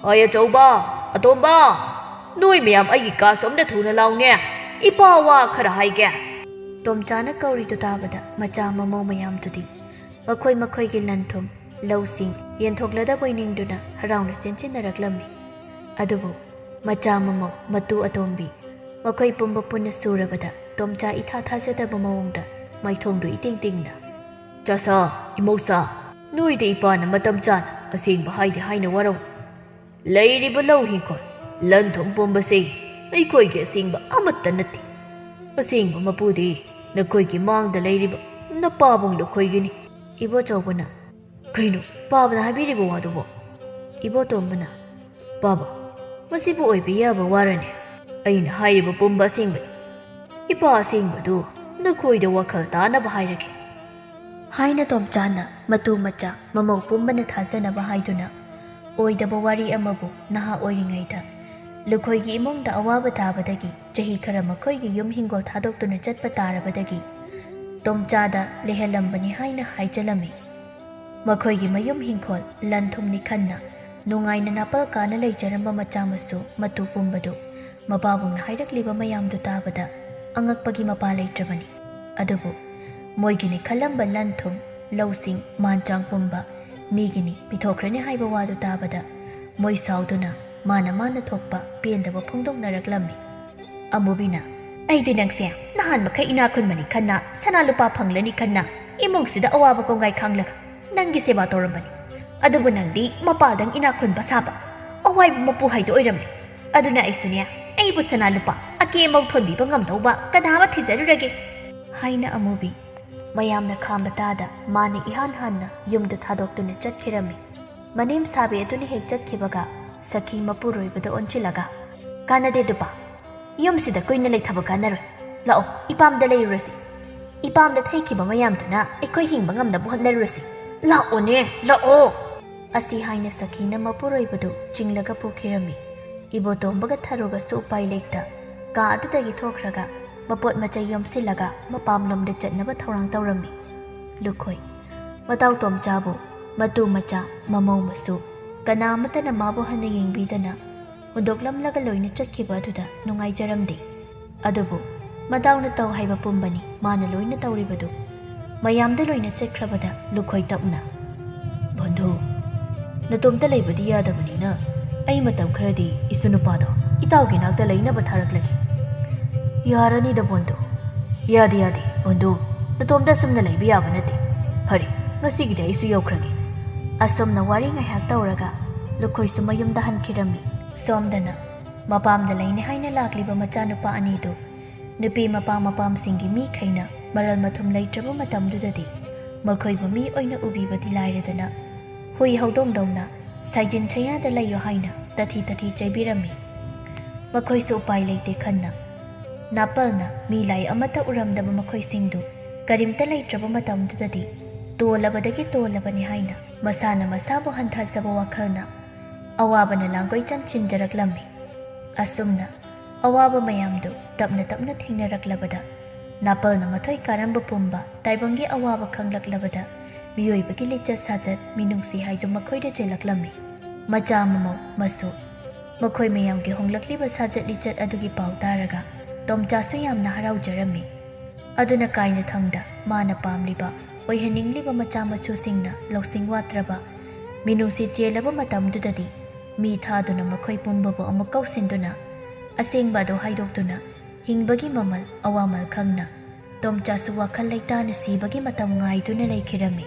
"ꯍꯣꯏ ꯑꯆꯧꯕ, ꯑꯇꯣꯝꯕ, ꯅꯣꯏ ꯃꯌꯥꯝ ꯑꯩꯒꯤ ꯀꯥ ꯁꯣꯝꯗ ꯊꯨꯅ ꯂꯥꯎꯅꯦ, ꯏꯄꯥ ꯋꯥ ꯈꯔ ꯍꯥꯏꯒꯦ꯫" ꯇꯣꯝꯆꯥꯅ ꯀꯧꯔꯤꯗꯨ ꯇꯥꯕꯗ ꯃꯆꯥ ꯃꯃꯧ ꯃꯌꯥꯝꯗꯨꯗꯤ ꯃꯈꯣꯏ ꯃꯈꯣꯏꯒꯤ ꯂꯟ ꯊꯨꯝ, ꯂꯧꯁꯤꯡ ꯌꯦꯟꯊꯣꯛꯂꯗꯕꯣꯏ ꯅꯤꯡꯗꯨꯅ ꯍꯔꯥꯎꯅ ꯆꯦꯟꯁꯤꯟꯅꯔꯛꯂꯝꯃꯤ꯫ ꯑꯗꯨꯕꯨ ꯃꯆꯥ ꯃꯃꯧ ꯃꯇꯨ ꯑꯇꯣꯝꯕꯤ, ꯃꯈꯣꯏ ꯄꯨꯝꯕ ꯄꯨꯟꯅ ꯁꯨꯔꯕꯗ ꯇꯣꯝꯆꯥ ꯏꯊꯥ ꯊꯥꯖꯗꯕ ꯃꯑꯣꯡꯗ ꯃꯥꯏꯊꯣꯡꯗꯨ ꯏꯇꯤꯡ ꯇꯤꯡꯅ, "ꯆꯥꯁꯥ, ꯏꯃꯧꯁꯥ, ꯅꯣꯏꯗ ꯏꯄꯥꯅ ꯃꯇꯝ ꯆꯥꯅ ꯑꯁꯦꯡꯕ ꯍꯥꯏꯗꯦ ꯍꯥꯏꯅ ꯋꯥꯔꯧ꯫ ꯂꯩꯔꯤꯕ ꯂꯧ ꯍꯤꯡꯈꯣꯜ, ꯂꯟ ꯊꯨꯝ ꯄꯨꯝꯕꯁꯤ ꯑꯩꯈꯣꯏꯒꯤ ꯑꯁꯦꯡꯕ ꯑꯃꯠꯇ ꯅꯠꯇꯦ꯫ ꯑꯁꯦꯡꯕ ꯃꯄꯨꯗꯤ ꯅꯈꯣꯏꯒꯤ ꯃꯥꯡꯗ ꯂꯩꯔꯤꯕ ꯅꯄꯥꯕꯨꯡ ꯂꯨꯈꯣꯏꯒꯤꯅꯤ꯫" ꯏꯕꯣꯆꯧꯕꯅ, "ꯀꯩꯅꯣ ꯄꯥꯕꯅ ꯍꯥꯏꯕꯤꯔꯤꯕ ꯋꯥꯗꯨꯕꯣ?" ꯏꯕꯣꯇꯣꯝꯕꯅ, "ꯄꯥꯕ, ꯃꯁꯤꯕꯨ ꯑꯣꯏꯕ ꯌꯥꯕ ꯋꯥꯔꯅꯦ? ꯑꯩꯅ ꯍꯥꯏꯔꯤꯕ ꯄꯨꯝꯕ ꯑꯁꯦꯡꯕꯅꯤ꯫ ꯏꯄꯥ ꯑꯁꯦꯡꯕꯗꯨ ꯅꯈꯣꯏꯗ ꯋꯥꯈꯜ ꯇꯥꯅꯕ ꯍꯥꯏꯔꯒꯦ꯫" ꯍꯥꯏꯅ ꯇꯣꯝꯆꯥꯅ ꯃꯇꯨ ꯃꯆꯥ ꯃꯃꯧ ꯄꯨꯝꯕꯅ ꯊꯥꯖꯅꯕ ꯍꯥꯏꯗꯨꯅ ꯑꯣꯏꯗꯕ ꯋꯥꯔꯤ ꯑꯃꯕꯨ ꯅꯍꯥ ꯑꯣꯏꯔꯤꯉꯩꯗ ꯂꯨꯈꯣꯏꯒꯤ ꯏꯃꯨꯡꯗ ꯑꯋꯥꯕ ꯇꯥꯕꯗꯒꯤ ꯆꯍꯤ ꯈꯔ ꯃꯈꯣꯏꯒꯤ ꯌꯨꯝ ꯍꯤꯡꯒꯣꯜ ꯊꯥꯗꯣꯛꯇꯨꯅ ꯆꯠꯄ ꯇꯥꯔꯕꯗꯒꯤ ꯇꯣꯝꯆꯥꯗ ꯂꯩꯍꯜꯂꯝꯕꯅꯤ ꯍꯥꯏꯅ ꯍꯥꯏꯖꯜꯂꯝꯃꯤ꯫ ꯃꯈꯣꯏꯒꯤ ꯃꯌꯨꯝ ꯍꯤꯡꯈꯣꯜ ꯂꯟ ꯊꯨꯝꯅꯤ ꯈꯟꯅ ꯅꯨꯡꯉꯥꯏꯅ ꯅꯥꯄꯜ ꯀꯥꯅ ꯂꯩꯖꯔꯝꯕ ꯃꯆꯥ ꯃꯁꯨ ꯃꯇꯨ ꯄꯨꯝꯕꯗꯨ ꯃꯄꯥꯕꯨꯡꯅ ꯍꯥꯏꯔꯛꯂꯤꯕ ꯃꯌꯥꯝꯗꯨ ꯇꯥꯕꯗ ꯑꯉꯛꯄꯒꯤ ꯃꯄꯥ ꯂꯩꯇ꯭ꯔꯕꯅꯤ꯫ ꯑꯗꯨꯕꯨ ꯃꯣꯏꯒꯤꯅꯤ ꯈꯜꯂꯝꯕ ꯂꯟ ꯊꯨꯝ, ꯂꯧꯁꯤꯡ, ꯃꯥꯟ ꯆꯥꯡ ꯄꯨꯝꯕ ꯃꯤꯒꯤꯅꯤ ꯄꯤꯊꯣꯛꯈ꯭ꯔꯅꯤ ꯍꯥꯏꯕ ꯋꯥꯗꯨ ꯇꯥꯕꯗ ꯃꯣꯏ ꯁꯥꯎꯗꯨꯅ ꯃꯥꯅ ꯃꯥꯅ ꯊꯣꯛꯄ ꯄꯦꯟꯗꯕ ꯐꯣꯡꯗꯣꯛꯅꯔꯛꯂꯝꯃꯤ꯫ ꯑꯃꯨꯕꯤꯅ, "ꯑꯩꯗꯤ ꯅꯪꯁꯦ ꯅꯍꯥꯟ ꯃꯈꯩ ꯏꯅꯥꯛ ꯈꯨꯟꯕꯅꯤ ꯈꯟꯅ, ꯁꯅꯥ ꯂꯨꯄꯥ ꯐꯪꯂꯅꯤ ꯈꯟꯅ, ꯏꯃꯨꯡꯁꯤꯗ ꯑꯋꯥꯕ ꯀꯣꯡꯒꯥꯏ ꯈꯥꯡꯂꯒ ꯅꯪꯒꯤ ꯁꯦꯕꯥ ꯇꯧꯔꯝꯕꯅꯤ꯫ ꯑꯗꯨꯕꯨ ꯅꯪꯗꯤ ꯃꯄꯥꯜꯗꯪ ꯏꯅꯥꯛ ꯈꯨꯟꯕ ꯁꯥꯕ, ꯑꯋꯥꯏꯕ ꯃꯄꯨ ꯍꯥꯏꯗꯣ ꯑꯣꯏꯔꯝꯂꯦ꯫ ꯑꯗꯨꯅ ꯑꯩꯁꯨꯅꯦ, ꯑꯩꯕꯨ ꯁꯅꯥ ꯂꯨꯄꯥ ꯑꯀꯦ ꯑꯃꯧ ꯊꯣꯟꯕꯤꯕ ꯉꯝꯗꯧꯕ ꯀꯅꯥ ꯑꯃ ꯊꯤꯖꯔꯨꯔꯒꯦ?" ꯍꯥꯏꯅ ꯑꯃꯨꯕꯤ ꯃꯌꯥꯝꯅ ꯈꯥꯝꯕ ꯇꯥꯗ ꯃꯥꯅ ꯏꯍꯥꯟ ꯍꯥꯟꯅ ꯌꯨꯝꯗ ꯊꯥꯗꯣꯛꯇꯨꯅ ꯆꯠꯈꯤꯔꯝꯃꯤ꯫ ꯃꯅꯦꯝ ꯁꯥꯕꯤ ꯑꯗꯨꯅ ꯍꯦꯛ ꯆꯠꯈꯤꯕꯒ ꯁꯈꯤ ꯃꯄꯨꯔꯣꯏꯕꯗ ꯑꯣꯟꯁꯤꯜꯂꯒ, "ꯀꯥꯟꯅꯗꯦ ꯗꯨꯄꯥ, ꯌꯨꯝꯁꯤꯗ ꯀꯨꯏꯅ ꯂꯩꯊꯕ ꯀꯥꯟꯅꯔꯣꯏ꯫ ꯂꯥꯛꯑꯣ, ꯏꯄꯥꯝꯗ ꯂꯩꯔꯨꯔꯁꯤ꯫ ꯏꯄꯥꯝꯗ ꯊꯩꯈꯤꯕ ꯃꯌꯥꯝꯗꯨꯅ ꯑꯩꯈꯣꯏ ꯍꯤꯡꯕ ꯉꯝꯅꯕ ꯍꯣꯠꯅꯔꯨꯔꯁꯤ꯫ ꯂꯥꯛꯑꯣꯅꯦ, ꯂꯥꯛꯑꯣ!" ꯑꯁꯤ ꯍꯥꯏꯅ ꯁꯈꯤꯅ ꯃꯄꯨꯔꯣꯏꯕꯗꯨ ꯆꯤꯡꯂꯒ ꯄꯨꯈꯤꯔꯝꯃꯤ꯫ ꯏꯕꯣꯇꯣꯝꯕꯒ ꯊꯔꯣꯒꯁꯨ ꯎꯄꯥꯏ ꯂꯩꯇ ꯀꯥ ꯑꯗꯨꯗꯒꯤ ꯊꯣꯛꯈ꯭ꯔꯒ ꯃꯄꯣꯠ ꯃꯆꯩ ꯌꯣꯝꯁꯤꯜꯂꯒ ꯃꯄꯥꯝꯂꯣꯝꯗ ꯆꯠꯅꯕ ꯊꯧꯔꯥꯡ ꯇꯧꯔꯝꯃꯤ꯫ ꯂꯨꯈꯣꯏ, ꯃꯇꯥꯎ ꯇꯣꯝꯆꯥꯕꯨ ꯃꯇꯨ ꯃꯆꯥ, ꯃꯃꯧ ꯃꯁꯨ, ꯀꯅꯥ ꯑꯃꯠꯇꯅ ꯃꯥꯕꯨ ꯍꯟꯅ ꯌꯦꯡꯕꯤꯗꯅ ꯍꯨꯟꯗꯣꯛꯂꯝꯂꯒ ꯂꯣꯏꯅ ꯆꯠꯈꯤꯕ ꯑꯗꯨꯗ ꯅꯨꯡꯉꯥꯏꯖꯔꯝꯗꯦ꯫ ꯑꯗꯨꯕꯨ ꯃꯇꯥꯎꯅ ꯇꯧ ꯍꯥꯏꯕ ꯄꯨꯝꯕꯅꯤ ꯃꯥꯅ ꯂꯣꯏꯅ ꯇꯧꯔꯤꯕꯗꯨ꯫ ꯃꯌꯥꯝꯗ ꯂꯣꯏꯅ ꯆꯠꯈ꯭ꯔꯕꯗ ꯂꯨꯈꯣꯏ ꯇꯞꯅ, "ꯕꯟꯙꯨ, ꯅꯇꯣꯝꯇ ꯂꯩꯕꯗꯤ ꯌꯥꯗꯕꯅꯤꯅ ꯑꯩ ꯃꯇꯝ ꯈꯔꯗꯤ ꯏꯁꯨ ꯅꯨꯄꯥꯗꯣ ꯏꯇꯥꯎꯒꯤ ꯅꯥꯛꯇ ꯂꯩꯅꯕ ꯊꯥꯔꯛꯂꯒꯦ꯫ ꯌꯥꯔꯅꯤꯗ ꯕꯣꯟꯗꯨ꯫ ꯌꯥꯗꯦ, ꯌꯥꯗꯦ, ꯕꯣꯟꯗꯨ꯫ ꯅꯇꯣꯝꯇ ꯑꯁꯨꯝꯅ ꯂꯩꯕ ꯌꯥꯕ ꯅꯠꯇꯦ꯫ ꯐꯔꯦ, ꯉꯁꯤꯒꯤꯗꯤ ꯑꯩꯁꯨ ꯌꯧꯈ꯭ꯔꯒꯦ꯫ ꯑꯁꯨꯝꯅ ꯋꯥꯔꯤ ꯉꯥꯏꯍꯥꯛ ꯇꯧꯔꯒ ꯂꯨꯈꯣꯏꯁꯨ ꯃꯌꯨꯝꯗ ꯍꯟꯈꯤꯔꯝꯃꯤ꯫ ꯁꯣꯝꯗꯅ ꯃꯄꯥꯝꯗ ꯂꯩꯅꯤ ꯍꯥꯏꯅ ꯂꯥꯛꯂꯤꯕ ꯃꯆꯥꯅꯨꯄꯥ ꯑꯅꯤꯗꯨ ꯅꯨꯄꯤ ꯃꯄꯥ ꯃꯄꯥꯝꯁꯤꯡꯒꯤ ꯃꯤꯈꯩꯅ ꯃꯔꯜ ꯃꯊꯨꯝ ꯂꯩꯇ꯭ꯔꯕ ꯃꯇꯝꯗꯨꯗꯗꯤ ꯃꯈꯣꯏꯕꯨ ꯃꯤ ꯑꯣꯏꯅ ꯎꯕꯤꯕꯗꯤ ꯂꯥꯏꯔꯗꯅ, ꯍꯨꯏ ꯍꯧꯗꯣꯡꯗꯧꯅ ꯁꯥꯏꯖꯤꯟ ꯊꯩꯌꯥꯗ ꯂꯩꯌꯨ ꯍꯥꯏꯅ ꯇꯊꯤ ꯇꯊꯤ ꯆꯩꯕꯤꯔꯝꯃꯤ꯫ ꯃꯈꯣꯏꯁꯨ ꯎꯄꯥꯏ ꯂꯩꯇꯦ ꯈꯟꯅ, ꯅꯥꯄꯜꯅ ꯃꯤ ꯂꯥꯏ ꯑꯃꯠꯇ ꯎꯔꯝꯗꯕ ꯃꯈꯣꯏꯁꯤꯡꯗꯨ ꯀꯔꯤꯝꯇ ꯂꯩꯇ꯭ꯔꯕ ꯃꯇꯝꯗꯨꯗꯗꯤ ꯇꯣꯜꯂꯕꯗꯒꯤ ꯇꯣꯜꯂꯕꯅꯤ ꯍꯥꯏꯅ ꯃꯁꯥꯅ ꯃꯁꯥꯕꯨ ꯍꯟꯊꯖꯕ ꯋꯥꯈꯜꯅ ꯑꯋꯥꯕꯅ ꯂꯥꯡꯒꯣꯏ ꯆꯟꯁꯤꯟꯖꯔꯛꯂꯝꯃꯤ꯫ ꯑꯁꯨꯝꯅ ꯑꯋꯥꯕ ꯃꯌꯥꯝꯗꯨ ꯇꯞꯅ ꯇꯞꯅ ꯊꯦꯡꯅꯔꯛꯂꯕꯗ, ꯅꯥꯄꯜꯅ ꯃꯊꯣꯏ ꯀꯥꯔꯝꯕ ꯄꯨꯝꯕ ꯇꯥꯏꯕꯪꯒꯤ ꯑꯋꯥꯕ ꯈꯪꯂꯛꯂꯕꯗ, ꯃꯤꯑꯣꯏꯕꯒꯤ ꯂꯤꯆꯠ ꯁꯥꯖꯠ ꯃꯤꯅꯨꯡꯁꯤ ꯍꯥꯏꯗꯨ ꯃꯈꯣꯏꯗ ꯆꯦꯜꯂꯛꯂꯝꯃꯤ꯫ ꯃꯆꯥ ꯃꯃꯧ ꯃꯁꯨ ꯃꯈꯣꯏ ꯃꯌꯥꯝꯒꯤ ꯍꯣꯡꯂꯛꯂꯤꯕ ꯁꯥꯖꯠ ꯂꯤꯆꯠ ꯑꯗꯨꯒꯤ ꯄꯥꯎ ꯇꯥꯔꯒ ꯇꯣꯝꯆꯥꯁꯨ ꯌꯥꯝꯅ ꯍꯔꯥꯎꯖꯔꯝꯃꯤ꯫ ꯑꯗꯨꯅ ꯀꯥꯏꯅꯊꯪꯗ ꯃꯥꯅ ꯄꯥꯝꯂꯤꯕ, ꯑꯣꯏꯍꯟꯅꯤꯡꯂꯤꯕ ꯃꯆꯥ ꯃꯁꯨꯁꯤꯡꯅ ꯂꯧꯁꯤꯡ ꯋꯥꯠꯇ꯭ꯔꯕ, ꯃꯤꯅꯨꯡꯁꯤ ꯆꯦꯜꯂꯕ ꯃꯇꯝꯗꯨꯗꯗꯤ ꯃꯤ ꯊꯥꯗꯨꯅ ꯃꯈꯣꯏ ꯄꯨꯝꯕꯕꯨ ꯑꯃꯨꯛ ꯀꯧꯁꯤꯟꯗꯨꯅ ꯑꯁꯦꯡꯕ ꯑꯗꯨ ꯍꯥꯏꯗꯣꯛꯇꯨꯅ ꯍꯤꯡꯕꯒꯤ ꯃꯃꯜ ꯑꯋꯥꯃꯜ ꯈꯪꯅ ꯇꯣꯝꯆꯥꯁꯨ ꯋꯥꯈꯜ ꯂꯩꯇꯥꯅ ꯁꯤꯕꯒꯤ ꯃꯇꯝ ꯉꯥꯏꯗꯨꯅ ꯂꯩꯈꯤꯔꯝꯃꯤ꯫